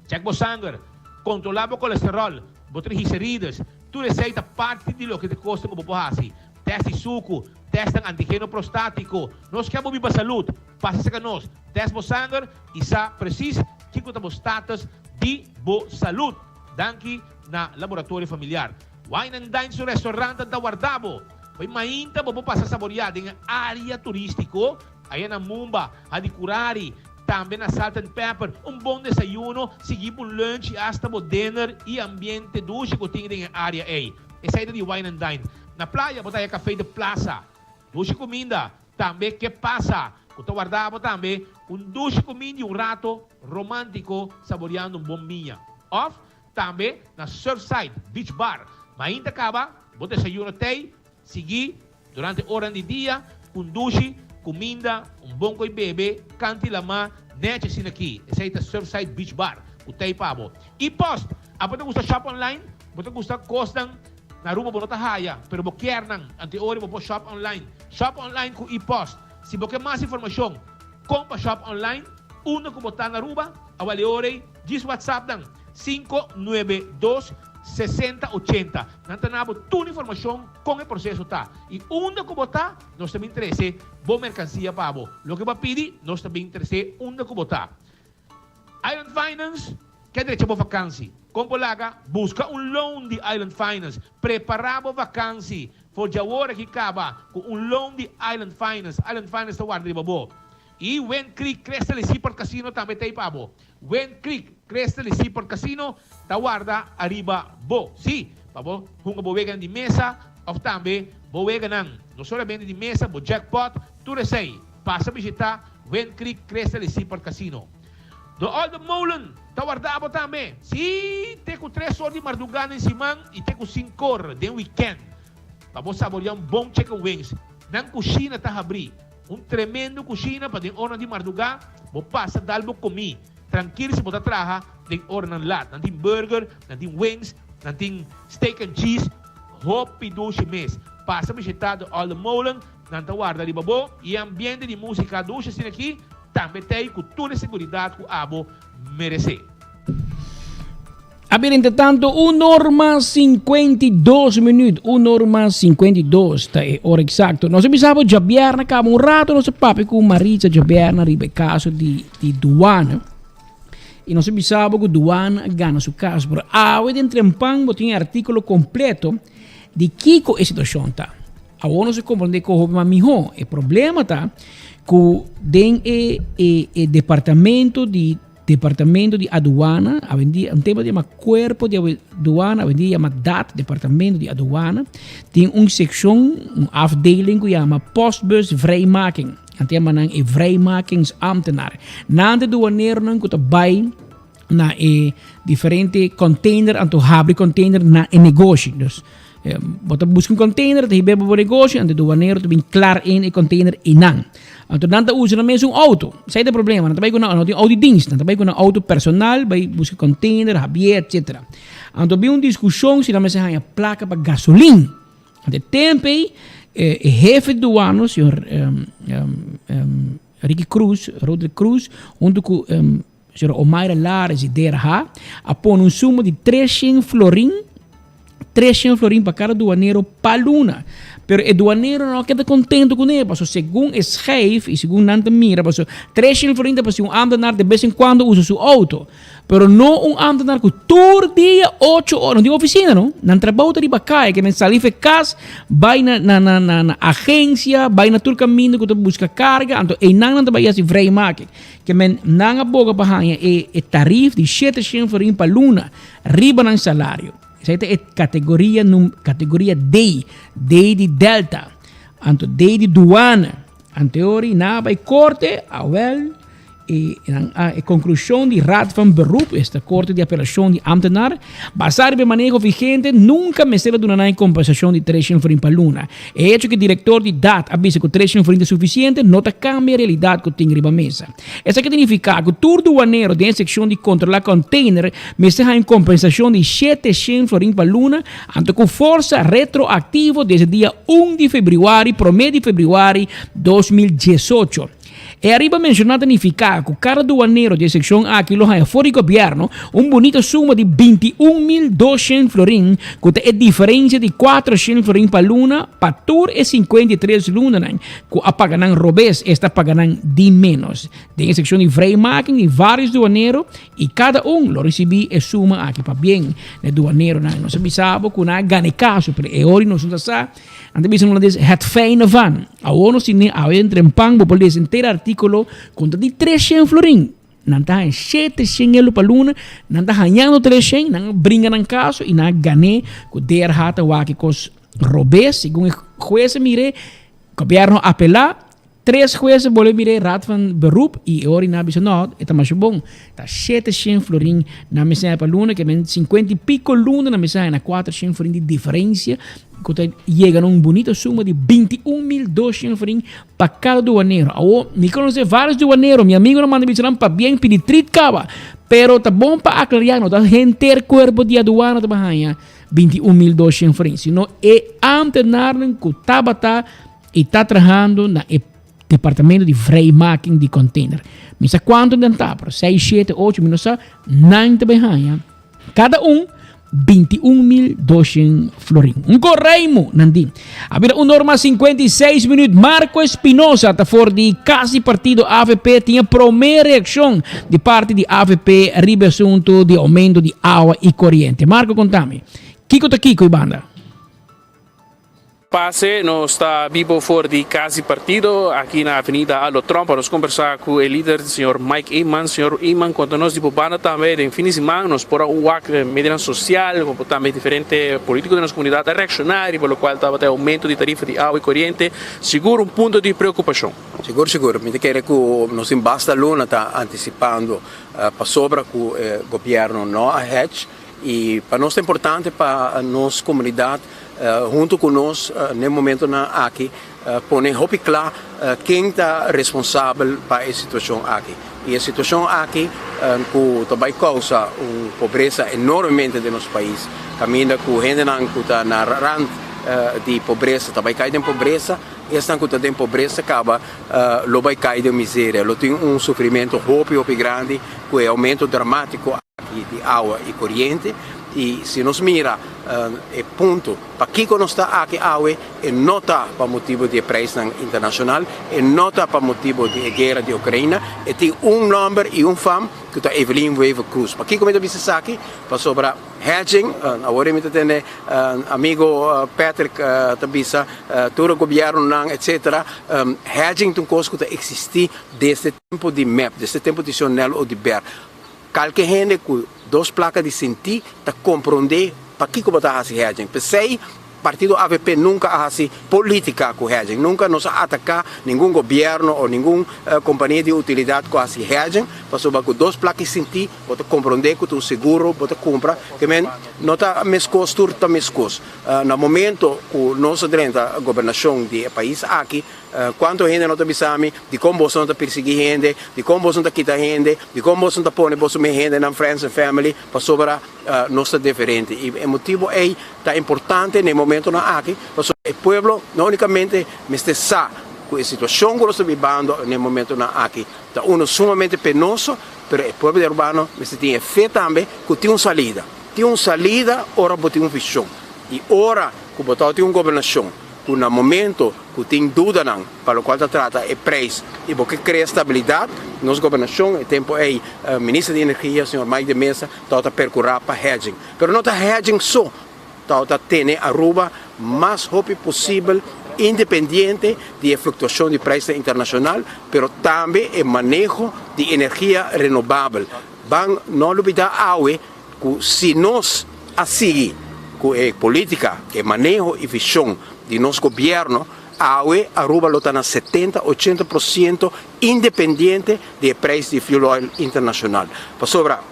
Chèk bo sanger, kontrolá bo kolesteròl, bo triglicerides, tur esei ta parti di loke ta kosta ku bo por hasi. Tèst di suku, tèstnan antigeno prostátiko. Nos ke bo biba salud, pasa serka nos, tèst bo sanger i sa presis kiko ta bo status di bo salud. Danki na Laboratorio Familiar. Wine and Dine su restaurantnan ta warda bo. Bai mainta bo por pasa saboriá den e área turístiko aya na Mumba, Hadicurari, Tambe na Salt and Pepper, un bon desayuno, sigui pa un lunch y hasta bo dinner y ambiente dushi cu tin den e area ey. Esey ta di Wine and Dine. Na playa bo ta haya Café de Plaza, dushi cuminda, tambe Ke Pasa, cu ta warda bo tambe un dushi cuminda y un rato romantico saboreando un bon biña. Of tambe na Surfside Beach Bar. Mainta caba bo desayuno tey, sigui Durante oran di dia, un dushi, kuminda, un bon koi bebe, kanti lamá, nèchi asina aki. Esei ta Surfside Beach Bar, ku tei pa bo. I post! Abo ta gusta shop online? Bo ta gusta kosnan na Aruba bo no ta haya, pero bo kier nan? Ante ora bo por shop online. Shop online ku e-post. Si bo ke mas informashon kon pa shop online, unda ku bo ta na Aruba, awal e ora ei djis WhatsApp nan, 592 60 80. Nan ta na bo tur informashon kon e proseso ta i unda ku bo ta, nos ta bin trese bo merkansia pa bo. Loke bo a pidi, nos ta bin trese unda ku bo ta. Island Finance ke drecha bo vakansi. Kon bo laga? Buska un loan di Island Finance. Prepará bo vakansi for djawor aki kaba ku un loan di Island Finance. Island Finance ta warda riba bo. I Wind Creek Crystal i Seaport Casino tambe ta ei pa bo. Wind Creek Crystal i Seaport Casino ta warda ariba bo. Sí, pa bo hunga bo weganan di mesa of tambe bo weganan no solamente di mesa, bo jackpot, tur esei. Pasa bishita Wind Creek Crystal i Seaport Casino. De Olde Molen ta warda bo tambe. Sí, te ku tres or di mardugá den siman i te ku sinkor den wikènt pa bo saboreá un bon chicken wings. Nan kushina ta habrí. Un tremendo kushina pa den oranan di mardugá bo pasa dal bo komí trankil si bo ta traha den oranan lat. Nan tin burger, nan tin wings, nan tin steak and cheese, hopi dushi mes. Pasa bishita De Olde Molen, nan ta warda riba bo i e ambiente di musika dushi asina aki tambe t'ei ku tur e seguridat ku abo meresé. A bira entretanto un or mas 52 minuut. Un or mas 52 ta e ora exacto. Nos a bisa bo djabièrnè kaba un rato nos a papia ku Maritza djabièrnè riba e kaso di di duana. I nos a bisa bo ku duana a gana su kaso. Pero awe den Trempan bo tin e artíkulo kompleto di kiko e situashon ta. Awor nos a komprondé ku hopi mas mihó. E problema ta ku den e e e departamento di Departamento di Aduana, awendia un tempo yama Cuerpo di Aduana, awendia yama DAT, Departamento di Aduana, tin un seccion, un afdeling ku yama Postbus Vrijmaking. Nan ta yama nan e vrijmakingsambtenaar. Nan ta duaneronan ku ta bai na e diferente container, anto habri container na e negoshi. Dus Bo ta buska un container, ta hib'é pa bo negoshi, anto e duanero ta bin klar in e container einan. Anto nan ta usa nan mesun auto. Esei ta e problema. Nan ta bai ku nan, no tin auto di dienst, nan ta bai ku nan auto personal, bai buska container, habié, etcetera. Anto bin un diskushon si nan mester haña plaka pa gasolin. Anto e tempu ei, e hefe di duano, señor Ricky Cruz, Roderick Cruz, huntu ku señora Omaira Lares di DRH, a pone un suma di 300 florin. 300 florin pa kada duanero pa luna. Pero e duanero no a keda contento cune, paso segun e schijf y segun nan ta mira, paso 300 florin ta pa si un ambtenaar de bes en cuando usa su auto. Pero no un ambtenaar cu tur dia ocho ora, no tin oficina no, nan trabou ta riba caya, ke men sali fe cas, bay na na na na na agencia, bay na tur caminda cu ta busca carga, anto eynan nan ta bay haci vrijmaking. Ke men nan a boga pa haña e e tarif di shete shen florin pa luna riba nan salario. Esei ta e categoria num categoria D, D di Delta, anto D di Douane. Anteori nan a bay corte, awel. E nan a e konklushon di Raad van Beroep, esta Korte di Apelashon di Ambtenar, basá riba e maneho vigente, nunka mester a duna nan e kompensashon di 300 florin pa luna. E hecho ku e direktor di dat a bisa ku 300 florin ta sufisiente no ta kambia e realidat ku tin riba mesa. Esaki ta nifiká ku tur duanero den e sekshon di kontrolá kònteiner mester haña un kompensashon di 700 florin pa luna, anto ku forsa retroaktivo desde dia un di febrüari, promé di febrüari, 2018. E ariba menshoná ta nifiká ku kada duanero di e sekshon aki lo haña for di gobièrnu un bunita suma di 21.200 florin, ku ta e diferensia di 400 florin pa luna pa tur e 53 lunanan ku a paga nan robes, esta paga nan di ménos. Den e sekshon di vrijmaking di vários duanero i kada un lo risibí e suma aki. Pabien na e duaneronan. Nos a bisa bo ku nan a gana e kaso, pero e ora nos no ta sa. Nan ta bisa un holandés, het fijne van. Awor nos tin awe den Trempan, bo por lesa henter artíkulo kontra di 300 florin. Nan ta haña 700 euro pa luna, nan ta hañando 300, nan a bringa nan kaso i nan a gan'é ku DRH ta wak e kos robes, segun e hues a mir'é, gobièrnu a apelá, Tres hues a bolbe mira e Raad van Beroep y e ora y nan a bisa no, e ta masha bon. Ta 700 florin nan mester haña pa luna, ke men 50 y pico luna nan mester haña na 400 florin di diferencia, ku ta yega na un bunita suma di 21.200 florin pa kada duanero. Awor, mi konosé varios duanero, mi amigonan manda bisa nan pabien pidi trit kaba, pero ta bon pa aclaria, no ta henter cuerpo di aduana ta bay haña 21.200 florin, sino e ambtenarnan ku tabata I ta trahando na e departamento di vrijmaking di container. Mi sa cuanto den ta, pero 6, 7, 8, mi no sa, nan ta bay haña cada un 21.200 florin. Un correimo, nan di. A bira un hora mas 56 minuut. Marco Espinosa ta for di cas di partido avp tin e prome reaccion di parti di avp riba e asunto di aumento di awa y coriente. Marco, contami, kico ta kico y banda? Pase, nos ta bibo for di Cas di Partido aki na Avenida Aldo Tromp pa nos combersa cu e lider señor Mike Eman. Señor Eman conta nos di bo banda tambe den fin di siman nos por a wak den medionan social como tambe diferente politico den nos comunidad a reacciona riba locual tabata e aumento di tarifa di awa y coriente. Sigur un punto di preocupacion. Sigur sigur, mi ta kere cu nos tin basta luna ta anticipando pasobra cu e gobierno no a hedge y pa nos ta importante pa nos comunidad Hunto cu nos n'e momentonan aki pone hopi cla ken ta responsabel pa e situacion aki. Y e situacion aki cu ta bay causa un pobresa enormemente den nos pais, caminda cu hendenan cu ta na rand di pobresa ta bay cay den pobresa, esnan cu ta den pobresa caba lo bay cay den miseria, lo tin un sufrimento hopi hopi grandi cu e aumento dramatico aki di awa y coriente. Y si nos mira e punto pakico nos ta aki awe, e no ta pa motibo di e prijsnan internacional, e no ta pa motibo di e guera di Ukraina, e tin un nomber y un fam cu ta Evelyn Wever Croes. Pakico mi ta bisa esaki? Pasobra hedging, awor mi ta tende amigo Patrick ta bisa tur e gobiernonan etcetera, hedging ta un cos cu ta existi desde tempo di mep, desde tempo di Sionel Oduber. Kalke hende ku dos plaka di sintí ta komprondé pakiko bo ta hasi hedging. P'esei partido avp nunka a hasi polítika ku hedging. Nunka nos a ataká ningun gobièrnu o ningun kompania di utilidat ku hasi hedging, pasobra ku dos plaka di sintí bo ta komprondé ku ta un seguro bo ta kumpra. Ke men no ta meskos, tur ta meskos. Na momento ku nos a drenta gobernashon di e pais aki, Cuanto hende no ta bisa mi, Dicon boso no ta persegui hende? Dicon boso no ta kita hende? Dicon boso no ta pone boso mes hendenan, friends and family? Pasobra nos ta diferente. Y e motibo ey ta importante na e momentonan aki, pasobra e pueblo no unicamente mester sa cu e situacion cu nos ta bibando na e momentonan aki ta uno sumamente penoso, pero e pueblo di Arubano mester tin e fe tambe cu tin un salida. Tin un salida ora bo tin un vision. I ora ku bo tabatin un gobernashon ku na momento ku tin dudanan pa lokual ta trata e preis i bo ke krea stabilidat, nos gobernashon e tempu ei Minister di Energia señor Mike de Meza tabata perkurá pa hedging. Pero no ta hedging so tabata tene Aruba mas hopi posibel independiente di e fluktuashon di preisnan internashonal, pero tambe e maneho di energia renobabel. Ban no lubidá awe ku si nos a sigui ku e politika, e maneho i vishon di nos gobièrnu, awe Aruba lo ta na setenta, ochenta por siento independiente di e preis di fuel oil internashonal. Pasobra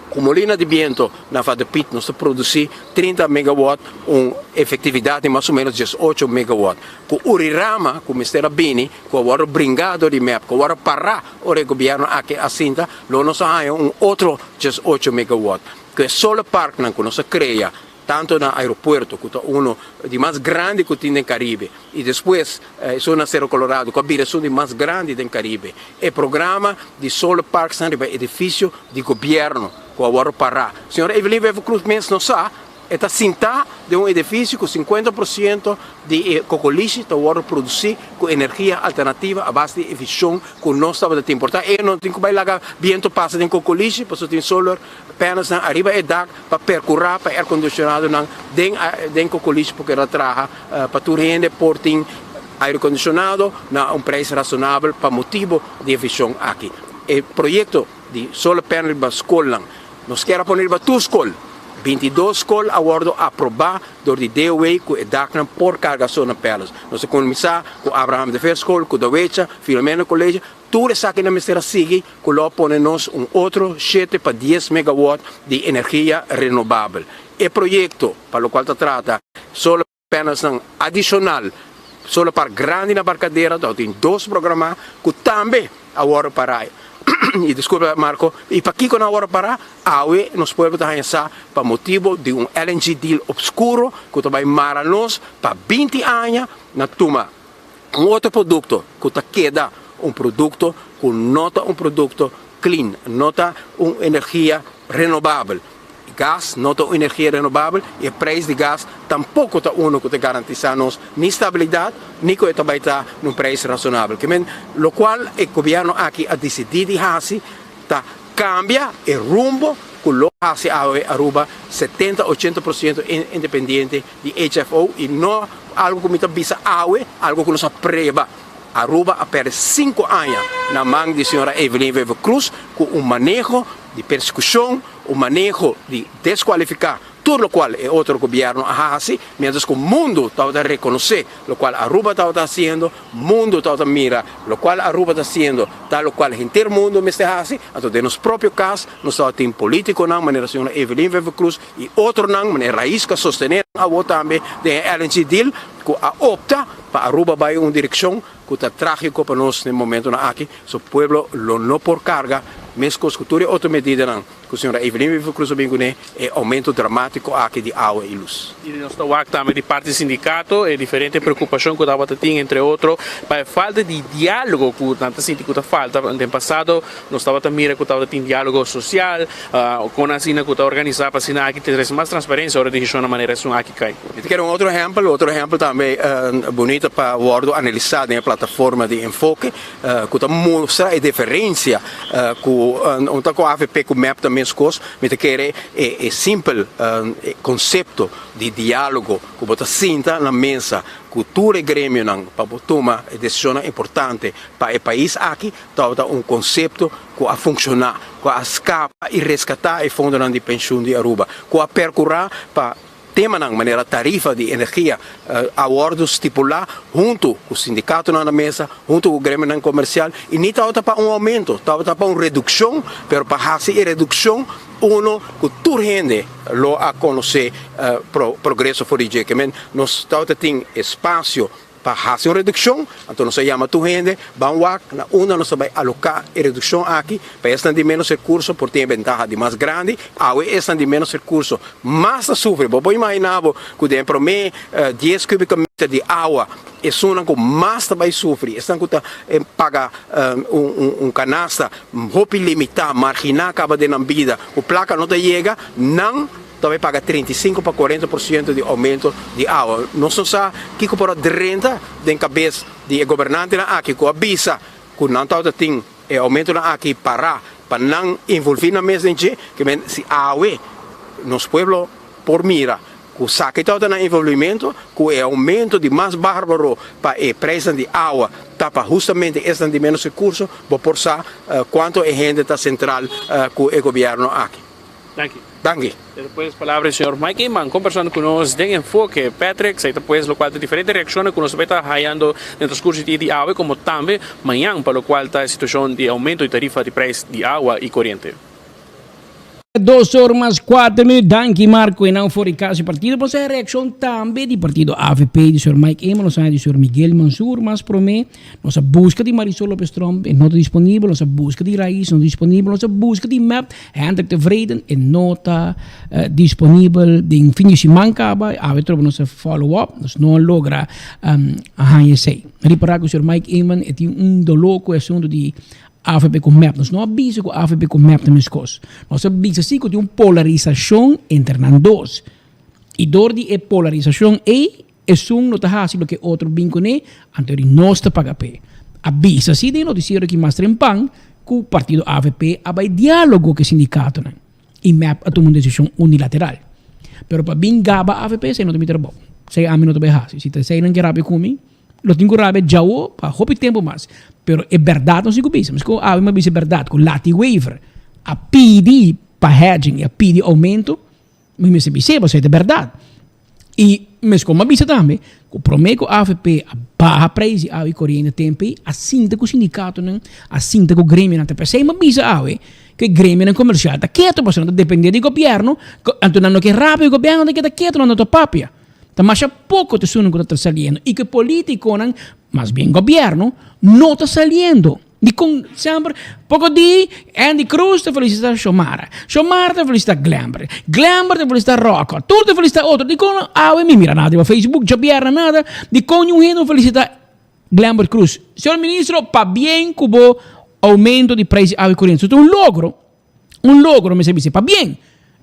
ku molina di biento na Vader Piet nos ta produsí 30 megawatt, un efektividat di mas o ménos diesocho megawatt. Ku Urirama ku mester a bini, ku a wòrdu bringá dor di mep, ku a wòrdu pará ora e gobièrnu aki a sinta, lo nos a haña un otro 18 megawatt. Ku e solar parknan ku nos a krea, tantu na aeropuerto, ku ta uno di mas grandi ku tin den Karibe, i despues esun na Cerro Colorado, ku a bira esun di mas grandi den Karibe. E programa di solar parksnan riba edifisio di gobièrnu ku a wòrdu pará. Señora Evelyn Wever-Croes mes no sa E ta sintá den un edifisio ku sinkuenta por siento di e kokolishi ta wòrdu produsí ku energia alternativa a base di e vishon ku nos tabata tin. Por ta e no tin ku bai laga bientu pasa den kokolishi pasobra tin solar panelsnan ariba e dak pa perkurá pa airkondisionadonan den den kokolishi por keda traha pa tur hende por tin airkondisionado na un preis rasonabel pa motibu di e vishon aki. E proyekto di solar panel riba skolnan Nos kier a pone riba tur skol. 22 skol a wordo aproba dor di DOW ku e daknan por karga solar panels. Nos a kuminsá ku Abraham de Veer School, ku Dawecha, Filomena College. Tur esakinan mester a sigui ku lo a pone nos un otro shete pa dies megawatt di energia renobabel. E proyekto pa lokual ta trata solar Panelsnan adishonal solar park grandi na Barcadera ta tin dos programá ku tambe a wòrdu pará. I diskulpa Marco, i pakiko nan a wòrdu pará? Awe nos pueblo ta haña sa pa motibu di un LNG deal opskuro ku ta bai mara nos pa 20 aña na tuma un otro produkto ku ta keda un produkto ku no ta un produkto clean, no ta un energia renobabel. Gas no ta un energia renobabel y e prijs di gas tampoco ta uno cu ta garantisa nos ni stabilidad ni cu e ta bay ta na un prijs razonabel. Ke men locual e gobierno aki a dicidi di haci ta cambia e rumbo cu lo haci awe Aruba 70, 80 por ciento independiente di HFO y no algo cu mi ta bisa awe, algo cu nos a preba. Aruba a perde cinco aña na man di señora Evelyn Wever-Croes cu un maneho di persecucion, un maneho di descualifica tur locual e otro gobierno a haci, mientras cu mundo tabata reconoce locual Aruba tabata haciendo, mundo tabata mira locual Aruba ta haciendo ta locual henter mundo mester haci, anto den nos propio cas nos tabatin politiconan manera señora Evelyn Wever-Croes y otronan manera Raiz cu a sostene awo tambe den e LNG deal cu a opta pa Aruba bay un direccion cu ta tragico pa nos den momentonan aki, so pueblo lo no por carga mescos cu tur e otro medidanan cu señora Evelyn Wever Croes a bin cune, e aumento dramatico aki di awa y luz. Y nos ta wak tambe di parti sindicato e diferente preocupacion cu tabata tin entre otro pa e falta di dialogo cu nan ta sinti cu ta falta. Den pasado nos tabata mira cu tabata tin dialogo social, con asina cu ta organisa pa asina aki trece mas transparencia ora decisionnan manera esun aki cay. Mi ta kere un otro ehempel, otro ehempel tambe bunita pa wordo analisa den e plataforma di enfoke cu ta mustra e diferencia cu un ta cu avp cu mep ta mescos. Mi ta kere e simpel concepto di dialogo cu bo ta sinta na mesa cu tur e gremionan pa bo tuma e decisionnan importante pa e pais aki tabata un concepto cu a funciona, cu a scapa y rescata e fondonan di pensioen di Aruba, cu a percura pa Temanan manera tarifa di energia a wòrdu stipulá huntu ku sindikatonan na mesa, huntu ku gremionan komersial i ni tabata pa un oumento, tabata pa un redukshon, pero pa hasi e redukshon uno ku tur hende lo a konosé progreso for di dje. Ke men nos tabata tin espasio Pa hasi un redukshon, anto nos a yama tur hende, ban wak na unda nos ta bai aloká e redukshon aki, pa esnan di ménos rekurso por tin e bentaha di mas grandi. Awe esnan di ménos rekurso mas ta sufri. Bo por imaginá bo ku den e promé dies kubiko meter di awa, esunnan ku mas ta bai sufri, esnan ku ta paga un kanasta hopi limitá, marginá kaba den nan bida, ku plaka no ta yega, nan. ta bai paga 35 pa 40% di oumento di awa. Nos no sa kiko por a drenta den kabes di e gobernantenan aki ku a bisa ku nan tabata tin e oumentonan aki pará pa nan involví nan mes den dje, ke men si awe nos pueblo por mira ku saki tabata nan involvimento ku e oumento di mas bárbaro pa e prijsnan di awa ta pa hustamente esnan di ménos rekurso, bo por sa kuantu e hende ta sentral ku e gobièrnu aki. Danki. Danki. Despues palabra di señor Mike Eman combersando cu nos den Enfoke. Patrick, esey ta pues locual ta diferente reaccionnan cu nos ta bay ta hayando den transcurso di dia di awe como tambe mañan pa locual ta e situacion di aumento di tarifa di prijs di awa y coriente. Dos or mas cuater minuut. Danki Marco y nan for di casa di partido. Nos a reaccion tambe di partido avp di señor Mike Eman, nos a di señor Miguel Mansur mas prome. Nos a busca di Marisol Lopez Tromp, e no ta disponibel. Nos a busca di Raiz, no ta disponibel. Nos a busca di mep, Hendrik Tevreden, e no ta disponibel. Den fin di siman caba, awe trobe nos a follow up, nos no a logra haña esey. Ripara cu señor Mike Eman e tin un dolor cu e asunto di avp cu mep. Nos no a bisa cu avp cu mep ta mescos. Nos a bisa si cu tin un polarisacion entre nan dos. Y door di e polarisacion ey, Esun no ta hasi loke otro bin kuné, anto di nos ta paga p'e. A bisa si den notisiero ki mas trempan ku partido avp a bai diálogo ku e sindikatonan i mep a tuma un desishon unilateral. Pero pa bin gaba avp esei no ta mi trabou. Esei ami no ta bai hasi. Si ta esei nan ke rabia ku mi, lo tin ku rabia djawo pa hopi tempu mas. Pero e bèrdat nos tin ku bisa. Meskos awe mi a bisa e bèrdat ku Lati Wever a pidi pa hedging i a pidi oumento, Mi mester bis'é pasobra e ta bèrdat. I meskos mi a bisa tambe ku promé ku avp a baha preis di awa i koriente tempu ei a sinta ku sindikatonan, a sinta ku gremionan. Ta p'esei mi a bisa awe ku e gremionan komersial ta ketu pasobra nan ta dependé di gobièrnu, anto nan no ke rabia ku gobièrnu nan ta keda ketu, nan no ta papia. Ta masha poko ta esunnan ku ta saliendo i ku e politikonan, mas bien gobièrnu, no ta saliendo. Dikon semper poko di Andy Cruz ta felisita Shomara, Shomara ta felisita Glenber, Glenber ta felisita Rocco, tur ta felisita otro. Dikon awe mi mira nada riba Facebook, djabièrnè nada, dikon niun hende no felisita Glenber Cruz? Señor Ministro, pabien ku bo oumento di prijs di awa i koriente. Su ta un logro, un logro mester bisa, pabien.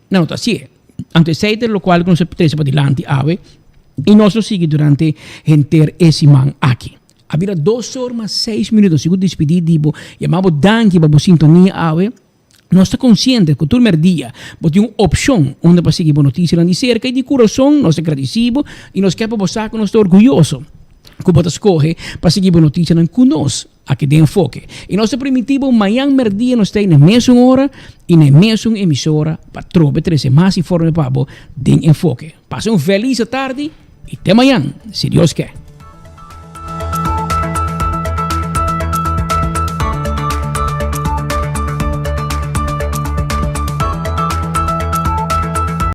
Nan no ta hasié. Anto esei ta lokual ku nos a trese padilanti awe i nos lo sigui durante henter e siman aki. A bira dos or mas seis minuto, nos sigur dispidí di bo, yama bo danki pa bo sintonia awe. Nos ta konsiente ku tur merdia bo tin un opshon unda pa sigui bo notisianan di serka i di kurason nos ta gradisí bo i nos ke pa bo sa ku nos ta orguyoso ku bo ta skohe pa sigui bo notisianan ku nos aki den Enfoke. I nos ta primintí bo mañan merdia nos ta ei na e mesun ora i na e mesun emisora pa trobe trese mas informe pa bo den Enfoke. Pasa un felis atardi i te mañan si Dios ke.